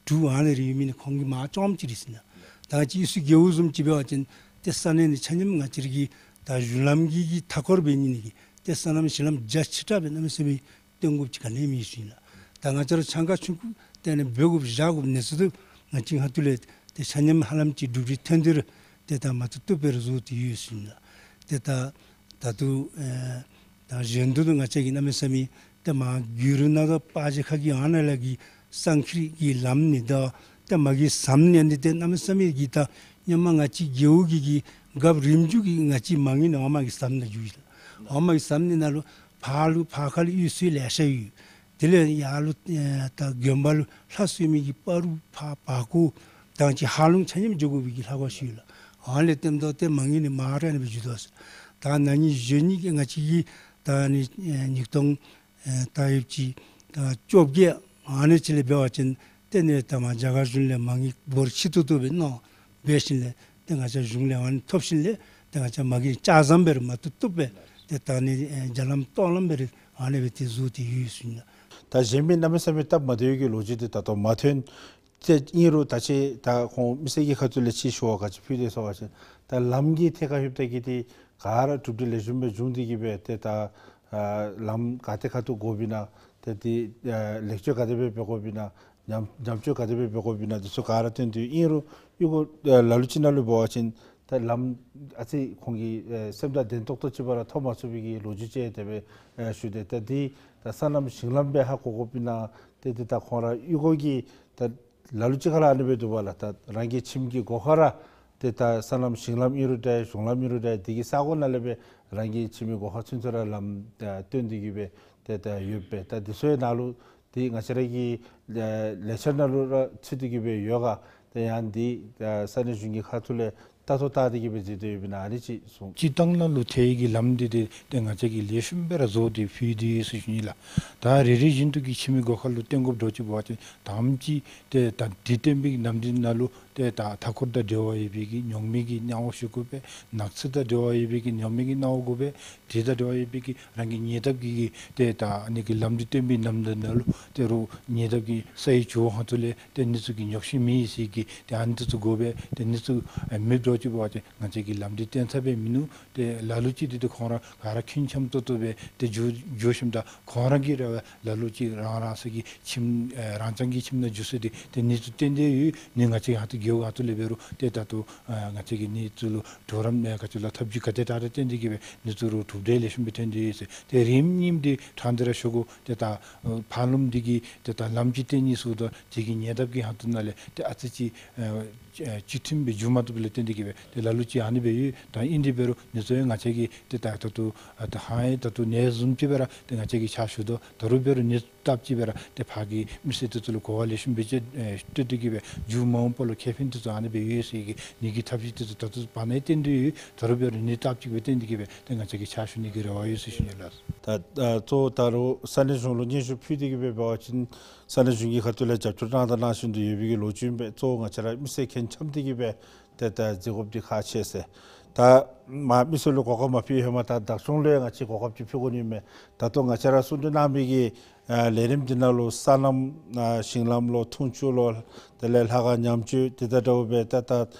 དྲུག་ཨ་ནི་རེ་ཡོད་མི་ནི་ཁོང་གི་མར་བཅོམ་ཅི་རེ་ཟེར་ཨིན་ལགས། ད་ང་བཅས་གཡུས་ཚན་རྒེད་འོག་བཟུམ་ཅིག་འབད་བ་ཅིན་ཏེ་ས་གནས་ནི་ཆ་མཉམ་ང་བཅས་ར་གི་ད་གཞུང་ལམ་གྱི་གི་མཐའ་འཁོར་འབད་ནི་ནི་གི་ཏེ་སོ་ནམ་ཞིང་ལམ་རྒྱ་ཆེ་དྲགས་སྦེ་གནམ་མེད་ས་མེད་སྟོན་དགོཔ་ཅིག་ག་ནི་མེད་ཟེར་ཨིན་ལགས། ད་ང་བཅས་ར་ཆང་ཁང་ཆུང་ཀུ་ཏེ་ཨ་ནི་འབད་དགོཔ་བཞག་དགོཔ་ནི་ཚུ་ཏེ་ང་བཅས་ཁ་ཐུག་ལས་ཏེ་ཆ་མཉམ་ཧ་ལམ་ཅིག་གྲུབ་འབྲས་ཐོན་ཏེ་ར་ཏེ་ད་མ་བཏུབ་བཏུབ་སྦེ་ར་བཟོ་སྟེ་ཡོད་ཟེར་ཨིན་ལགས། ཏེ་ད་ད་ལྟོ་ཨེ་ད་གཞན་དུ་ང་བཅས་ཀྱིས་གནམ་མེད་ས་མེད་ཏེ་མར་གུ་རུ་ནང་དང་པ་ཇེ་ཁ་གི་ཨ་ནཱ་ལས་ཀྱི་སང་ཁིར་གྱི་ལམ་ནི་ད་ཏེ་མ་གི་ཟམ་ནི་ཨ་ནི་ཏེ་གནམ་མེད་ས་མེད་ཀྱི་ད་ཧེ་མ་ང་བཅས་རྒེད་འོག་གི་གི་རྒཔོ་རིམ་བྱོན་གྱི་ང་བཅས་མ་དངུལ་ནི་ཨོ་མ་གི་ཟམ་ནང་འགྱོ་ཡི་ལགས། ཨོ་མ་གི་ཟམ་ནི་ནང་ལུ་ཕར་ལུ་ཕར་ཁ་ལུ་གཡུས་ཚན་ལེ་ཤ་ཡོད། དེ་ལས་ཡར་ལུ་ཨེ་ད་དགོན་པ་ལུ་ལྷ་གསོལ་མི་གི་སྤ་རོ་ཕར་བར་སྐོར་དང་ཅིག་ཧ་ལུང་ཆ་མཉམ་འགྱོ་དགོ་པའི་གི་ལྷག་པ་ཞུ་ཡི་ལགས། ཨ་ནི་ལས་བརྟེན་ཏེ་ཏེ་མ་དངུལ་ནི་མར་ར་ཨ་ནི་སྦེ་འགྱོ་དོ་ཟེར། ད་ན་ནིང་གཞེས་ནིང་གི་ང་བཅས་ཀྱི་ད་ནི་ཨེ་ཉིས་སྟོང་ཨེ་ད་ཡོདཔ་ཅིག་ད་བཅོ་བརྒྱད་ཨ་ནི་ཅིག་ལས་འབད་བ་ཅིན་ཏེ་ནི་ད་མར་རྒྱ་གར་གཞུང་ལས་མ་དངུལ་འབོར་ཆེ་ཏོག་ཏོ་སྦེ་གནང་འབད་ཞིནམ་ལས་ཏེ་ང་བཅས་གཞུང་ལས་ཨ་ནི་ཐོབ་ཞིནམ་ལས་ཏེ་ང་བཅས་མ་གི་ལྕགས་ཟམ་འབད་རུང་མ་བཏུབ་བཏུབ་སྦེ་ཏེ་ད་ནི་ཨེ་རྒྱ་ལམ་ཏོག་ལམ་འབད་རུང་ཨ་ནི་སྦེ་ཏེ་བཟོ་སྟེ་ཡོད་ཟེར་ཨིན་ལགས། ད་གཞན་མི་གནམ་མེད་ས་མེད་སྟབས་མ་བདེ་བའི་གི་ལོ་རྒྱུས་འདི་ད་ལྟོ་མ་ཐོན། ཏེ་ཨིན་རུང་ད་ཅི་ད་ཁོང་མི་སེར་གྱི་ཁ་ཐུག་ལས་ཅིག་ཞུ་བ་ག་ཅི་ཕུལ་དེས་ཟེར་བ་ཅིན་ད་ལམ་གྱི་ཐད་ཁར་ལྷོདཔ་ད་གི་འདི་ག་ར་གྲུབ་འབྲས་ལེགས་ཤོམ་སྦེ་བྱུང་སྟེ་གི་སྦེ་ཏེ་ད་ཨ་ལམ་ག་ཏེ་ཁ་ཐུག་དགོཔ་ཨིན་ན་ཏེ་འདི་ཨ་ལེགས་བཅོས་ག་དེ་སྦེ་འབད་དགོཔ་ཨིན་ན་ཉམས་ཉམས་བཅོས་ག་དེ་སྦེ་འབད་དགོཔ་ཨིན་ན་འདི་ཚུ་ག་ར་སྟོན་ཏེ་ཨིན་རུང་གཡུས་སྒོ་ཨ་ལ་ལུ་ཅིག་ནང་ལུ་འབད་བ་ཅིན་ད་ལམ་ཨ་ཙི་ཁོང་གི་ཨེ་སེམས་ཐག་བདེན་ཏོག་ཏོ་ཅིག་བར་ཐོབ་མ་ཚུགས་པའི་གི་ལོ་རྒྱུས་ཅིག་དེ་སྦེ་ཨེ་ཞུ་དེས། ད་འདི་ད་སོ་ནམ་ཞིང་ལམ་སྦེ་ཧ་གོ་དགོཔ་ཨིན་ན་ཏེ་འདི་ད་ཁོང་ར་གཡུས་སྒོ་གི་ད་ ལ་ལུ་ཅིག་ཁར་ལུ་ཨ་ནི་སྦེ་འདུག་པ་ལགས། ད་རང་གི་ཁྱིམ་གྱི་སྒོ་ཁར་ར་ཏེ་ད་སོ་ནམ་ཞིང་ལམ་ཨིན་རུང་འདྲ་གཞུང་ལམ་ཨིན་རུང་འདྲ་དེ་གི་ས་གོ་ནང་ལས་སྦེ་རང་གི་ཁྱིམ་གྱི་སྒོ་ཁར་ཚུན་ཚོད་ར་ལམ་ཨ་བཏོན་ཏེ་གི་སྦེ་ཏེ་ད་ཡོདཔ་སྦེ། ད་དེ་ཚུ་ཡང་ནཱ་ལུ་ཏེ་ང་བཅས་ར་གི་ལེ་ལས་འཆར་ནང་ལུ་ར་ཚུད་དེ་གི་སྦེ་ཡོད་ག། ཏེ་ཡང་འདི་ཨ་ས་གནས་གཞུང་གི་ཁ་ཐུག་ལས་ལྟ་རྟོག་བསྟར་ཏེ་གི་སྦེ་མཛད་དེ་ཡོདཔ་ཨིན་ན་ཨ་ནི་ཅིག་གསུང་། སྤྱིར་བཏང་ནང་ལུ་ཐལ་བའི་གི་ལམ་འདི་ཏེ་ཏེ་ང་བཅས་ཀྱིས་ལེགས་ཤོམ་སྦེ་ར་བཟོ་སྟེ་ཕུལ་ཏེ་ཡོད་ཟེར་ཞུ་ནི་ལགས། ད་རེ་རེ་བཞིན་དུ་གི་ཁྱིམ་གྱི་སྒོ་ཁར་ལུ་བཏོན་དགོཔ་འདྲཝ་ཅིག་འབད་བ་ཅིན་དང་པ་ཅིག་ཏེ་ད་འདི་བཏོན་པའི་གི་ལམ་འདི་ནང་ལུ་ཏེ་ད་མཐའ་འཁོར་དང་འབྲེལ་བ་ཡོད་པའི་གི་ཉོག་མེད་ཀྱི་གནང་བ་ཞུ་དགོ་པས། ནགས་ཚལ་དང་འབྲེལ་བ་ཡོད་པའི་གི་ཉོག་མེད་ཀྱི་གནང་བ་དགོ་པས། དེ་དང་འབྲེལ་བ་ཡོད་པའི་གི་རང་གི་ཉེ་འདབས་ཀྱི་གི་ཏེ་ད་ཨ་ནི་གི་ལམ་འདི་བཏོན་པའི་ནམ་དུས་ནང་ལུ་ཏེ་རོགས་ཉེ་འདབས་ཀྱི་ས་ཡི་ཇོ་བོ་ཁོང་ཚུ་ལས་ཏེ་ཨ་ནི་ཚུ་གི་ཉོགས་བཤད་མེད་ཟེར་གི་ཏེ་ཨ་ནི་ཚུ་དགོ་པས། ཏེ་ཨ་ནི་ཚུ་མེདཔ་འདྲཝ་ཅིག་འབད་བ་ཅིན་ང་བཅས་ཀྱིས་ལམ་འདི་བཏོན་ཚར་བའི་མིན་ནུག། ཏེ་ལ་ལུ་ཅིག་འདི་ཏེ་ཁོང་ར་ག་ར་ཁྱིམ་འཆམ་ཏོག་ཏོ་སྦེ་ཏེ་འགྱོ་འགྱོ་ཞིནམ་ད་ཁོང་ར་གིས་ར་ལ་ལུ་ཅིག་རང་རང་སོ་གི་ཁྱིམ་ཨེ་རང་རྐྱང་གི་ཁྱིམ་ནང་འགྱོ་སྲོལ་འདི་ཏེ་ཨ་ནི་ཚུ་བཏོན་ཏེ་ཡོད། ཨ་ནི་ང་བཅས་ཧོངས་ཏེ་རྒེད་འོག་ཁ་ཐུག་ལས་འབད་རུང་ཏེ་ད་ལྟོ་ཨ་ང་བཅས་ཀྱིས་ཨ་ནི་ཚུ་ལུ་གྲོགས་རམ་ཨེ་ག་ཅི་ལུ་ཐབས་ཇུས་ག་དེ་དྲག་དྲག་བཏོན་ཏེ་གི་སྦེ་ཨ་ནི་ཚུ་རུང་གྲུབ་འབྲས་ལེགས་ཤོམ་སྦེ་ཐོན་ཏེ་ཡོད་ཟེར། ཏེ་རིམ་གཉིསམ་འདི་ཕྲང་སྟེ་ར་ཞུ་དགོ། ཏེ་ད་ཨ་ཕར་ལུ་འདི་གིས་ཏེ་ད་ལམ་ཅིག་བཏོན་ནི་ཚུ་དང་དེ་གི་ཉེ་འདབས་ཀྱི་ཧོངས་ཏེ་ནང་ལས་ཏེ་ཨ་ཙི་ཅིག་ཨ་ཨ་ཅིག་མཐུནམ་སྦེ་འགྱོ་མ་བཏུབ་ལས་བརྟེན་ཏེ་གི་སྦེ་ཏེ་ལ་ལུ་ཅིག་ཨ་ནི་སྦེ་ཡོད། ད་ཨིན་དེ་འབད་རུང་ཨ་ནི་ཚུ་ཡང་ང་བཅས་ཀྱིས་ཏེ་ད་ད་ལྟོ་ཨ་ད་ཧང་ཡང་ད་ལྟོ་ནཱ་བཟུམ་ཅིག་སྦེ་ར་ཏེ་ང་བཅས་ཀྱིས་ཕྱག་ཞུ་དོ། ད་རུང་འབད་རུང་ཨ་ནི་སྟབས་ཅིག་སྦེ་ར་ཏེ་ཕར་གྱི་མི་སེར་འདི་ཚུ་ལུ་གོ་བ་ལེགས་ཤོམ་སྦེ་ཅིག་ཨེ་སྤྲོད་དེ་གི་སྦེ་མཇུག་མ་འོངས་པ་ལུ་ཁེ་ཕན་འདི་ཚུ་ཨ་ནི་སྦེ་ཡོད་ཟེར་གི་ཨ་ནི་གི་ཐབས་ཤེས་འདི་ཚུ་ད་ལྟོ་བར་ན་ཡང་བཏོན་ཏེ་ཡོད། ད་རུང་འབད་རུང་ཨ་ནི་སྟབས་ཅིག་སྦེ་བཏོན་ཏེ་གི་སྦེ་ཏེ་ང་བཅས་ཀྱིས་ཕྱག་ཞུ་ནི་གི་རེ་བ་ཡོད་ཟེར་ཞུ་ནི་ལགས། ད་ཨ་གཙོ་བོ་ད་རུང་ས་གནས་གཞུང་ལུ་སྙན་ཞུ་ཕུལ་ཏེ་གི་སྦེ་འབད་བ་ཅིན་ས་གནས་གཞུང་གི་ཁ་ཐུག་ལས་རྒྱབ་སྐྱོར་གནང་དང་གནང་བཞིན་དུ་ཡོད་པའི་གི་ལོ་རྒྱུས་ཨིན་པས། གཙོ་བོ་ང་བཅས་ར་མི་སེར་ཁྱིམ་འཆམ་སྟེ་གི་སྦེ་ཏེ་ད་མཛད་དགོཔ་འདི་ཁག་ཆེ་ཟེར། ད་མ་མི་སེར་ལུ་གོ་སྐབས་མ་ཕུལ་ཧེ་མ་ད་བདག་སྐྱོང་ལུ་ཡང་ང་བཅས་གོ་སྐབས་ཅིག་ཕུལ་དགོ་ནི་མས། ད་ལྟོ་ང་བཅས་ར་གསུང་གྲོས་གནང་མི་གི་ཨ་ལས་རིམ་འདི་ནང་ལུ་སོ་ནམ་ཨ་ཞིང་ལམ་ལོ་འཐུང་ཆུ་ལོ་དེ་ལས་ལྷ་ཁང་ཉམས་བཅོས་དེ་དང་འདྲཝ་སྦེ་ད་ད་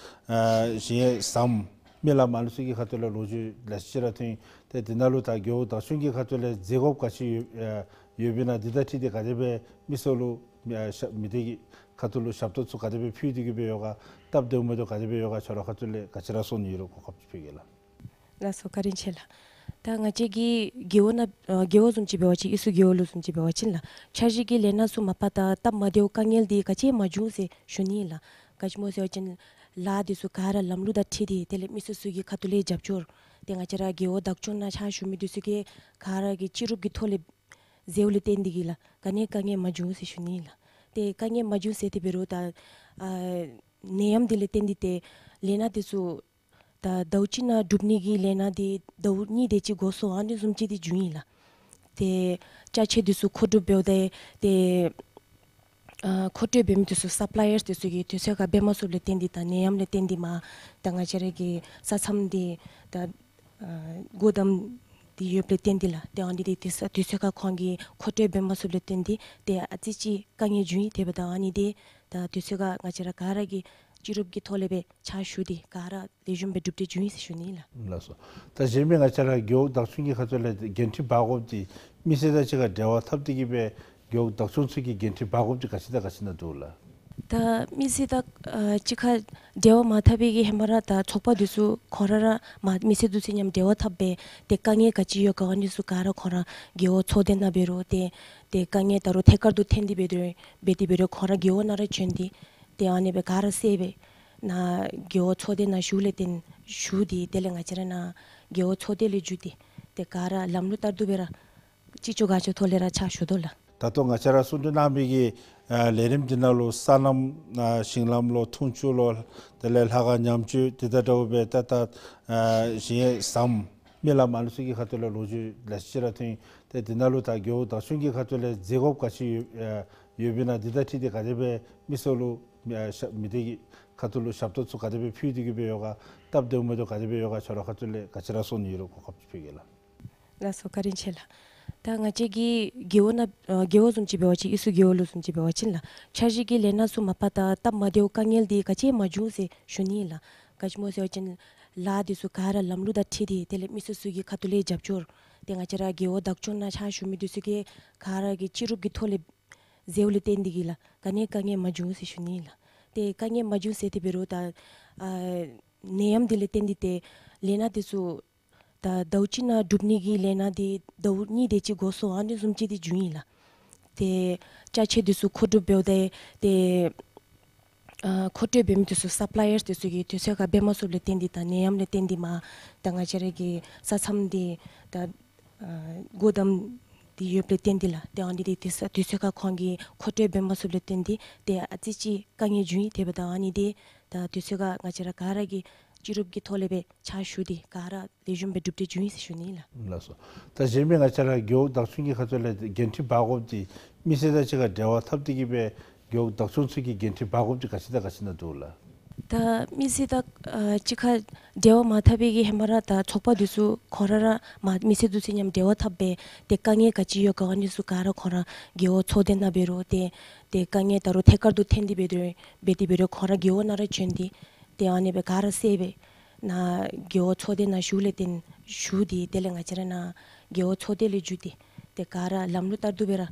ཨ་ཞིང་ཟམ་མི་ལམ་ཨ་ནི་ཚུ་གི་ཁ་ཐུག་ལས་ལོ་རྒྱུས་ལེ་ཤ་ཅིག་ར་ཐོན། ཏེ་འདི་ནང་ལུ་ད་རྒེད་འོག་བདག་སྐྱོང་གི་ཁ་ཐུག་ལས་མཛད་དགོཔ་ག་ཅི་ཡོད་ཨ་ཡོདཔ་ཨིན་ན་འདི་དང་འཁྲིལ་ཏེ་ག་དེ་སྦེ་མི་སེར་ལུ་ཨ་ཞབས་མི་སྡེ་གི་ཁ་ཐུག་ལུ་ཞབས་ཏོག་ཚུ་ག་དེ་སྦེ་ཕུལ་ཏེ་གི་སྦེ་ཡོད་ག། སྟབས་བདེཝ་མེད་དོ་ག་དེ་སྦེ་ཡོད་ག། ཁྱོད་ར་ཁ་ཐུག་ལས་ག་ཅི་ར་གསུང་ནི་ཡོད་རུང་གོ་སྐབས་ཅིག་ཕུལ་གེ་ལགས། ལགས་སོ། བཀའ་དྲིན་ཆེ་ལགས། ད་ང་བཅས་ཀྱི་རྒེད་འོག་ནང་ཨ་རྒེད་འོག་བཟུམ་ཅིག་འབད་བ་ཅིན་ཨིན་ཚུ་རྒེད་འོག་ལུ་བཟུམ་ཅིག་འབད་བ་ཅིན་ལགས་འཆར་གཞི་གི་ལས་སྣ་ཚུ་མ་པ་ད་སྟབས་མ་བདེཝ་དཀའ་ངལ་འདི་ག་ཅི་མ་བྱུང་ཟེར་ཞུ་ནི་ལགས། ག་ཅི་སྨོ་ཟེར་བ་ཅིན་ལཱ་འདི་ཚུ་ག་ར་ལམ་ལུགས་དང་འཁྲིལ་ཏེ་དེ་ལས་མི་སེར་ཚུ་གི་ཁ་ཐུག་ལས་རྒྱབ་སྐྱོར་ཏེ་ང་བཅས་ར་རྒེད་འོག་བདག་སྐྱོང་ནང་ཕྱག་ཞུ་མི་འདི་ཚུ་གིས་ག་ར་གིས་སྤྱི་རུབ་ཀྱི་ཐོག་ལས་མཛདཔ་ལས་བརྟེན་ཏེ་གི་ལགས་ག་ནི་དཀའ་ངལ་མ་བྱུང་ཟེར་ཞུ་ནི་ལགས། ཏེ་དཀའ་ངལ་མ་བྱུང་ཟེར་དེ་འབད་རུང་ད་ཨ་ནད་ཡམས་འདི་ལས་བརྟེན་ཏེ་ཏེ་ལས་སྣ་འདི་ཚུ་ད་ཟླཝ་གཅིག་ནང་གྲུབ་ནི་གི་ལས་སྣ་འདི་ཟླཝ་གཉིས་དེ་ཅིག་འགོར་སོང་། ཨ་ནི་བཟུམ་ཅིག་འདི་བྱུང་ཡི་ལགས། ཏེ་ཅ་ཆས་འདི་ཚུ་མཁོ་སྒྲུབ་འབདཝ་ད་ཏེ་ཨ་མཁོ་སྤྲོད་འབད་མི་འདི་ཚུ་སཔ་ལའི་ཡརསི་འདི་ཚུ་གིས་དུས་ཚོད་ཁར་འབད་མ་ཚུགསཔ་ལས་བརྟེན་ཏེ་ད་ནད་ཡམས་ལས་བརྟེན་ཏེ་མ་ད་ང་བཅས་ར་གི་ས་མཚམས་འདི་ད་ཨ་སྒོ་བསྡམས་ཏེ་ཡོདཔ་ལས་བརྟེན་ཏེ་ལགས་ཏེ་ཨ་ནི་འདི་དུས་ཚོད་དུས་ཚོད་ཁར་ཁོང་གིས་མཁོ་སྤྲོད་འབད་མ་ཚུགསཔ་ལས་བརྟེན་ཏེ་ཏེ་ཨ་ཙི་ཅིག་དཀའ་ངལ་བྱུང་ཡི། དེ་འབདཝ་ད་ཨ་ནི་འདི་ད་དུས་ཚོད་ཁར་ང་བཅས་ར་ག་ར་གིས་སྤྱི་རུབ་ཀྱི་ཐོག་ལས་སྦེ་ཕྱག་ཞུ་སྟེ་ག་ར་ལེགས་ཤོམ་སྦེ་གྲུབ་སྟེ་བྱུང་ཡི་ཟེར་ཞུ་ནི་ལགས། ལགས་སོ། ད་གཞན་མི་ང་བཅས་ར་རྒེད་འོག་བདག་སྐྱོང་གི་ཁ་ཐུག་ལས་འགན་འཁྲི་འབག་དགོཔ་འདི་མི་སེར་དང་གཅིག་ཁར་འབྲེལ་བ་འཐབ་སྟེ་གི་སྦེ་རྒེད་འོག་བདག་སྐྱོང་ཚུ་གིས་འགན་འཁྲི་འབག་དགོཔ་འདི་ག་ཅི་དང་ག་ཅི་ནང་འདུག་ལགས། ད་མི་སེར་དང་ཨ་གཅིག་ཁར་འབྲེལ་བ་མ་འཐབ་པའི་གི་ཧེ་མ་ར་ད་ཚོགས་པ་འདི་ཚུ་ཁོང་ར་ར་མ་མི་སེར་འདི་ཚུ་མཉམ་འབྲེལ་བ་འཐབ་སྦེ་ཏེ་དཀའ་ངལ་ག་ཅི་ཡོད་ག་ཨ་ནི་ཚུ་ག་ར་ཁོང་ར་རྒེད་འོག་ཚོགས་སྡེ་ནང་འབད་རུང་ཏེ་ཏེ་དཀའ་ངལ་ད་རུང་ཐད་ཀར་དུ་ཐོན་ཏེ་འབད་དེ་འབད་དེ་འབད་རུང་ཁོང་ར་རྒེད་འོག་ནང་ར་བྱོན་ཏེ་ཏེ་ཨ་ནི་སྦེ་ག་ར་བསལ་སྦེ་ནཱ་རྒེད་འོག་ཚོགས་སྡེ་ནང་ཞུ་ལས་བརྟེན་ཞུ་སྟེ་དེ་ལས་ང་བཅས་ར་ནཱ་རྒེད་འོག་ཚོགས་སྡེ་ལས་བརྒྱུད་དེ་ཏེ་ག་ར་ལམ་ལུགས་ལྟར་དུ་སྦེ་ར་ཅི་ལྕོགས་གང་ལྕོགས་ཐོག་ལས་ར་ཕྱག་ཞུ་དོ་ལགས། ད་ལྟོ་ང་བཅས་ར་གསུང་གྲོས་གནང་མི་གི་ཨ་ལས་རིམ་འདི་ནང་ལུ་སོ་ནམ་ཨ་ཞིང་ལམ་ལོ་འཐུང་ཆུ་ལོ་དེ་ལས་ལྷ་ཁང་ཉམས་བཅོས་དེ་དང་འདྲཝ་སྦེ་ད་ད་ཨ་ཞིང་ཟམ་མི་ལམ་ཨ་ནི་ཚུ་གི་ཁ་ཐུག་ལས་ལོ་རྒྱུས་ལེ་ཤ་ཅིག་ར་ཐོན། ཏེ་འདི་ནང་ལུ་ད་རྒེད་འོག་བདག་སྐྱོང་གི་ཁ་ཐུག་ལས་མཛད་དགོཔ་ག་ཅི་ཡོད་ཨ་ཡོདཔ་ཨིན་ན་འདི་དང་འཁྲིལ་ཏེ་ག་དེ་སྦེ་མི་སེར་ལུ་ཨ་ཞབས་མི་སྡེ་གི་ཁ་ཐུག་ལུ་ཞབས་ཏོག་ཚུ་ག་དེ་སྦེ་ཕུལ་ཏེ་གི་སྦེ་ཡོད་ག། སྟབས་བདེཝ་མེད་དོ་ག་དེ་སྦེ་ཡོད་ག། ཁྱོད་ར་ཁ་ཐུག་ལས་ག་ཅི་ར་གསུང་ནི་ཡོད་རུང་གོ་སྐབས་ཅིག་ཕུལ་གེ་ལགས། ལགས་སོ། བཀའ་དྲིན་ཆེ་ལགས། ད་ང་བཅས་ཀྱི་རྒེད་འོག་ནང་ཨ་རྒེད་འོག་བཟུམ་ཅིག་འབད་བ་ཅིན་ཨིན་ཚུ་རྒེད་འོག་ལུ་བཟུམ་ཅིག་འབད་བ་ཅིན་ལགས་འཆར་གཞི་གི་ལས་སྣ་ཚུ་མ་པ་ད་སྟབས་མ་བདེཝ་དཀའ་ངལ་འདི་ག་ཅི་མ་བྱུང་ཟེར་ཞུ་ནི་ལགས། ག་ཅི་སྨོ་ཟེར་བ་ཅིན་ལཱ་འདི་ཚུ་ག་ར་ལམ་ལུགས་དང་འཁྲིལ་ཏེ་དེ་ལས་མི་སེར་ཚུ་གི་ཁ་ཐུག་ལས་རྒྱབ་སྐྱོར་ཏེ་ང་བཅས་ར་རྒེད་འོག་བདག་སྐྱོང་ནང་ཕྱག་ཞུ་མི་འདི་ཚུ་གིས་ག་ར་གིས་སྤྱི་རུབ་ཀྱི་ཐོག་ལས་མཛདཔ་ལས་བརྟེན་ཏེ་གི་ལགས་ག་ནི་དཀའ་ངལ་མ་བྱུང་ཟེར་ཞུ་ནི་ལགས། ཏེ་དཀའ་ངལ་མ་བྱུང་ཟེར་དེ་འབད་རུང་ད་ཨ་ནད་ཡམས་འདི་ལས་བརྟེན་ཏེ་ཏེ་ལས་སྣ་འདི་ཚུ་ད་ཟླཝ་གཅིག་ནང་གྲུབ་ནི་གི་ལས་སྣ་འདི་ཟླཝ་གཉིས་དེ་ཅིག་འགོར་སོང་། ཨ་ནི་བཟུམ་ཅིག་འདི་བྱུང་ཡི་ལགས། ཏེ་ཅ་ཆས་འདི་ཚུ་མཁོ་སྒྲུབ་འབདཝ་ད་ཏེ་ ཨ་མཁོ་སྤྲོད་འབད་མི་འདི་ཚུ་སཔ་ལའི་ཡརསི་འདི་ཚུ་གིས་དུས་ཚོད་ཁར་འབད་མ་ཚུགསཔ་ལས་བརྟེན་ཏེ་དང་ནད་ཡམས་ལས་བརྟེན་ཏེ་མར་ད་ང་བཅས་ར་གི་ས་མཚམས་འདི་ད་ཨ་སྒོ་བསྡམས་ཏེ་ཡོདཔ་ལས་བརྟེན་ཏེ་ལགས། ཏེ་ཨ་ནི་འདི་དུས་ཚོད་དུས་ཚོད་ཁར་ཁོང་གིས་མཁོ་སྤྲོད་འབད་མ་ཚུགསཔ་ལས་བརྟེན་ཏེ་ཏེ་ཨ་ཙི་ཅིག་དཀའ་ངལ་བྱུང་ཡི། དེ་འབདཝ་ད་ཨ་ནི་འདི་ད་དུས་ཚོད་ཁར་ང་བཅས་ར་ག་ར་གིས་སྤྱི་རུབ་ཀྱི་ཐོག་ལས་སྦེ་ཕྱག་ཞུ་སྟེ་ག་ར་ལེགས་ཤོམ་སྦེ་གྲུབ་འབྲས་བྱུང་ཡི་ཟེར་ཞུ་ནི་ལགས། ལགས་སོ། ད་གཞན་མི་ང་བཅས་ར་རྒེད་འོག་བདག་སྐྱོང་གི་ཁ་ཐུག་ལས་འགན་འཁྲི་འབག་དགོཔ་འདི་མི་སེར་དང་གཅིག་ཁར་འབྲེལ་བ་འཐབ་སྟེ་གི་སྦེ་རྒེད་འོག་བདག་སྐྱོང་ཚུ་གིས་འགན་འཁྲི་འབག་དགོཔ་འདི་ག་ཅི་དང་ག་ཅི་ནང་འདུག་ལགས། ད་མི་སེར་དང་ཨ་གཅིག་ཁར་འབྲེལ་བ་མ་འཐབ་པའི་གི་ཧེ་མ་ར་ད་ཚོགས་པ་འདི་ཚུ་ཁོང་ར་ར་མ་མི་སེར་འདི་ཚུ་མཉམ་འབྲེལ་བ་འཐབ་སྦེ་ཏེ་དཀའ་ངལ་ག་ཅི་ཡོད་ག་ཨ་ནི་ཚུ་ག་ར་ཁོང་ར་རྒེད་འོག་ཚོགས་སྡེ་ནང་འབད་རུང་ཏེ་ཏེ་དཀའ་ངལ་ད་རུང་ཐད་ཀར་དུ་ཐོན་ཏེ་འབད་དེ་འབད་དེ་འབད་རུང་ཁོང་ར་རྒེད་འོག་ནང་ར་བྱོན་ཏེ་ཏེ་ཨ་ནི་སྦེ་ག་ར་བསལ་སྦེ་ནཱ་རྒེད་འོག་ཚོགས་སྡེ་ནང་ཞུ་ལས་བརྟེན་ཞུ་སྟེ་དེ་ལས་ང་བཅས་ར་ནཱ་རྒེད་འོག་ཚོགས་སྡེ་ལས་བརྒྱུད་དེ་ཏེ་ག་ར་ལམ་ལུགས་ལྟར་དུ་སྦེ་ར་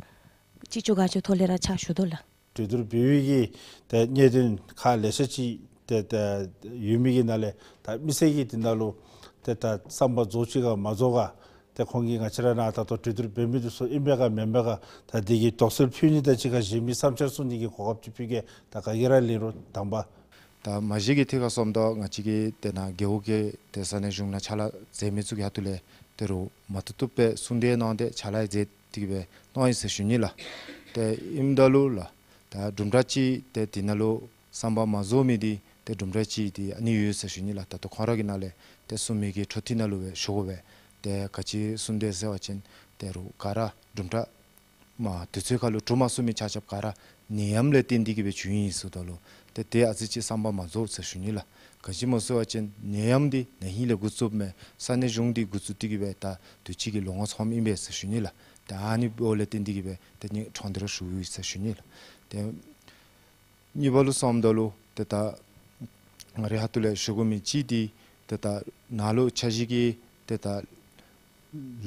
ཅི་ལྕོགས་གང་ལྕོགས་ཐོག་ལས་ར་ཕྱག་ཞུ་དོ་ལགས། གྲོས་བསྡུར་འབད་བའི་གི་ཏེ་གནད་དོན་ཁག་ལེ་ཤ་ཅིག་ཏེ་ཏེ་ཡོད་མི་གི་ནང་ལས་ད་མི་སེར་གྱིས་འདི་ནང་ལུ་ཏེ་ད་བསམ་པ་རྫོགས་ཅི་ག་མ་རྫོགས་ག་ཏེ་ཁོང་གིས་ང་བཅས་ར་ནཱ་ད་ལྟོ་གྲོས་བསྡུར་འབད་མི་འདི་ཚུ་ཨིན་པས་ག་མེན་པས་ག་ད་འདི་གི་དོགས་སེལ་ཕུལ་ནི་དང་གཅིག་ཁར་གཞན་མི་བསམ་འཆར་གསུང་ནི་གི་གོ་སྐབས་ཅིག་ཕུལ་གེ། ད་ག་གིས་ར་ལེན་རུང་དང་པ། ད་མ་གཞི་གི་ཐད་ཁར་སོངམ་ད་ང་བཅས་ཀྱིས་ཏེ་ནཱ་རྒེད་འོག་གི་ཏེ་ས་གནས་གཞུང་ནང་ཕྱག་ལཱ་མཛད་མི་ཚུ་གི་ཁ་ཐུག་ལས་ཏེ་རུང་མ་བཏུབ་བཏུབ་སྦེ་གསུང་གྲོས་གནང་སྟེ་ཕྱག་ལཱ་མཛད་དེ་གི་སྦེ་གནང་ཡི་ཟེར་ཞུ་ནི་ལགས། ཏེ་ཨིནམ་ད་ལུ་ལགས་ད་གྲུབ་འབྲས་ཅིག་ཏེ་འདི་ནང་ལུ་བསམ་པ་མ་རྫོགས་མི་འདི་ཏེ་གྲུབ་འབྲས་ཅིག་འདི་ཨ་ནི་ཡོད་ཟེར་ཞུ་ནི་ལགས། ད་ལྟོ་ཁོང་ར་གི་ནང་ལས་ཏེ་གསུང་མི་གི་འཕྲོ་མཐུད་ནང་ལུ་སྦེ་ཞུ་དགོ་པས། ཏེ་ག་ཅི་གསུང་དེས་ཟེར་བ་ཅིན་ཏེ་རུང་ག་ར་གྲུབ་འབྲས་མ་དུས་ཚོད་ཁར་ལུ་གྲུབ་མ་ཚུགས་མི་ཆ་ཁྱབ་ག་ར་ནད་ཡམས་ལས་བརྟེན་ཏེ་གི་སྦེ་བྱུང་ཡི་ཟེརཝ་ད་ལུ་ཏེ་ཏེ་ཨ་ཙི་ཅིག་བསམ་པ་མ་རྫོགས་ཟེར་ཞུ་ནི་ལགས། ག་ཅི་སྨོ་ཟེར་བ་ཅིན་ནད་ཡམས་འདི་ན་ཧིང་ལས་འགོ་བཙུགསཔ་མས། ས་གནས་གཞུང་འདི་འགོ་བཙུགས་ཏེ་གི་སྦེ་ད་དུས་ཅི་གི་ལོ་ངོ་ཚངམ་ཨིན་པས་ཟེར་ཞུ་ནི་ལགས། ཏེ་ཨ་ནི་འབདཝ་ལས་བརྟེན་ཏེ་གི་སྦེ་ཏེ་ནི་ཁྲང་འདི་ར་ཞུ་ཡི་ཟེར་ཞུ་ནི་ལགས། ཏེ་གཉིས་པ་ལུ་སོངམ་ད་ལུ་ཏེ་ད་ང་རའི་ཁ་ཐུག་ལས་ཞུ་དགོ་མི་ཅིག་འདི་ཏེ་ད་ནཱ་ལུ་འཆར་གཞི་གི་ཏེ་ད་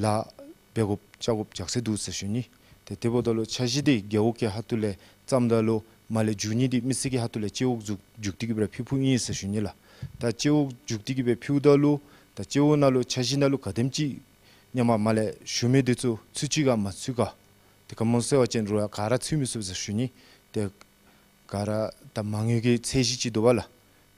ལཱ་འབད་དགོཔ་རྐྱབ་དགོཔ་རྒྱགས་སྲོལ་འདུག་ཟེར་ཞུ་ནི། ཏེ་དེ་འབདཝ་ད་ལུ་འཆར་གཞི་འདི་རྒེད་འོག་གི་ཁ་ཐུག་ལས་བརྩམ་ད་ལུ་མར་ལས་མཇུག་ནི་འདི་མི་སེར་གྱི་ཁ་ཐུག་ལས་སྤྱི་འོག་མཇུག་མཇུག་སྟེ་གི་སྦེ་ར་ཕུལ་ཕུལཝ་ཨིན་ཟེར་ཞུ་ནི་ལགས། ད་སྤྱི་འོག་མཇུག་སྟེ་གི་སྦེ་ཕུལཝ་ད་ལུ་ད་སྤྱི་འོག་ནང་ལུ་འཆར་གཞི་ནང་ལུ་ག་དེམ་ཅིག་སྔོན་མ་མར་ལས་ཞུ་མི་འདི་ཚུ་ཚུད་ཅི་ག་མ་ཚུད་ག། ཏེ་ག་སྨོ་ཟེར་བ་ཅིན་རུང་ག་ར་ཚུད་མི་ཚུགས་ཟེར་ཞུ་ནི། ཏེ་ག་ར་ད་མ་དངུལ་གྱི་ཚད་གཞི་ཅིག་འདུག་པ་ལགས།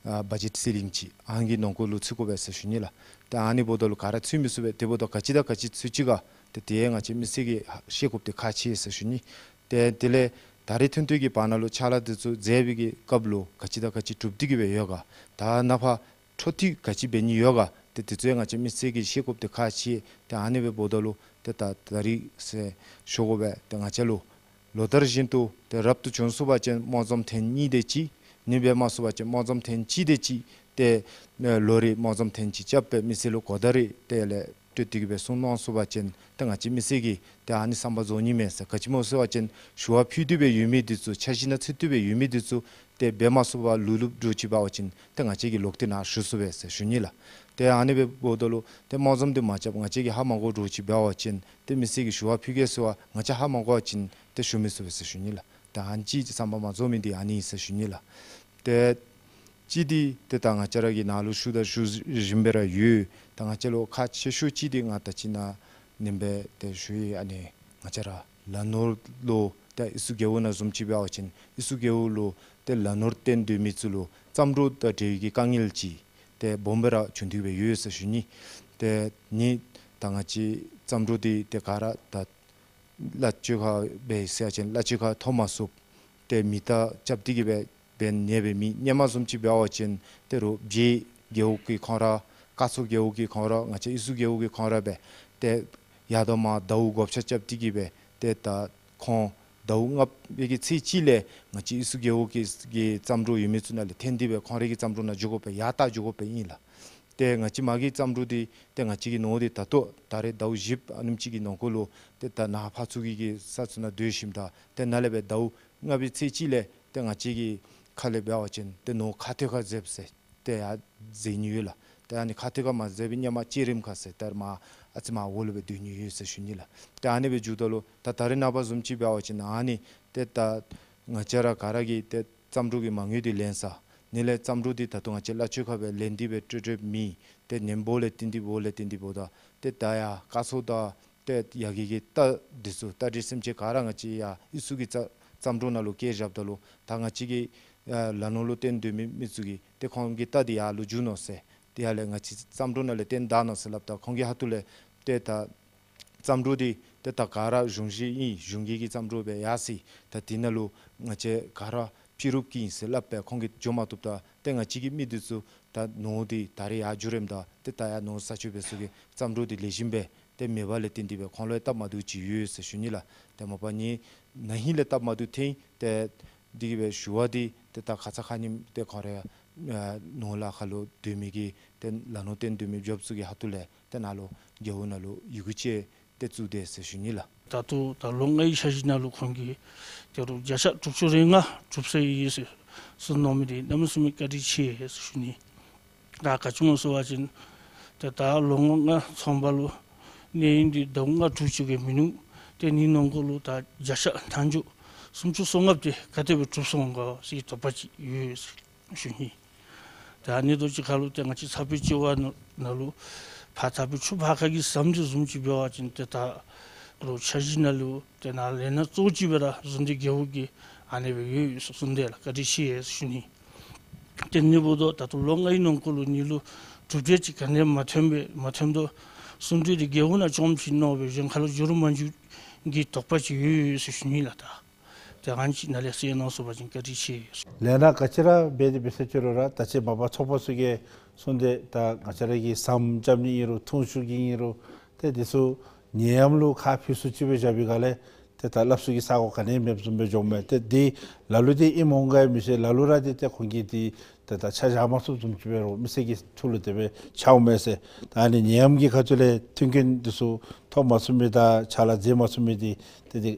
ཨ་བ་ཇེཊ་སི་ལིང་ཅིག་ཨ་ནི་གི་ནང་འཁོད་ལུ་ཚུད་དགོ་པས་ཟེར་ཞུ་ནི་ལགས། ཏེ་ཨ་ནི་འབདཝ་ད་ལུ་ག་ར་ཚུད་མི་ཚུགས་པས། དེ་འབདཝ་ད་ག་ཅི་དང་ག་ཅི་ཚུད་ཅི་ག་ཏེ་དེ་ང་བཅས་མི་སེར་གྱིས་ཧ་ཤེས་དགོཔ་འདི་ཁག་ཆེ་ཟེར་ཞུ་ནི། ཏེ་དེ་ལས་ད་རེས་ཐུན་གཏན་གྱི་བར་ན་ལུ་ཕྱག་ལཱ་འདི་ཚུ་མཛད་པའི་གི་སྐབས་ལུ་ག་ཅི་དང་ག་ཅི་གྲུབ་སྟེ་གི་སྦེ་ཡོད་ག། ད་ནངས་པ་འཕྲོ་མཐུད་ག་ཅི་འབད་ནི་ཡོད་ག། ཏེ་དེ་ཚུ་ཡང་ང་བཅས་མི་སེར་གྱིས་ཤེས་དགོཔ་འདི་ཁག་ཆེ། ཏེ་ཨ་ནི་སྦེ་འབདཝ་ད་ལུ་ཏེ་ད་ད་རིས་ཟེར་ཞུ་དགོ་པས། ཏེ་ང་བཅས་ལུ་ལོ་ལྟར་བཞིན་དུ་ཏེ་རབ་ཏུ་བྱུང་སོང་པ་ཅིན་དམག་འཛོམས་ཐེངས་གཉིས་དེ་ཅིག། ཨ་ནི་འབད་མ་སོང་པ་ཅིན་དམག་འཛོམས་ཐེངས་གཅིག་དེ་ཅིག། ཏེ་ལོ་རེ་དམག་འཛོམས་ཐེངས་གཅིག་རྐྱབ་སྦེ་མི་སེར་ལུ་གོ་བརྡ་རེ་དེ་ལས་སྤྲོད་དེ་གི་སྦེ་གསུང་གནང་སོང་པ་ཅིན་ཏེ་ང་བཅས་མི་སེར་གྱིས་ཏེ་ཨ་ནི་བསམ་པ་རྫོགས་ནི་མས་ཟེར། ག་ཅི་སྨོ་ཟེར་བ་ཅིན་ཞུ་བ་ཕུལ་ཏེ་སྦེ་ཡོད་མི་འདི་ཚུ་འཆར་གཞི་ནང་ཚུད་དེ་སྦེ་ཡོད་མི་འདི་ཚུ་ཏེ་འབད་མ་ཚུགས་པར་ལུས་ལུསཔ་འདྲཝ་ཅིག་འབད་བ་ཅིན་ཏེ་ང་བཅས་ཀྱིས་ལོག་སྟེ་ནཱ་ཞུ་ཚུགས་པས་ཟེར་ཞུ་ནི་ལགས། ཏེ་ཨ་ནི་སྦེ་འབདཝ་ད་ལུ་ཏེ་དམག་འཛོམས་འདི་མ་རྐྱབ་ང་བཅས་ཀྱིས་ཧ་མ་གོ་འདྲཝ་ཅིག་འབད་བ་ཅིན་ཏེ་མི་སེར་གྱིས་ཞུ་བ་ཕུལ་གེ་ཟེར་བ་ང་བཅས་ཧ་མ་གོ་བ་ཅིན་ཏེ་ཞུ་མི་ཚུགས་པས་ཟེར་ཞུ་ནི་ལགས། ཏེ་ཨ་ནི་ཅིག་བསམ་པ་མ་རྫོགས་མི་འདི་ཨ་ནི་ཨིན་ཟེར་ཞུ་ནི་ལགས། ཏེ་གཅིག་འདི་ཏེ་ད་ང་བཅས་ར་གིས་ནཱ་ལུ་ཞུ་དང་ཞུ་བཞིན་སྦེ་ར་ཡོད། ད་ང་བཅས་ལུ་ཁག་ཆེ་ཤོས་ཅིག་འདི་ང་ད་ཅི་ནཱ་ནེམ་སྦེ་ཏེ་ཞུ་ཡི། ཨ་ནི་ང་བཅས་ར་ལ་ནོར་ལུ་ཏེ་ཨི་ཟུར་རྒེད་འོག་ནང་བཟུམ་ཅིག་འབད་བ་ཅིན་ཨི་ཟུར་རྒེད་འོག་ལུ་ཏེ་ལ་ནོར་བཏོན་སྡོད་མི་ཚུ་ལུ་བརྩམ་འབྲུ་དང་འབྲེལ་བའི་གི་དཀའ་ངལ་ཅིག་ཏེ་སྦོམ་སྦེ་ར་བྱུང་སྟེ་སྦེ་ཡོད་ཟེར་ཞུ་ནི། ཏེ་ནི་ད་ང་བཅས་བརྩམ་འབྲུ་འདི་ཏེ་ག་ར་ད་གླ་ཆ་ཁར་སྦེ་ཟེར་བ་ཅིན་གླ་ཆ་ཁར་ཐོབ་མ་ཚུགས། ཏེ་མེ་མདའ་རྐྱབ་སྟེ་གི་སྦེ་འབད་ནི་སྦེ་མེད། སྔོན་མ་བཟུམ་ཅིག་འབད་བ་ཅིན་ཏེ་རུང་བྱེ་རྒེད་འོག་གི་ཁོང་ར་ཀ་ཚོ་རྒེད་འོག་གི་ཁོང་ར་ང་བཅས་ཨི་ཟུར་རྒེད་འོག་གི་ཁོང་ར་སྦེ་ཏེ་ཡར་དང་མར་ཟླཝ་བགོ་བཤའ་རྐྱབ་སྟེ་གི་སྦེ་ཏེ་ད་ཁོང་ཟླཝ་ལྔ་པའི་གི་ཚེས་གཅིག་ལས་ང་བཅས་ཨི་ཟུར་རྒེད་འོག་གི་གི་བརྩམ་འབྲུ་ཡོད་མི་ཚུ་ནང་ལས་འཐེན་ཏེ་སྦེ་ཁོང་རའི་གི་བརྩམ་འབྲུ་ནང་འགྱོ་དགོ་པས། ཡར་ལྟ་འགྱོ་དགོ་པས་ཨིན་ལགས། ཏེ་ང་བཅས་མ་གི་བརྩམ་འབྲུ་འདི་ཏེ་ང་བཅས་ཀྱི་ནོར་འདི་ད་ལྟོ་ད་རེས་ཟླཝ་བཞི་ཨ་ནེམ་ཅིག་གི་ནང་འཁོད་ལུ་ཏེ་ད་ནཱ་ཕར་ཚུར་གྱི་གི་ས་ཚུ་ནང་སྡོད་ཞིནམ་ད་ཏེ་ནཱ་ལས་སྦེ་ཟླཝ་ལྔ་པའི་ཚེས་གཅིག་ལས་ཏེ་ང་བཅས་ཀྱི་ཁ་ལས་འབད་བ་ཅིན་ཏེ་ནོར་ཁ་ཐོག་ཁར་འཛེགས་ཟེར་ཏེ་ཡར་འཛེགས་ནི་ཡོད་ལགས། ཏེ་ཨ་ནི་ཁ་ཐོག་ཁར་མ་འཛེགས་པའི་སྔོན་མ་བྱེ་རིམ་ཁར་ཟེར་ཏེ་མར་ཨ་ཙི་མར་འོག་ལུ་སྦེ་སྡོད་ནི་ཡོད་ཟེར་ཞུ་ནི་ལགས། ཏེ་ཨ་ནི་སྦེ་འགྱོཝ་ད་ལུ་ད་ད་རེས་ནངས་པ་བཟུམ་ཅིག་འབད་བ་ཅིན་ཨ་ནི་ཏེ་ད་ང་བཅས་ར་ག་ར་གིས་ཏེ་བརྩམ་འབྲུ་གི་མ་དངུལ་འདི་ལེན་ས་ནི་ལས་བརྩམ་འབྲུ་འདི་ད་ལྟོ་ང་བཅས་གླ་ཆ་ཁར་སྦེ་ལེན་ཏེ་སྦེ་སྤྲོད་སྤྲོདཔ་མེད། ཏེ་ནེམ་སྦོ་ལས་བརྟེན་ཏེ་སྦོ་ལས་བརྟེན་ཏེ་འབདཝ་ད་ཏེ་ད་ཡར་ཀ་ཚོ་དང་ཏེ་ཡ་གི་གི་རྟ་འདི་ཚུ་རྟ་དྲེལ་སེམས་ཅན་ག་ར་ང་བཅས་ཡར་ཨི་ཟུར་གྱི་བརྩམ་འབྲུ་ནང་ལུ་བསྐྱལ་བཞགཔ་ད་ལུ་ད་ང་བཅས་ཀྱི་ ཨ་ལ་ནོར་ལུ་བརྟེན་སྡོད་མི་མི་ཚུ་གིས་ཏེ་ཁོང་གི་རྟ་འདི་ཡར་ལུ་བསྒྱུར་ནུག་ཟེར། ཏེ་ཡར་ལས་ང་བཅས་རྩམ་དྲུག་ནང་ལས་བཏོན་ད་ནུག་ཟེར་སླབ་ད་ཁོང་གི་ཁ་ཐུག་ལས་ཏེ་ད་རྩམ་དྲུག་འདི་ཏེ་ད་ག་ར་གཞུང་བཞེས་ཨིན། གཞུང་གི་གི་རྩམ་དྲུག་སྦེ་ཡར་སོ་ཡི། ད་དེ་ནང་ལུ་ང་བཅས་ག་ར་ཕྱི་རུབ་ཀྱི་ཨིན་ཟེར་སླབ་སྦེ་ཁོང་གིས་འགྱོ་མ་བཏུབ་ད་ཏེ་ང་བཅས་ཀྱི་མི་འདི་ཚུ་ད་ནོར་འདི་ད་རེས་ཡར་བསྒྱུར་རནམ་ད་ཏེ་ད་ཡར་ནོར་ས་ཆུ་སྦེ་ཚུ་གི་རྩམ་དྲུག་འདི་ལེགས་ཤོམ་སྦེ་ཏེ་མེད་པ་ལས་བརྟེན་ཏེ་སྦེ་ཁོང་ལུ་སྟབས་མ་བདེཝ་ཅིག་ཡོད་ཟེར་ཞུ་ནི་ལགས། ཏེ་མ་པ་ངེའི་ན་ཧིང་ལས་སྟབས་མ་བདེཝ་ཐོན་ཏེ་དེ་གིས་སྦེ་ཞུ་བ་འདི་ཏེ་ད་ཁ་ཙ་ཁ་ཉིནམ་ཏེ་ཁོང་ར་ཨ་ནོར་ལ་ཁ་ལུ་སྡོད་མི་གི་ཏེ་ལ་ནོར་བརྟེན་སྡོད་མི་འབྱོརཔ་ཚུ་གི་ཁ་ཐུག་ལས་ཏེ་ནཱ་ལུ་རྒེད་འོག་ནང་ལུ་ཡི་གུ་ཅིག་ཏེ་བཙུགས་དེས་ཟེར་ཞུ་ནི་ལགས། ད་ལྟོ་ད་ལོ་ལྔའི་འཆར་གཞི་ནང་ལུ་ཁོང་གིས་ཏེ་རུང་བརྒྱ་ཆ་དྲུག་ཅུ་རེ་ལྔ་གྲུབ་ཚར་ཡི་ཟེར་གསུངས་གནང་མི་འདི་གནམ་མེད་ས་མེད་བཀའ་དྲིན་ཆེ་ཟེར་ཞུ་ནི། ད་ག་ཅི་སྨོ་ཟེར་བ་ཅིན་ཏེ་ད་ལོ་ངོ་ལྔ་ཚང་པ་ལུ་གནས་ཡུན་འདི་ཟླཝ་ལྔ་དྲུག་ཅིག་གི་མི་ནུག། ཏེ་ཨ་ནི་ནང་འཁོད་ལུ་ད་བརྒྱ་ཆ་ཐམ་ཅུ་སུམ་ཅུ་སོ་ལྔ་འདི་ག་དེ་སྦེ་གྲུབ་སོང་ག་ཟེར་དོགས་པ་ཅིག་ཡོད་ཟེར་ཞུ་ནི། ད་ཨ་ནི་དོ་ཅིག་ཁར་ལུ་ཏེ་ང་བཅས་ཚགས་པར་དཔྱད་པ་ནང་ལུ་ཕར་ཚགས་པར་ཚུ་ཕར་ཁ་གི་ཟམ་འདི་བཟུམ་ཅིག་འབད་བ་ཅིན་ཏེ་ད་རུང་འཆར་གཞི་ནང་ལུ་ཏེ་ནཱ་ལས་སྣ་གཙོ་བོ་ཅིག་སྦེ་ར་བཟུང་སྟེ་རྒེད་འོག་གི་ཨ་ནི་སྦེ་ཡོད་ཡོད་ཟེར་གསུངས་དེས་ལགས། བཀའ་དྲིན་ཆེ་ཟེར་ཞུ་ནི། ཏེ་ཨ་ནི་འབདཝ་ད་ད་ལྟོ་ལོ་ལྔའི་ནང་འཁོད་ལུ་ཨ་ནི་ལུ་གྲུབ་འབྲས་ཅིག་ག་ནི་མ་ཐོན་པས། མ་ཐོནམ་ད་གསུང་གྲོས་འདི་རྒེད་འོག་ནང་བཅོམ་ཅིག་གནང་སྦེ་གཞན་ཁ་ལུ་འགྱུར་མ་འགྱུར་གྱི་དོགས་པ་ཅིག་ཡོད་ཡོད་ཟེར་ཞུ་ནི་ལགས། ད་ཏེ་ཨ་ནི་ཅིག་ནཱ་ལས་གསན་གནང་ཚུགས་པ་ཅིན་བཀའ་དྲིན་ཆེ། ལས་སྣ་ག་ཅི་ར་འབད་དེ་འབད་ཟེར་ཅི་རུང་ར་ད་ཅི་མ་པ་ཚོགས་པ་ཚུ་གིས་གསུངས་དེས། ད་ང་བཅས་ར་གིས་ཟམ་རྐྱབ་ནི་ཨིན་རུང་འཐུང་ཆུ་གི་ཨིན་རུང་ཏེ་འདི་ཚུ་ནད་ཡམས་ལུ་ཁག་ཕུལ་སུ་ཅིག་སྦེ་བཞག་པའི་སྒང་ལས་ཏེ་ད་སླབ་སྲོལ་གྱི་ས་གོ་ག་ནི་མེདཔ་བཟུམ་སྦེ་འགྱོཝ་མས། ཏེ་འདི་ལ་ལུ་འདི་ཨིནམ་འོང་ག་ཡང་མི་ཤེས། ལ་ལུ་ར་འདི་ཏེ་ཁོང་གིས་འདི་ཏེ་ད་ཆ་བཞག་མ་ཚུགསཔ་བཟུམ་ཅིག་འབད་རུང་མི་སེར་གྱི་ཐུགས་ལུ་དེ་སྦེ་ཆགསཔ་མས་ཟེར། ད་ཨ་ནི་ནད་ཡམས་ཀྱི་ཁ་ཐུག་ལས་མཐུན་རྐྱེན་འདི་ཚུ་ཐོབ་མ་ཚུགས་མི་དང་ཕྱག་ལཱ་མཛད་མ་ཚུགས་མི་འདི་ཏེ་འདི་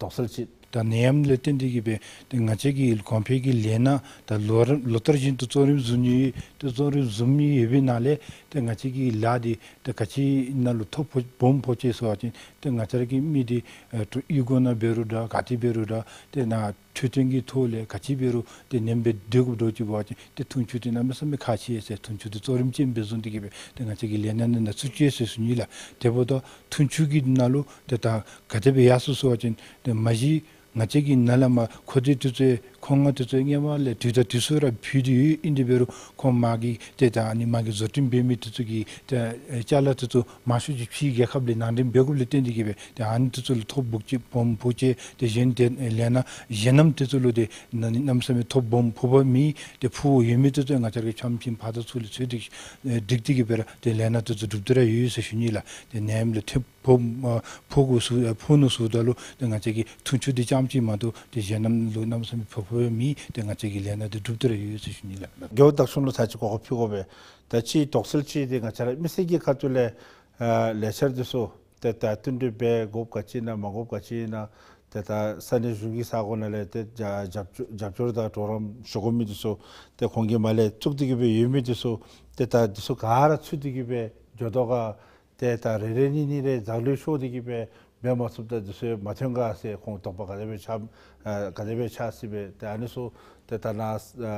དོགས་སེལ་ཅིག། ད་ནད་ཡམས་ལས་བརྟེན་ཏེ་གིས་སྦེ་ཏེ་ང་བཅས་ཀྱི་གོང་འཕེལ་གྱི་ལས་སྣ་ད་ལོ་རིམ་ལོ་ལྟར་བཞིན་དུ་གཙོ་རིམ་བཟུང་ནི་ཏེ་གཙོ་རིམ་བཟུང་ནི་ཡོད་པའི་ནང་ལས་ཏེ་ང་བཅས་ཀྱི་ལཱ་འདི་ཏེ་ག་ཅི་ནང་ལུ་ཐོ་ཕོག་སྦོམ་ཕོག་ཅི་ཟེར་བ་ཅིན་ཏེ་ང་བཅས་ར་གི་མི་འདི་ཨ་ཏེ་གཡུས་སྒོ་ནང་འབད་རུང་འདྲ་ག་ཏེ་འབད་རུང་འདྲ་ཏེ་ནཱ་འཕྲོད་བསྟེན་གྱི་ཐོག་ལས་ག་ཅི་འབད་རུང་ཏེ་ཉམས་སྦེ་སྡོད་དགོཔ་འདྲཝ་ཅིག་འབད་བ་ཅིན་ཏེ་འཐུང་ཆུ་འདི་གནམ་མེད་ས་མེད་ཁག་ཆེ་ཟེར། འཐུང་ཆུ་འདི་གཙོ་རིམ་ཅན་སྦེ་བཟུང་སྟེ་གིས་སྦེ་ཏེ་ང་བཅས་ཀྱི་ལས་སྣ་ནང་ན་ཚུད་ཅི་ཟེར་ཞུ་ནི་ལགས། དེ་འབདཝ་ད་འཐུང་ཆུ་གི་ནང་ལུ་ཏེ་ད་ག་དེ་སྦེ་ཡར་སོང་ཟེར་བ་ཅིན་ཏེ་མ་གཞི་ང་བཅས་ཀྱི་ནཱ་ལས་མར་ཁོ་ཏེ་དུས་ཚོད་ཁོ་ང་དུས་ཚོད་སྔོན་མ་ལས་དུས་དང་དུས་སུ་ར་ཕུལ་ཏེ་ཡོད། ཨིན་དེ་འབད་རུང་ཁོང་མ་གི་ཏེ་ད་ཨ་ནི་མ་གི་བཟོ་སྐྲུན་འབད་མི་དེ་ཚུ་གི་ཏེ་ཨེ་ཅ་ལ་དེ་ཚུ་མང་ཤོས་ཅིག་ཕྱིའི་རྒྱལ་ཁབ་ལས་ནང་འདྲེན་འབད་དགོཔ་ལས་བརྟེན་ཏེ་གིས་སྦེ་ཏེ་ཨ་ནི་དེ་ཚུ་ལུ་ཐོ་སྦོམ་ཕོག་ཅི། ཏེ་གཞན་ཏེ་ལས་སྣ་གཞན་རྣམས་དེ་ཚུ་ལུ་ཏེ་གནམ་མེད་ས་མེད་ཐོ་སྦོམ་ཕོག་པ་མེད། ཏེ་ཕོག་ཡོད་མི་དེ་ཚུ་ང་བཅས་ར་གི་ཁྱིམ་ཕར་དང་ཚུར་ལས་འཚོལ་ཏེ་ཨེ་སྒྲིག་སྟེ་གིས་སྦེ་ར་ཏེ་ལས་སྣ་དེ་ཚུ་སྒྲུབ་སྟེ་ར་ཡོད་ཟེར་ཞུ་ནི་ལགས། ཏེ་ནད་ཡམས་ལས་ཐོ་ཕོག་ཨ་ཕོག་དགོ་ཟེར་ཨ་ཕོག་ནུག་ཟེརཝ་ད་ལུ་ཏེ་ང་བཅས་ཀྱི་འཐུང་ཆུ་འདི་རྐྱངམ་ཅིག་མ་གཏོགས་ཏེ་གཞན་རྣམས་ལུ་གནམ་མེད་ས་མེད་ཕོག་ཕོགཔ་མེད། ཏེ་ང་བཅས་ཀྱི་ལས་སྣ་འདི་སྒྲུབ་སྟེ་ར་ཡོད་ཟེར་ཞུ་ནི་ལགས། རྒེད་འོག་བདག་སྐྱོང་ལུ་ཚར་གཅིག་གོ་སྐབས་ཕུལ་དགོ་པས། ད་ཅི་དོགས་སེལ་ཅིག་འདི་ང་བཅས་ར་མི་སེར་གྱི་ཁ་ཐུག་ལས་ཨ་ལས་འཆར་འདི་ཚུ་ཏེ་ད་བསྟུན་གྲོས་འབད་དགོཔ་ག་ཅི་ཨིན་ན་མ་དགོཔ་ག་ཅི་ཨིན་ན་ཏེ་ད་ས་གནས་གཞུང་གི་ས་གོ་ནང་ལས་ཏེ་རྒྱབ་རྒྱབ་སྐྱོར་རྒྱབ་སྐྱོར་དང་གྲོགས་རམ་ཞུ་དགོ་མི་འདི་ཚུ་ཏེ་ཁོང་གིས་མར་ལས་བཙུགས་ཏེ་གིས་སྦེ་ཡོད་མི་འདི་ཚུ་ཏེ་ད་འདི་ཚུ་ག་ར་ཚུད་དེ་གིས་སྦེ་འགྱོ་དོ་ག། ཏེ་ད་རེ་རེ་གཉིས་གཉིས་རེ་འཛག་ལུས་ཤོར་ཏེ་གིས་སྦེ་འབད་མ་ཚུགསཔ་ད་འདི་ཚུ་མ་ཐོན་ག་ཟེར་ཁོང་དོགས་པ་ག་དེ་སྦེ་ཆགས་ཨ་ག་དེ་སྦེ་ཆགས་སྲིད་པས། ཏེ་ཨ་ནི་ཚུ་ཏེ་ད་ནཱ་ཨ་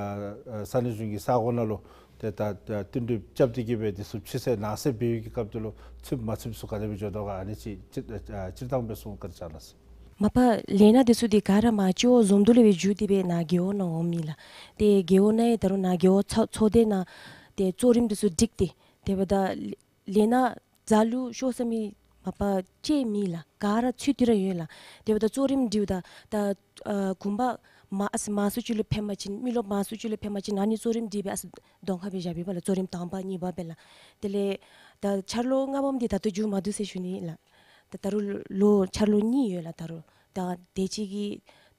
ཨ་ས་གནས་གཞུང་གི་ས་གོ་ནང་ལུ་ཏེ་ད་ད་བསྟུན་གྲོས་རྐྱབ་སྟེ་གིས་སྦེ་འདི་ཚུ་ཕྱི་གསལ་ནང་གསལ་འབད་བའི་གི་སྐབས་དེ་ལུ་ཚུདཔ་མ་ཚུདཔ་ཚུ་ག་དེ་སྦེ་འགྱོ་དོ་ག། ཨ་ནི་ཅིག་སྤྱིར་ཨ་སྤྱིར་བཏང་སྦེ་གསུང་བཀའ་དྲིན་བསྐྱང་གནང་ཟེར། མ་པ་ལས་སྣ་འདི་ཚུ་འདི་ག་ར་མར་སྤྱི་འོག་འཛོམས་འདུ་ལས་སྦེ་བརྒྱུད་དེ་སྦེ་ནཱ་རྒེད་འོག་ནང་འོང་མི་ལགས། ཏེ་རྒེད་འོག་ནང་ཡང་ད་རུང་ནཱ་རྒེད་འོག་ཚོགས་ཚོགས་སྡེ་ནང་ཏེ་གཙོ་རིམ་འདི་ཚུ་སྒྲིག་སྟེ་དེ་འབདཝ་ད་ལས་སྣ་འཛག་ལུས་ཤོར་ས་མི་མ་པ་ཅིག་མེད་ལགས། ག་ར་ཚུད་དེ་ར་ཡོད་ལགས། དེ་འབདཝ་ད་གཙོ་རིམ་སྒྲིགཔ་ད་ད་ཨ་གུང་པ་མ་ཨ་མང་སུ་ཅིག་ལུ་ཕན་པ་ཅིན་མི་རློབས་མང་སུ་ཅིག་ལུ་ཕན་པ་ཅིན་ཨ་ནི་གཙོ་རིམ་སྒྲིག་སྦེ་ཨ་ཙི་གདོང་ཁར་སྦེ་བཞག་པས་ལགས། གཙོ་རིམ་དང་པ་གཉིས་པ་སྦེ་ལགས། དེ་ལས་ད་འཆར་ལོ་ལྔ་པམ་འདི་ད་ལྟོ་མཇུག་མ་བསྡུ་ཟེར་ཞུ་ནི་ལགས། ད་ད་རུང་ལོ་འཆར་ལོ་གཉིས་ཡོད་ལགས། ད་རུང་ད་དེ་ཅིག་གི་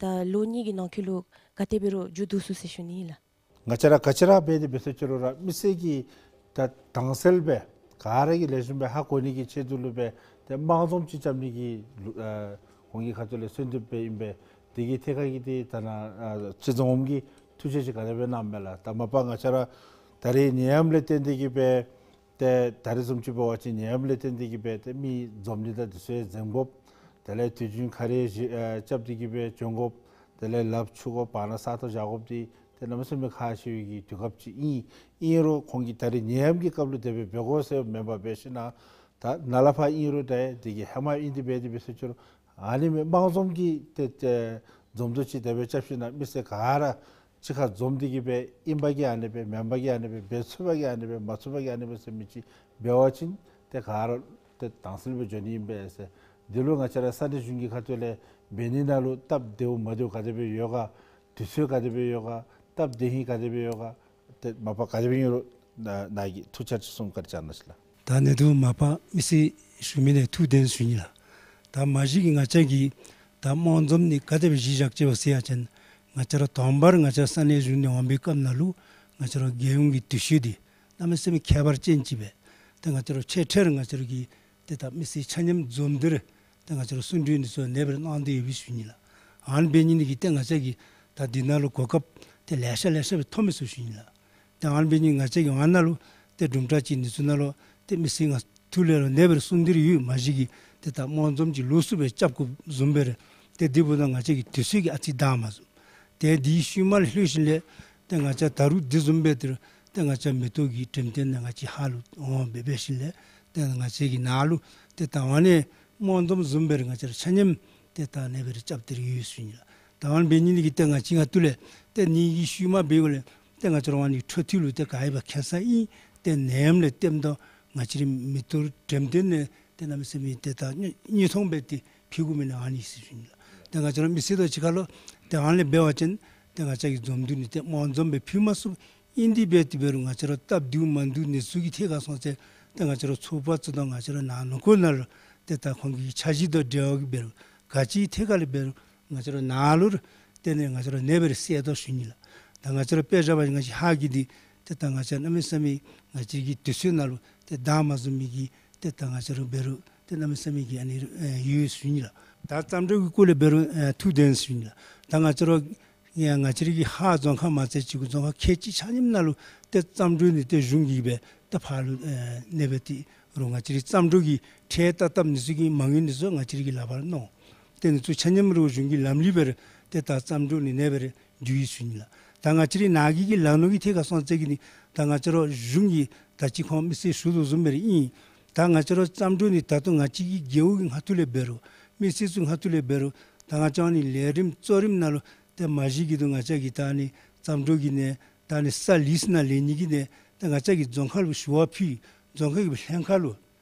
ད་ལོ་གཉིས་ཀྱི་ནང་འཁོད་ལུ་ག་དེ་འབད་རུང་མཇུག་བསྡུ་ཚུགས་ཟེར་ཞུ་ནི་ལགས། ང་བཅས་ར་ག་ཅི་ར་འབད་དེ་འབད་ཟེར་ཅི་རུང་ར་མི་སེར་གྱིས་ད་དྭངས་གསལ་སྦེ་ག་ར་གིས་ལེགས་ཤོམ་སྦེ་ཧ་གོ་ནི་གི་ཆེད་དུ་ལུ་སྦེ་ཏེ་དམངས་འཛོམས་ཅིག་རྐྱབ་ནི་གི་ལུ་ཨ་ཁོང་གི་ཁ་ཐུག་ལས་གསོལ་འདེབས་སྦེ་ཨིན་པས། དེ་གི་ཐད་ཁར་གྱི་ཏེ་ད་ནཱ་ཨ་སྤྱི་འཛོམས་ཀྱིས་ཐུགས་རྗེ་ཅིག་ག་དེ་སྦེ་གནངམ་མས་ལགས། ད་མ་པ་ང་བཅས་ར་ད་རེས་ནད་ཡམས་ལས་བརྟེན་ཏེ་གིས་སྦེ་ཏེ་ད་རེས་བཟུམ་ཅིག་འབད་བ་ཅིན་ནད་ཡམས་ལས་བརྟེན་ཏེ་གིས་སྦེ་ཏེ་མི་འཛོམས་ནི་དང་འདི་ཚུ་ཡང་འཛེམ་དགོཔ། དེ་ལས་དུས་རྒྱུན་ཁ་རས་བཞེས་ཨ་རྐྱབ་སྟེ་གིས་སྦེ་བྱོན་དགོཔ། དེ་ལས་ལགཔ་འཁྱུ་དགོཔ། བར་ན་ས་ཐོག་བཞག་དགོཔ་འདི་ཏེ་གནམ་མེད་ས་མེད་ཁག་ཆེ་བའི་གི་དུས་སྐབས་ཅིག་ཨིན། ཨིན་རུང་ཁོང་གིས་ད་རེས་ནད་ཡམས་ཀྱི་སྐབས་ལུ་དེ་སྦེ་འབད་དགོ་ཟེར་མེན་པར་འབད་ཞིན་ན་ད་ནཱ་ལས་ཕར་ཨིན་རུང་ད་དེ་གི་ཧེ་མ་ཨིན་ཏེ་འབད་དེ་འབད་ཟེར་ཅི་རུང་ཨ་ནི་མི་དམངས་འཛོམས་ཀྱི་ཏེ་ཏེ་འཛོམས་འདུ་ཅིག་དེ་སྦེ་རྐྱབ་ཞིན་ན་མི་སེར་ག་ར་ གཅིག་ཁར་འཛོམས་ཏེ་གི་སྦེ་ཨིན་པ་གིས་ཨ་ནི་སྦེ་མེན་པ་གིས་ཨ་ནི་སྦེ་འབད་ཚུགས་པ་གིས་ཨ་ནི་སྦེ་མ་ཚུགས་པ་གིས་ཨ་ནི་སྦེ་ཟེར་མི་ཅིག་འབད་བ་ཅིན་ཏེ་ག་ར་ཏེ་དྭངས་གསལ་སྦེ་འགྱོ་ནི་ཨིན་པས་ཟེར། འདི་ལུ་ང་བཅས་ར་ས་གནས་གཞུང་གི་ཁ་ཐུག་ལས་འབད་ནི་ནང་ལུ་སྟབས་བདེཝ་མ་བདེཝ་ག་དེ་སྦེ་ཡོད་ག། དུས་ཚོད་ག་དེ་སྦེ་ཡོད་ག། སྟབས་བདེ་ཧིང་ག་དེ་སྦེ་ཡོད་ག། ཏེ་མ་པ་ག་དེ་སྦེ་ཨིན་རུང་ན་ནཱ་གིས་ཐུགས་འཆར་ཅིག་གསུང་བཀའ་དྲིན་བསྐྱང་གནང་ཞུ་ལགས། ད་ནི་དུ་མ་པ་མི་སེར་ཞུ་མི་ལས་ཐུགས་བདེན་ཞུ་ནི་ལགས། ད་མ་གཞི་གི་ང་བཅས་ཀྱིས་ད་དམངས་འཛོམས་ནི་ག་དེ་སྦེ་གཞི་བཞག་ཅི་བ་ཟེར་ཡ་ཅིན་ང་བཅས་ར་དང་པ་ར་ང་བཅས་ར་ས་གནས་གཞུང་ནས་འོང་པའི་སྐབས་ནང་ལུ་ང་བཅས་ར་རྒྱལ་ཡོངས་ཀྱི་དུས་ཚོད་འདི་གནམ་མེད་ས་མེད་ཁྱད་པར་ཅན་ཅིག་སྦེ་ཏེ་ང་བཅས་ར་ཆེ་ཁྲལ་ང་བཅས་ར་གི་ཏེ་ད་མི་སེར་ཆ་མཉམ་འཛོམས་འདིར་ཏེ་ང་བཅས་ར་གསུང་གྲོས་ནི་ཚུ་ནེ་སྦེ་ར་གནང་སྟེ་ཡོད་པའི་ཞུ་ནི་ལགས། ཨ་ནི་འབད་ནི་འདི་གིས་ཏེ་ང་བཅས་ཀྱིས་ད་འདི་ནང་ལུ་གོ་སྐབས་ཏེ་ལེ་ཤ་ལེ་ཤ་སྦེ་ཐོབ་མི་ཚུ་ཞུ་ནི་ལགས། ཏེ་ཨ་ནི་འབད་ནི་ང་བཅས་ཀྱིས་ཨ་ནཱ་ལུ་ཏེ་དུམ་གྲ་ཅིག་ནི་ཚུ་ནང་ལུ་ཏེ་མི་སེར་ང་ཐུགས་ལས་ར་ནེ་སྦེ་ར་གསུང་སྟེ་ར་ཡོད། མ་གཞི་གི་ཏེ་ད་དམངས་འཛོམས་ཅིག་ལོགས་སུ་སྦེ་རྐྱབ་དགོཔ་བཟུམ་སྦེ་ར་ཏེ་འདི་འབདཝ་ད་ང་བཅས་ཀྱི་དུས་ཚོད་ཀྱིས་ཨ་ཙི་འདང་མ་བཟུང་། ཏེ་འདི་ཤུལ་མ་ལུ་ལྷོད་ཞིནམ་ལས་ཏེ་ང་བཅས་ད་རུང་འདི་བཟུམ་སྦེ་ཏེ་ར་ཏེ་ང་བཅས་མེ་ཏོག་གི་འགྲེམས་སྟོན་ནང་ང་བཅས་ཧ་ལུ་འོང་སྦེ་འབད་ཞིནམ་ལས་ཏེ་ང་བཅས་ཀྱི་ནཱ་ལུ་ཏེ་ད་ཨ་ནི་དམངས་འཛོམས་བཟུམ་སྦེ་ར་ང་བཅས་ར་ཆ་མཉམ་ཏེ་ད་ནེ་སྦེ་ར་རྐྱབ་སྟེ་ར་ཡོད་ཟེར་ཞུ་ནི་ལགས། ད་ཨ་ནི་འབད་ནི་འདི་གིས་ཏེ་ང་བཅས་ང་ཐུགས་ལས་ཏེ་ནི་གི་ཤུལ་མ་འབདཝ་ལས་ཏེ་ང་བཅས་ར་ཨ་ནི་འཕྲོ་མཐུད་ལུ་ཏེ་ག་ཨིན་པ་མཁྱེན་ས་ཨིན། ཏེ་ནེམ་ལས་ལྟདམོ་ང་བཅས་རའི་མེ་ཏོག་འགྲེམས་སྟོན་ནང་ཏེ་གནམ་མེད་ས་མེད་ཏེ་ད་མཉེ་མཐོང་སྦེ་ཏེ་ཕུལ་དགོ་མི་ནི་ཨ་ནི་ཟེར་ཞུ་ནི་ལགས། ཏེ་ང་བཅས་ར་མི་སེར་དང་གཅིག་ཁར་ལུ་ཏེ་ཨ་ནི་འབད་བ་ཅིན་ཏེ་ང་བཅས་ཀྱི་འཛོམས་འདུ་ནི་ཏེ་དམངས་འཛོམས་སྦེ་ཕུལ་མ་ཚུགས། ཨིན་དེ་འབད་དེ་འབད་རུང་ང་བཅས་ར་སྟབས་བདེཝ་མ་བདེཝ་ནི་ཚུ་གི་ཐད་ཁར་སོང་ཚེ་ཏེ་ང་བཅས་ར་ཚོགས་པ་ཚུ་དང་ང་བཅས་ར་ནང་ནང་འཁོད་ནང་ལུ་ཏེ་ད་ཁོང་གི་འཆར་གཞི་དང་འབྲེལ་བ་གིས་འབད་རུང་ག་ཅི་ཐད་ཁར་ལས་འབད་རུང་ང་བཅས་ར་ནཱ་ལུ་ཏེ་ནི་ང་བཅས་ར་ནེ་སྦེ་ར་གསལ་དོ་ཞུ་ནི་ལགས། ད་ང་བཅས་ར་དཔེ་བཞག་པ་ཅིན་ང་བཅས་ཧཱ་གི་འདི་ཏེ་ད་ང་བཅས་གནམ་མེད་ས་མེད་ང་བཅས་ཀྱི་དུས་ཚོད་ནང་ལུ་ཏེ་འདང་མ་བཟུང་མི་གི་ཏེ་ད་ང་བཅས་ར་འབད་རུང་ཏེ་གནམ་མེད་ས་མེད་ཀྱི་ཨ་ནི་ཨེ་ཡོད་ཞུ་ནི་ལགས། ད་བརྩམས་སྒྲུང་གི་སྐོར་ལས་འབད་རུང་ཨེ་ཐུགས་བདེན་ཞུ་ནི་ལགས། ད་ང་བཅས་ར་ཡང་ང་བཅས་ར་གི་ཧཱ་རྫོང་ཁག་མ་ཚད་ཅིག་གུ་རྫོང་ཁག་ཁལ་གཅིག་ཆ་མཉམ་ནང་ལུ་ཏེ་བརྩམས་སྒྲུང་ནི་ཏེ་གཞུང་གིས་སྦེ་ཏེ་ཕར་ལུ་ཨེ་ནེ་སྦེ་ཏེ་རུང་ང་བཅས་ར་བརྩམས་སྒྲུང་གི་ཁྲལ་བཏབ་བཏབ་ནི་ཚུ་གི་མ་དངུལ་ནི་ཚུ་ང་བཅས་ར་གི་ལག་པར་གནང་། ཏེ་ནི་ཚུ་ཆ་མཉམ་ར་གཞུང་གི་ལམ་ལུགས་སྦེ་ར་ཏེ་ད་བརྩམས་སྒྲུང་ནི་ནེ་སྦེ་ར་འགྱོ་ཡི་ཞུ་ནི་ལགས། ད་ང་བཅས་ར་ནཱ་གི་གི་ལ་ནོར་གྱི་ཐད་ཁར་སོང་ཚེ་གི་ནི་ད་ང་བཅས་ར་གཞུང་གིས་ད་ཅི་ཁོང་མི་སེར་ཞུ་དོ་བཟུམ་སྦེ་ར་ཨིན། ད་ང་བཅས་ར་བརྩམས་སྒྲུང་ནི་ད་ལྟོ་ང་བཅས་ཀྱི་རྒེད་འོག་གི་ཁ་ཐུག་ལས་འབད་རུང་མི་སེར་ཚུ་ཁ་ཐུག་ལས་འབད་རུང་ད་ང་བཅས་ནི་ལས་རིམ་གཙོ་རིམ་ནང་ལུ་ཏེ་མ་གཞི་གི་འདི་ང་བཅས་ཀྱི་ད་ནི་བརྩམས་སྒྲུང་གི་ནི་ད་ནི་ས་ལིསི་ནང་ལེན་ནི་གི་ནི་ད་ང་བཅས་ཀྱི་རྫོང་ཁག་ལུ་ཞུ་བ་ཕུལ། རྫོང་ཁག་གི་ལྷན་ཁག་ལུ་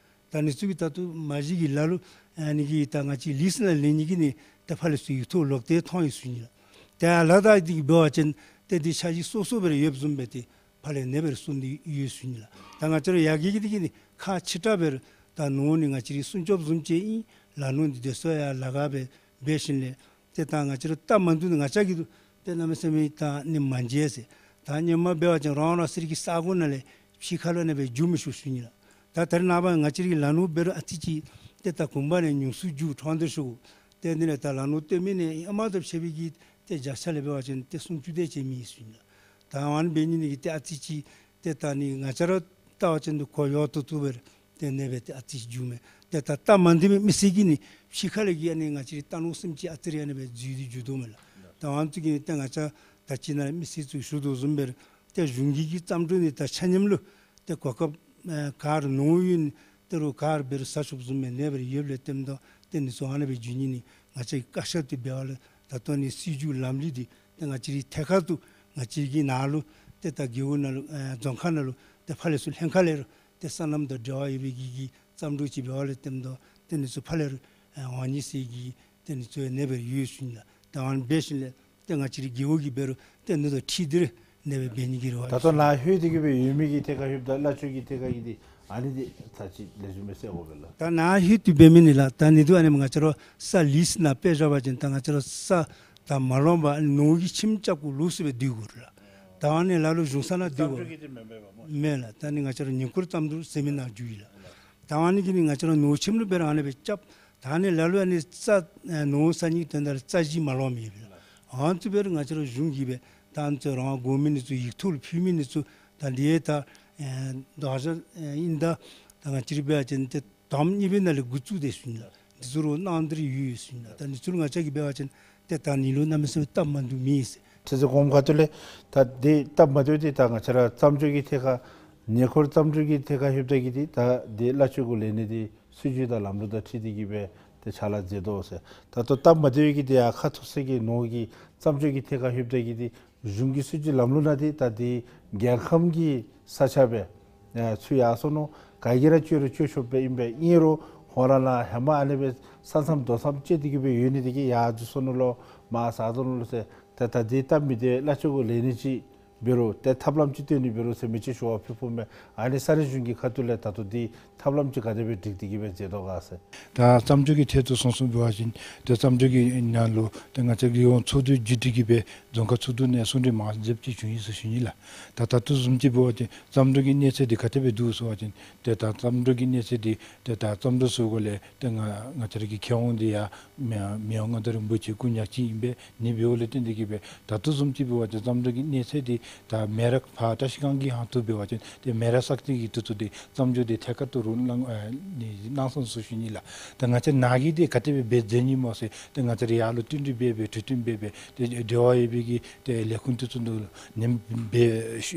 ད་ནི་ཚུ་གི་ད་ལྟོ་མ་གཞི་གི་ལ་ལུ་ཨ་ནི་གི་ད་ང་བཅས་ལིསི་ནང་ལེན་ནི་གི་ནི་ད་ཕར་ལས་ཚུ་ཡིག་ཐོག་ལོག་སྟེ་ཐོན་ཡི་ཟེར་ཞུ་ནི་ལགས། ཏེ་ལ་དྭགས་འདི་གི་འབད་བ་ཅིན་ཏེ་འདི་འཆར་གཞི་སོ་སོ་སྦེ་ར་ཡོདཔ་བཟུམ་སྦེ་ཏེ་ཕར་ལས་ནེ་སྦེ་ར་གསུངས་ཏེ་ཡོད་ཟེར་ཞུ་ནི་ལགས། ད་ང་བཅས་ར་ཡར་རྒྱས་ཀྱི་འདི་གི་ནི་ཁག་ཆེ་དྲགས་སྦེ་ར་ད་ནོར་ནི་ང་བཅས་ར་སྲུང་སྐྱོབ་བཟུམ་ཅིག་ཨིན། ལ་ནོར་འདི་དེ་ཚུ་ཡང་ལཱ་ཁག་སྦེ་འབད་ཞིནམ་ལས་ཏེ་ད་ང་བཅས་ར་སྟབས་མ་བདེཝ་ནི་ང་བཅས་ཀྱིས་ཏེ་གནམ་མེད་ས་མེད་ད་ནི་མ་མཇལ་ཟེར། ད་སྔོན་མ་འབད་བ་ཅིན་རང་རང་སོའི་གི་ས་གོ་ནང་ལས་ཕྱི་ཁར་ལུ་ཨ་ནི་སྦེ་རྒྱུག་མི་ཆོག་ཟེར་ཞུ་ནི་ལགས། ད་ད་རེས་ནངས་པ་ང་བཅས་ར་གི་ལ་ནོར་འབད་རུང་ཨ་ཙི་ཅིག་ཏེ་ད་གོང་མ་ནས་ཉུང་སུ་རྒྱུག་འཕྲོ་འདི་ཚུ་ཏེ་འདི་ནང་ད་ལ་ནོར་སྟོན་མི་ནི་ཨ་མ་དང་ཕྱད་པའི་གི་ཏེ་བརྒྱ་ཆ་ལས་འབད་བ་ཅིན་ཏེ་སུམ་ཅུ་དེ་ཅིག་མེད་ཟེར་ཞུ་ནི་ལགས། ད་ཨ་ནི་འབད་ནི་འདི་གིས་ཏེ་ཨ་ཙི་ཅིག་ཏེ་ད་ནི་ང་བཅས་ར་བལྟ་བ་ཅིན་ཏེ་གོ་ཡོད་ཏོག་ཏོ་སྦེ་ར་ཏེ་ནེ་སྦེ་ཏེ་ཨ་ཙི་རྒྱུག་མས། ཏེ་ད་སྟབས་མ་བདེ་མི་མི་སེར་གྱིས་ནི་ཕྱི་ཁ་ལས་ཀྱི་ཨ་ནི་ང་བཅས་ར་ལྟ་ནོར་བཟུམ་ཅིག་ཨ་ཙི་རེ་ཨ་ནི་སྦེ་འཛུལ་ཏེ་རྒྱུག་དོ་མས་ལགས། ད་ཨ་ནི་ཚུ་གིས་ནི་ཏེ་ང་བཅས་ད་ཅི་ནཱ་མི་སེར་ཚུ་ཞུ་དོ་བཟུམ་སྦེ་ར་ཏེ་གཞུང་གི་གི་བརྩམས་སྒྲུང་ནི་ད་ཆ་མཉམ་ལུ་ཏེ་གོ་སྐབས་ཨེ་ག་ར་ནོར་ཡོད་ན་ཏེ་རུང་ག་ར་འབད་རུང་ཟ་ཆོགཔ་བཟུམ་སྦེ་ནེ་སྦེ་ར་ཡོདཔ་ལས་བརྟེན་ཏེ་ཏེ་ནི་ཚུ་ཨ་ནི་སྦེ་འགྱོ་ནི་ནི་ང་བཅས་ཀྱིས་བཀའ་ཤག་འདི་འབད་བ་ལས་ད་ལྟོ་ནི་སྲིད་བྱུས་ལམ་ལུགས་འདི་ཏེ་ང་བཅས་ར་ཐད་ཀར་དུ་ང་བཅས་ཀྱི་ནཱ་ལུ་ཏེ་ད་རྒེད་འོག་ནང་ལུ་ཨེ་རྫོང་ཁག་ནང་ལུ་ཏེ་ཕར་ལས་ཚུར་ལྷན་ཁག་ལས་རུང་ཏེ་སོ་ནམ་དང་འབྲེལ་བ་ཡོད་པའི་གི་གི་བརྩམས་སྒྲུང་ཅིག་འབད་བ་ལས་བརྟེན་ཏེ་ཏེ་ནི་ཚུ་ཕར་ལས་རུང་ཨེ་འོང་ནི་ཟེར་གྱི་ཏེ་ནི་ཚུ་ནེ་སྦེ་ར་ཡོད་ཟེར་ཞུ་ནི་ལགས། ད་ཨ་ནི་འབད་ཞིནམ་ལས་ཏེ་ང་བཅས་ར་རྒེད་འོག་གིས་འབད་རུང་ཏེ་ནི་དང་འཁྲིལ་ཏེ་ར་ནེ་སྦེ་འབད་ནི་གི་རེ་བ་ད་ལྟོ་ཞུ་ནི། ནཱ་ལྷོད་དེ་གི་སྦེ་ཡོད་མི་གི་ཐད་ཁར་ལྷོདཔ་ད་གླ་ཆ་གི་ཐད་ཁར་གྱི་འདི་ཨ་ནི་འདི་ཚར་གཅིག་ལེགས་ཤོམ་སྦེ་གསལ་དགོ་པས་ལགས། ད་ནཱ་ལྷོད་དེ་འབད་མི་ནི་ལགས་ད་ནི་དུ་ཨ་ནི་ང་བཅས་ར་ས་ལིསི་ནང་དཔེ་བཞག་པ་ཅིན་ད་ང་བཅས་ར་ས་ད་མ་ལོངས་པར་ནོར་གྱི་ཁྱིམ་རྐྱབ་དགོཔ་ལོགས་སུ་སྦེ་སྡོད་དགོ་རུང་ལགས། ད་ཨ་ནི་ལ་ལུ་གཞུང་ས་ནང་སྡོད་དགོ་རུང་མེན་ལགས། ད་ནི་ང་བཅས་ར་ཉེ་འཁོར་བརྩམས་སྒྲུང་ཟེར་མི་ནང་འགྱོ་ཡི་ལགས། ད་ཨ་ནི་གིས་ནི་ང་བཅས་ར་ནོར་ཁྱིམ་ལུ་འབད་རུང་ཨ་ནི་སྦེ་རྐྱབ། ད་ཨ་ནི་ལ་ལུ་ཨ་ནི་རྩ་ཨེ་ནོར་ཟ་ནི་དོན་དག་ལུ་རྩ་གཞི་མ་ལོངས་མི་ཡོད་པས་ལགས། ཨ་ནི་ཚུ་འབད་རུང་ང་བཅས་ར་གཞུང་གིས་སྦེ་ད་ཨ་ནི་ཚུ་རང་དགོ་མི་ནི་ཚུ་ཡིག་ཐོག་ལུ་ཕུལ་མི་ནི་ཚུ་ད་འདི་ད་ཨེ་ད་ཨ་ཨིན་ད་ད་ང་བཅས་ར་འབད་བ་ཅིན་ཏེ་དུམ་གཉིས་པའི་ནང་ལས་འགོ་བཙུགས་ཏེ་ཟེར་ཞུ་ནི་ལགས། འདི་ཚུ་ར་གནང་སྟེ་ར་ཡོད་ཟེར་ཞུ་ནི་ལགས། ད་ནི་ཚུ་ལུ་ང་བཅས་ཀྱིས་འབད་བ་ཅིན་ཏེ་ད་ནི་ལུ་གནམ་མེད་ས་མེད་སྟབས་མ་བདེཝ་མེད་ཟེར། ཁྲི་འཛིན་གོངམ་ཁ་ཐུག་ལས་ད་འདི་སྟབས་མ་བདེཝ་འདི་ད་ང་བཅས་ར་བརྩམས་སྒྲུང་གི་ཐད་ཁར་ཉེ་འཁོར་བརྩམས་སྒྲུང་གི་ཐད་ཁར་ལྷོདཔ་ད་གི་འདི་ད་འདི་གླ་ཆ་གུ་ལེན་ནི་འདི་སྲིད་བྱུས་དང་ལམ་ལུགས་དང་འཁྲིལ་ཏེ་གི་སྦེ་ ཏེ་ཕྱག་ལཱ་མཛད་དོ་ཟེར། ད་ལྟོ་སྟབས་མ་བདེ་བའི་གི་དེ་ཡང་ཁ་ཐུག་ས་གི་ནོར་གྱིས་བརྩམས་ཆོས་ཀྱི་ཐད་ཁར་ལྷོདཔ་ད་གི་དེ་གཞུང་གི་སྲིད་བྱུས་ལམ་ལུགས་ནང་དེ་ད་དེ་རྒྱལ་ཁམས་ཀྱི་ས་ཆ་སྦེ་ཨེ་ཚུར་ཡར་སོང་ནུག། ག་གིས་ར་བཅོལ་རུང་བཅོལ་ཆོགཔ་སྦེ་ཨིན་པས། ཨིན་རུང་ཁོང་ར་ནཱ་ཧེ་མ་ཨ་ནི་སྦེ་ས་མཚམས་རྡོ་མཚམས་བཅད་དེ་གི་སྦེ་ཡོད་ནི་དེ་གིས་ཡར་འཛུལ་སོང་ནུག་ལོ་མར་ཟག་སོང་ནུག་ལོ་ཟེར། ད་ད་དེ་སྟབས་མི་བདེ་གླ་ཆ་གུ་ལེན་ནི་ཅིག་འབད་རུང་ཏེ་ཐབས་ལམ་ཅིག་སྟོན་ནི་འབད་རུང་ཟེར་མི་ཅིག་ཞུ་བ་ཕུལ་ཕུལཝ་མས། ཨ་ནི་ས་གནས་གཞུང་གི་ཁ་ཐུག་ལས་ད་ལྟོ་འདི་ཐབས་ལམ་ཅིག་ག་དེ་སྦེ་སྒྲིག་སྟེ་གི་སྦེ་མཛད་དོ་ག་ཟེར། ད་བརྩམས་ཆོས་ཀྱི་ཐད་དུ་སོང་སོང་འབད་བ་ཅིན་ཏེ་བརྩམས་ཆོས་ཀྱི་ནང་ལུ་ཏེ་ང་བཅས་ཀྱི་ཡོངས་ཚོགས་འདུ་བརྒྱུད་དེ་གི་སྦེ་རྫོང་ཁག་ཚོགས་འདུ་ནང་གསུང་གྲོས་མང་རབས་ཅིག་བྱུང་ཡི་ཟེར་ཞུ་ནི་ལགས། ད་ད་ལྟོ་བཟུམ་ཅིག་འབད་བ་ཅིན་བརྩམས་ཆོས་ཀྱི་གནས་ཚད་འདི་ག་དེ་སྦེ་འདུག་ཟེར་བ་ཅིན་ཏེ་ད་བརྩམས་ཆོས་ཀྱི་གནས་ཚད་འདི་ཏེ་ད་བརྩམས་ཆོས་ཟེར་དགོཔ་ལས་ཏེ་ང་ང་བཅས་ར་གི་མཁས་དབང་འདི་ཡང་མི་མི་དབང་མངའ་བདག་རིན་པོ་ཆེ་སྐུ་ཉག་གཅིག་ཨིན་པས། ཨ་ནི་འབདཝ་ལས་བརྟེན་ཏེ་གི་སྦེ་ད་ལྟོ་བཟུམ་ཅིག་འབད་བ་ཅིན་བརྩམས་ཆོས་ཀྱི་གནས་ཚད་འདི་ད་མེ་རག་ཕར་བཀྲ་ཤིས་སྒང་གི་ཧོངས་ཏོ་འབད་བ་ཅིན་ཏེ་མེ་རག་སག་སྟེང་གི་དུས་ཚོད་འདི་བརྩམས་ཆོས་འདི་ཐད་ཀར་དུ་རུང་གནང་ཨ་ནི་གནང་སོང་ཟེར་ཞུ་ནི་ལགས། ད་ང་བཅས་ནཱ་གིས་འདི་ག་དེ་སྦེ་འབད་མཛད་ནི་སྨོ་ཟེར་ཏེ་ང་བཅས་ར་ཡར་ལུ་བསྟུན་གྲོས་འབད་སྦེ་གྲོས་བསྟུན་འབད་སྦེ་ཏེ་འབྲེལ་བ་ཡོད་པའི་གི་ཏེ་ལས་ཁུངས་དེ་ཚུ་ནང་ལུ་ནེམ་སྦེ་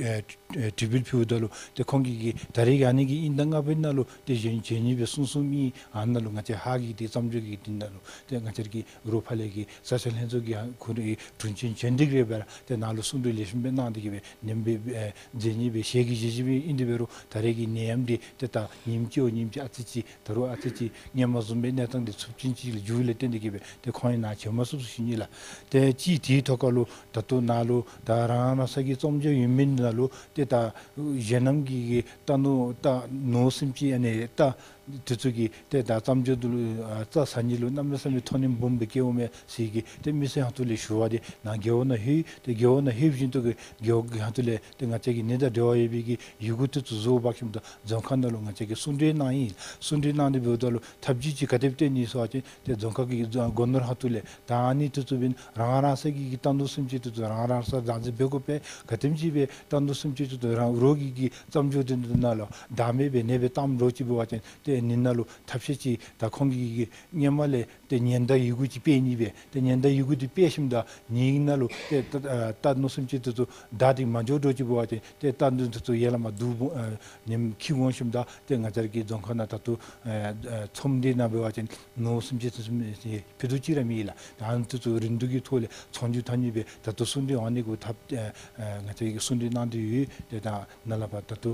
ཨེ་ཨེ་དྲི་བ་ཕུལཝ་ད་ལུ་ཏེ་ཁོང་གིས་གི་ད་རེས་ཀྱི་ཨ་ནི་གི་དབྱིན་ཟླ་ལྔ་པའི་ནང་ལུ་ཏེ་བཞེངས་བཞེངས་ནི་སྦེ་གསུངས་གསུངསམ་ཨིན། ཨ་ནཱ་ལུ་ང་བཅས་ཧཱ་གི་ཏེ་བརྩམས་ཆོས་ཀྱི་འདི་ནང་ལུ་ཏེ་ང་བཅས་ར་གི་རོགས་ཕར་ལས་ཀྱི་ས་ཆ་ལྷན་ཚོགས་ཀྱི་ཧ་ཁོ་རའི་དྲུང་ཆེན་ཆོས་སྒྲོན་འདི་ར་འབད་ར་ཏེ་ནཱ་ལུ་གསུང་གྲོས་ལེགས་ཤོམ་སྦེ་གནང་སྟེ་གི་སྦེ་ནེམ་སྦེ་ཨེ་མཛད་ནི་སྦེ་ཞལ་གྱིས་བཞེས་བཞེསཔ་ཨིན། དེ་འབད་རུང་ད་རེས་ཀྱི་ནད་ཡམས་འདི་ཏེ་ད་ཉིནམ་གཅིག་བ་ཉིནམ་གཅིག་ཨ་ཙི་ཅིག་ད་རུང་ཨ་ཙི་ཅིག་སྔོན་མ་བཟུམ་སྦེ་གནས་སྟངས་འདི་ཚབས་ཆེན་ཅིག་ལུ་འགྱུར་ལས་བརྟེན་ཏེ་གི་སྦེ་ཏེ་ཁོང་ཡང་ནཱ་བྱོན་མ་ཚུགས་ཟེར་ཞུ་ནི་ལགས། ཏེ་གཅིག་དེའི་ཐོག་ཁར་ལུ་ད་ལྟོ་ནཱ་ལུ་ད་རང་རང་ས་གི་བརྩམས་ཆོས་ཡོད་མི་ནང་ལུ་ཏེ་ད་གཞན་རྣམས་ཀྱིས་གི་རྟ་ནོར་རྟ་ནོར་སེམས་ཅན་ཨ་ནི་རྟ་དེ་ཚུ་གིས་ཏེ་ད་བརྩམས་ཆོས་འདི་ལུ་ཨ་རྩྭ་ཟ་ནི་ལུ་གནམ་མེད་ས་མེད་མཐོང་སྣང་སྦོམ་སྦེ་བསྐྱེདཔ་མས་ཟེར་གི་ཏེ་མི་སེར་ཧོངས་ཏོ་ལས་ཞུ་བ་འདི་ནཱ་རྒེད་འོག་ནང་ལྷོད། ཏེ་རྒེད་འོག་ནང་ལྷོད་བཞིན་དུ་གི་རྒེད་འོག་གི་ཧོངས་ཏོ་ལས་ཏེ་ང་བཅས་ཀྱིས་ཨ་ནི་དང་འབྲེལ་བ་ཡོད་པའི་གི་ཡི་གུ་དེ་ཚུ་བཟོ་འབག་ཞིནམ་ད་རྫོང་ཁག་ནང་ལུ་ང་བཅས་ཀྱིས་གསུང་གྲོས་གནང་ཡི། གསུང་གྲོས་གནང་སྟེ་འབདཝ་ད་ལུ་ཐབས་ཇུས་ཅིག་ག་དེ་སྦེ་བཏོན་ནི་ཟེར་བ་ཅིན་ཏེ་རྫོང་ཁག་གི་སྒོ་ནོར་ཧོངས་ཏོ་ལས་ད་ཨ་ནི་དེ་ཚུ་འབདན་རང་རང་ས་གི་གི་རྟ་ནོར་སེམས་ཅན་དེ་ཚུ་རང་རང་སར་བདག་འཛིན་འབད་དགོ་པས། ག་དེམ་ཅིག་སྦེ་རྟ་ནོར་སེམས་ཅན་དེ་ཚུ་རང་རོགས་ཀྱི་གི་བརྩམས་ཆོས་དེ་ཚུ་ནང་ལུ་བདག་མེད་སྦེ་ཨ་ནི་སྦེ་བཏངམ་འདྲཝ་ཅིག་འབད་བ་ཅིན་ཏེ་ཨ་ནི་ནང་ལུ་ཐབས་ཤེས་ཅིག་ད་ཁོང་གིས་གི་སྔོན་མ་ལས་ཏེ་ཉེན་བརྡ་ཡི་གུ་ཅིག་སྤེལ་ནི་སྦེ་ཏེ་ཉེན་བརྡ་ཡི་གུ་འདི་སྤེལ་ཞིནམ་ད་ཨ་ནི་ནང་ལུ་ཏེ་རྟ་ཨ་རྟ་ནོར་སེམས་ཅན་དེ་ཚུ་བདའ་སྟེ་མ་འགྱོ་འདྲཝ་ཅིག་འབད་བ་ཅིན་ཏེ་རྟ་ནོར་དེ་ཚུ་ཡར་ལས་མར་བརྡུང་འབག་ཨ་ནེམ་འཁྱིད་འོང་ཞིནམ་ད་ཏེ་ང་བཅས་ར་གི་རྫོང་ཁག་ནང་ད་ལྟོ་ཨ་ཨ་ཚོདམ་འདི་ནང་འབད་བ་ཅིན་ནོར་སེམས་ཅན་དེ་ཚུ་མེད་ཟེར་ཕུད་རྡོག་ཅིག་ར་མེད་ལགས། ད་ཨ་ནི་དེ་ཚུ་རིན་བསྡུར་གྱི་ཐོག་ལས་ཚོང་འགྱུར་ཐ་སྙད་སྦེ་ད་ལྟོ་གསུང་གྲོས་འོང་ནི་གུ་ཐབས་ཨ་ཨ་ང་བཅས་ཀྱིས་གསུང་གྲོས་གནང་སྟེ་ཡོད། ཏེ་ད་ནཱ་ལས་ཕར་ད་ལྟོ་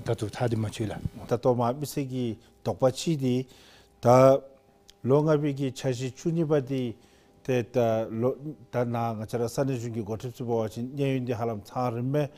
ད་ལྟོ་ཐག་འདི་མ་ཆོད་ལགས། ད་ལྟོ་མ་མི་སེར་གྱི་དོགས་པ་ཅིག་འདི་ད་ལོ་ལྔ་པའི་གི་འཆར་གཞི་བཅུ་གཉིས་པ་འདི་ཏེ་ད་ལོ་ད་ནཱ་ང་བཅས་ར་ས་གནས་གཞུང་གི་འགོ་ཁྲིདཔ་ཚུ་འབད་བ་ཅིན་གནས་ཡུན་འདི་ཧ་ལམ་ཚང་རནམ་མས།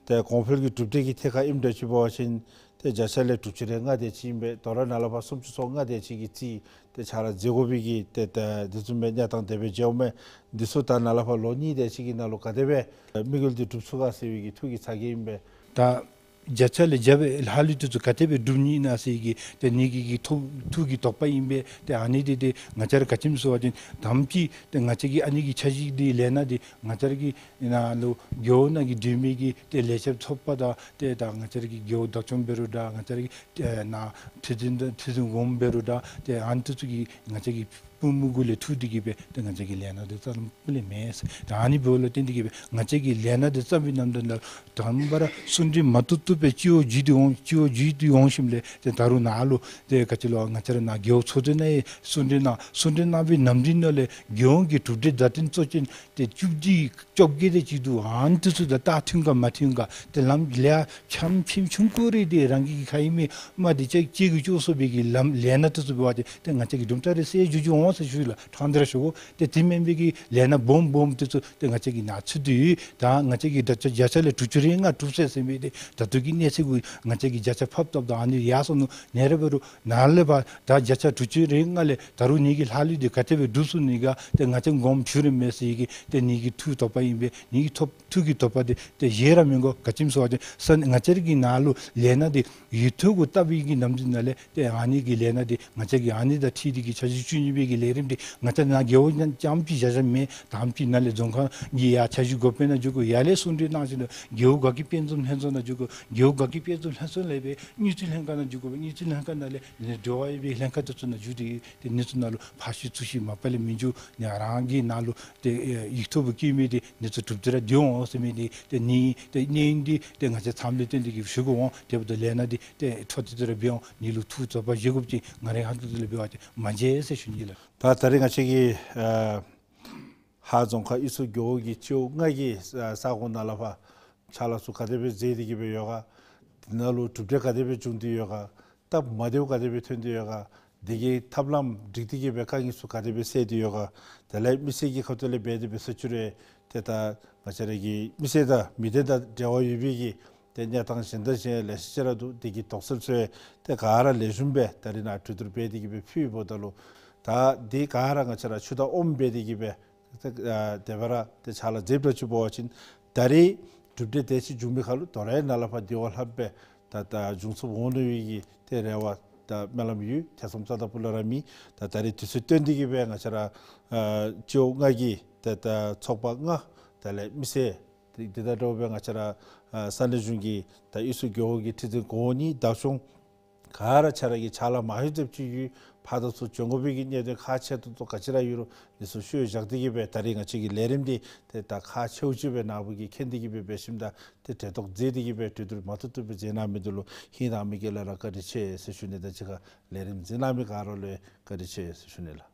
ཏེ་གོང་འཕེལ་གྱི་གྲུབ་འབྲས་ཀྱི་ཐད་ཁར་ཨིནམ་འདྲཝ་ཅིག་འབད་བ་ཅིན་ཏེ་བརྒྱ་ཆ་ལས་དྲུག་ཅུ་རེ་ལྔ་དེ་ཅིག་ཨིན་པས། དོ་རུང་ནཱ་ལས་ཕར་སུམ་ཅུ་སོ་ལྔ་དེ་ཅིག་གིས་རྩིས་ཏེ་ཕྱག་ལཱ་མཛད་དགོ་པའི་གི་ཏེ་ད་དེ་བཟུམ་མའི་གནས་སྟངས་དེ་སྦེ་མཇལཝ་མས། འདི་ཚུ་ད་ནཱ་ལས་ཕར་ལོ་གཉིས་དེ་ཅིག་གི་ནང་ལུ་ག་དེ་སྦེ་དམིགས་ཡུལ་འདི་འགྲུབ་ཚུགས་ག་ཟེར་བའི་གི་ཐུགས་ཀྱི་ཚ་གྱང་ཨིན་པས། ད་བརྒྱ་ཆ་ལས་བརྒྱ་སྦེ་ལྷག་ལུས་དེ་ཚུ་ག་དེ་སྦེ་འགྲུབ་ནི་ཨིན་ན་ཟེར་གྱི་ཏེ་ཨ་ནི་གི་གི་ཐུགས་ཐུགས་ཀྱི་དོགས་པ་ཨིན་པས། ཏེ་ཨ་ནི་འདི་ཏེ་ང་བཅས་ར་ག་ཅི་སྨོ་ཟེར་བ་ཅིན་དང་པ་ཅིག་ཏེ་ང་བཅས་ཀྱི་ཨ་ནི་གི་འཆར་གཞི་འདི་ལས་སྣ་འདི་ང་བཅས་ར་གི་ནཱ་ལུ་རྒེད་འོག་ནང་གི་འབྲེལ་མི་གི་ཏེ་ལས་བྱེདཔ་ཚོགས་པ་དང་ཏེ་ད་ང་བཅས་ར་གི་རྒེད་འོག་བདག་སྐྱོང་འབད་རུང་ད་ང་བཅས་ར་གི་ཏེ་ནཱ་ཁྲི་འཛིན་དང་ཁྲི་འཛིན་འོགམ་འབད་རུང་ད་ཏེ་ཨ་ནི་དེ་ཚུ་གིས་ང་བཅས་ཀྱི་པུས་མོ་གུ་ལས་འཐུ་སྟེ་གི་སྦེ་ཏེ་ང་བཅས་ཀྱི་ལས་སྣ་འདི་རྩ་ལས་སྤུ་ལས་མེད་ཟེར། ད་ཨ་ནི་འབདཝ་ལས་བརྟེན་ཏེ་གི་སྦེ་ང་བཅས་ཀྱི་ལས་སྣ་འདི་བརྩམས་པའི་ནམ་དུས་ནང་དང་པ་ར་གསུང་གྲོས་མ་བཏུབ་བཏུབ་སྦེ་སྤྱི་འོག་བརྒྱུད་དེ་འོང་སྤྱི་འོག་བརྒྱུད་དེ་འོང་ཞིནམ་ལས་ཏེ་ད་རུང་ནཱ་ལུ་ཏེ་ག་ཅི་ལོ་ང་བཅས་ར་ནཱ་རྒེད་འོག་ཚོགས་སྡེ་ནང་ཡང་གསུང་གྲོས་གནང་གསུང་གྲོས་གནང་བའི་ནམ་དུས་ནང་ལས་རྒེད་འོག་གི་གྲུབ་འབྲས་བརྡ་སྟོན་གཙོ་ཅན་ཏེ་བཅུ་གཅིག་བཅོ་བརྒྱད་དེ་ཅིག་འདུག། ཨ་ནི་དེ་ཚུ་དང་ད་མཐུན་ག་མ་མཐུན་ག་ཏེ་ལམ་ལས་ཕྱམ་ཕྱེམ་ཆུང་ཀུ་རེ་འདི་རང་གི་གི་ཁ་ཡི་མི་མ་འདི་ཅིག་ཅིག་གིས་བཅོ་སོང་བའི་གི་ལམ་ལས་སྣ་དེ་ཚུ་འབད་བ་ཅིན་ཏེ་ང་བཅས་ཀྱི་གྲུབ་འབྲས་རེ་གསལ་འགྱུར་འགྱུར་འོང་ཟེར་ཞུ་ལགས། ཕྲང་སྟེ་ར་ཞུ་དགོ། ཏེ་དེ་མེན་པའི་གི་ལས་སྣ་སྦོམ་སྦོམ་དེ་ཚུ་ཏེ་ང་བཅས་ཀྱི་ནཱ་ཚུད་དེ་ཡོད། ད་ང་བཅས་ཀྱིས་ད་ཆ་བརྒྱ་ཆ་ལས་དྲུག་ཅུ་རེ་ལྔ་གྲུབ་ཟེར་ཟེར་མི་འདི་ད་ལྟོ་གི་གནས་ཚད་གུ་ང་བཅས་ཀྱིས་བརྒྱ་ཆ་ཕབ་བཏབ་ད་ཨ་ནི་ཡར་སོང་ནུག། ཨ་ནི་ར་འབད་རུང་ནཱ་ལས་ཕར་ད་བརྒྱ་ཆ་དྲུག་ཅུ་རེ་ལྔ་ལས་ད་རུང་ངེ་གི་ལྷག་ལུས་འདི་ག་དེ་སྦེ་འགྲུབ་ཚུགས་ནི་ག་ཏེ་ང་བཅས་དགོངསམ་ཞུ་རན་མས་ཟེར་གི་ཏེ་ངེ་གི་ཐུགས་དོགས་པ་ཨིན་པས། ངེ་གི་ཐུགས་ཐུགས་ཀྱི་དོགས་པ་འདི་ཏེ་བཞེས་ར་མི་དགོ། ག་ཅི་སྨོ་ཟེར་བ་ཅིན་ས་ང་བཅས་ར་གི་ནཱ་ལུ་ལས་སྣ་འདི་ཡུན་ཐུང་གུ་བཏབ་པའི་གི་ནམ་དུས་ནང་ལས་ཏེ་ཨ་ནི་གི་ལས་སྣ་འདི་ང་བཅས་ཀྱིས་ཨ་ནི་དང་འཁྲིལ་ཏེ་གི་འཆར་གཞི་བཅུ་གཉིས་པའི་གི་ ལས་རིམ་འདི་ང་བཅས་ནཱ་རྒེད་འོག་ནང་རྐྱངམ་ཅིག་བཞག་བཞགཔ་མེན། དང་པ་ཅིག་ནཱ་ལས་རྫོང་ཁག་གི་ཡར་འཆར་གཞི་འགོ་དཔོན་ནང་འགྱོ་དགོ། ཡར་ལས་གསུང་གྲོས་གནང་ཞིནམ་ལས་རྒེད་འོག་དགའ་སྐྱིད་དཔལ་འཛོམས་ལྷན་ཚོགས་ནང་འགྱོ་དགོ། རྒེད་འོག་དགའ་སྐྱིད་དཔལ་འཛོམས་ལྷན་ཚོགས་ལས་སྦེ་དངུལ་རྩིས་ལྷན་ཁག་ནང་འགྱོ་དགོ་པས། དངུལ་རྩིས་ལྷན་ཁག་ནང་ལས་ནི་འབྲེལ་བ་ཡོད་པའི་ལྷན་ཁག་དེ་ཚུ་ནང་འགྱོ་སྟེ་ཏེ་གནས་ཚུལ་ནང་ལུ་ཕར་བཤུད་ཚུར་བཤུད་མ་པ་ལས་མི་འགྱོ། ནཱ་རང་གི་ནང་ལུ་ཏེ་ཡིག་ཐོག་སྦེ་བཀོད་མི་འདི་གནས་ཚུལ་གྲུབ་སྟེ་ར་སྡོད་འོང་ཟེར་མི་འདི་ཏེ་ནི་ཏེ་གནས་ཡུན་འདི་ཏེ་ང་བཅས་མཚམས་ལས་བཏོན་ཏེ་གི་ཞུ་དགོ་འོང་། དེ་འབདཝ་ད་ལས་སྣ་འདི་ཏེ་འཕྲོ་མཐུད་དེ་ར་འབད་འོང་། ནི་ལུ་ཐུགས་རྩོད་པ་བཞེས་དགོཔ་ཅིག་ང་རའི་ཧ་ལུགས་འདི་ལས་འབད་བ་ཅིན་མ་མཇལ་ཟེར་ཞུ་ནི་ལགས། ད་ད་རེས་ང་བཅས་ཀྱི་ཨ་ཧཱ་རྫོང་ཁག་དབུས་ཚོ་རྒེད་འོག་གི་སྤྱི་འོག་ལྔ་གི་ས་ས་གོ་ནང་ལས་ཕར་ཕྱག་ལཱ་ཚུ་ག་དེ་སྦེ་མཛད་དེ་གི་སྦེ་ཡོད་ག། དེ་ནང་ལུ་གྲུབ་འབྲས་ག་དེ་སྦེ་བྱུང་སྟེ་ཡོད་ག། སྟབས་མ་བདེཝ་ག་དེ་སྦེ་ཐོན་ཏེ་ཡོད་ག། དེ་གི་ཐབས་ལམ་སྒྲིག་སྟེ་གི་སྦེ་དཀའ་ངལ་ཚུ་ག་དེ་སྦེ་སེལ་ཏེ་ཡོད་ག། དེ་ལས་མི་སེར་གྱི་ཁ་ཐུག་ལས་འབད་དེ་འབད་ས་ཅིག་རུང་ཏེ་ད་ང་བཅས་ར་གི་མི་སེར་དང་མི་སྡེ་དང་འབྲེལ་བ་ཡོད་པའི་གི་ཏེ་གནས་སྟངས་གཞན་དང་གཞན་ལེ་ཤ་ཅིག་ར་འདུག། དེ་གི་དོགས་སེལ་ཚུ་ཡང་ཏེ་ག་ར་ལེགས་ཤོམ་སྦེ་ད་རེས་ནཱ་གྲོས་བསྡུར་འབད་དེ་གི་སྦེ་ཕུལཝ་ད་ལུ་ད་འདི་ག་ར་ང་བཅས་ར་ཆུ་དང་ཨོམ་འབད་དེ་གི་སྦེ་ཏེ་ཨ་དེ་སྦེ་ར་ཏེ་ཕྱག་ལཱ་མཛདཔ་འདྲཝ་ཅིག་འབད་བ་ཅིན་ད་རེས་གྲུབ་འབྲས་དེ་ཅིག་བྱུང་མི་ཁར་ལུ་དོ་རུང་ནཱ་ལས་ཕར་དེ་བ་ལྷགཔ་སྦེ་ད་ད་འབྱུང་ཚུགསཔ་འོང་ནི་ཡོད་པའི་གི་ཏེ་རེ་བ་དང་སྨོན་ལམ་ཡོད། ཐེ་ཚོམ་རྩ་དང་སྤུ་ལས་ར་མེད། ད་ད་རེས་དུས་ཚོད་བཏོན་ཏེ་གི་སྦེ་ང་བཅས་ར་ཨ་སྤྱི་འོག་ལྔ་གི་ཏེ་ད་ཚོགས་པ་ལྔ་དེ་ལས་མི་སེར་དེ་དེ་དང་འདྲཝ་སྦེ་ང་བཅས་ར་ཨ་ས་གནས་གཞུང་གི་ད་དབུས་ཚོ་རྒེད་འོག་གི་ཁྲི་འཛིན་གོང་འོག་གཉིས་བདག་སྐྱོང་ག་ར་ཁྱེད་ར་གི་ཕྱག་ལཱ་མ་ལྷོད་ཚུགསཔ་ཅིག་ཡོད། ཕར་དང་ཚུར་འགྱོ་དགོ་པའི་གི་གནད་དོན་ཁག་ཆེ་ཏོག་ཏོ་ག་ཅི་ར་ཡོད་རུང་འདི་ཚུ་ཤུལ་བཞག་སྟེ་གི་སྦེ་ད་རེས་ང་བཅས་ཀྱི་ལས་རིམ་འདི་ཏེ་ད་ཁག་ཆེཝ་ཅིག་སྦེ་ནཱ་བུ་གིས་མཁྱེན་ཏེ་གི་སྦེ་འབད་ཞིནམ་ད་ཏེ་གྲལ་གཏོགས་མཛད་དེ་གི་སྦེ་གྲོས་བསྡུར་མ་ཐུབ་ཐུབ་སྦེ་མཛད་གནང་མི་འདི་ལུ་ཧིང་དྭངས་མའི་དཀྱིལ་ལས་ར་བཀའ་དྲིན་ཆེ་ཟེར་ཞུ་ནི་དང་གཅིག་ཁར་ལས་རིམ་གཟིགས་གནང་མི་ག་ར་ལུ་ཡང་བཀའ་དྲིན་ཆེ་ཟེར་ཞུ་ནི་ལགས།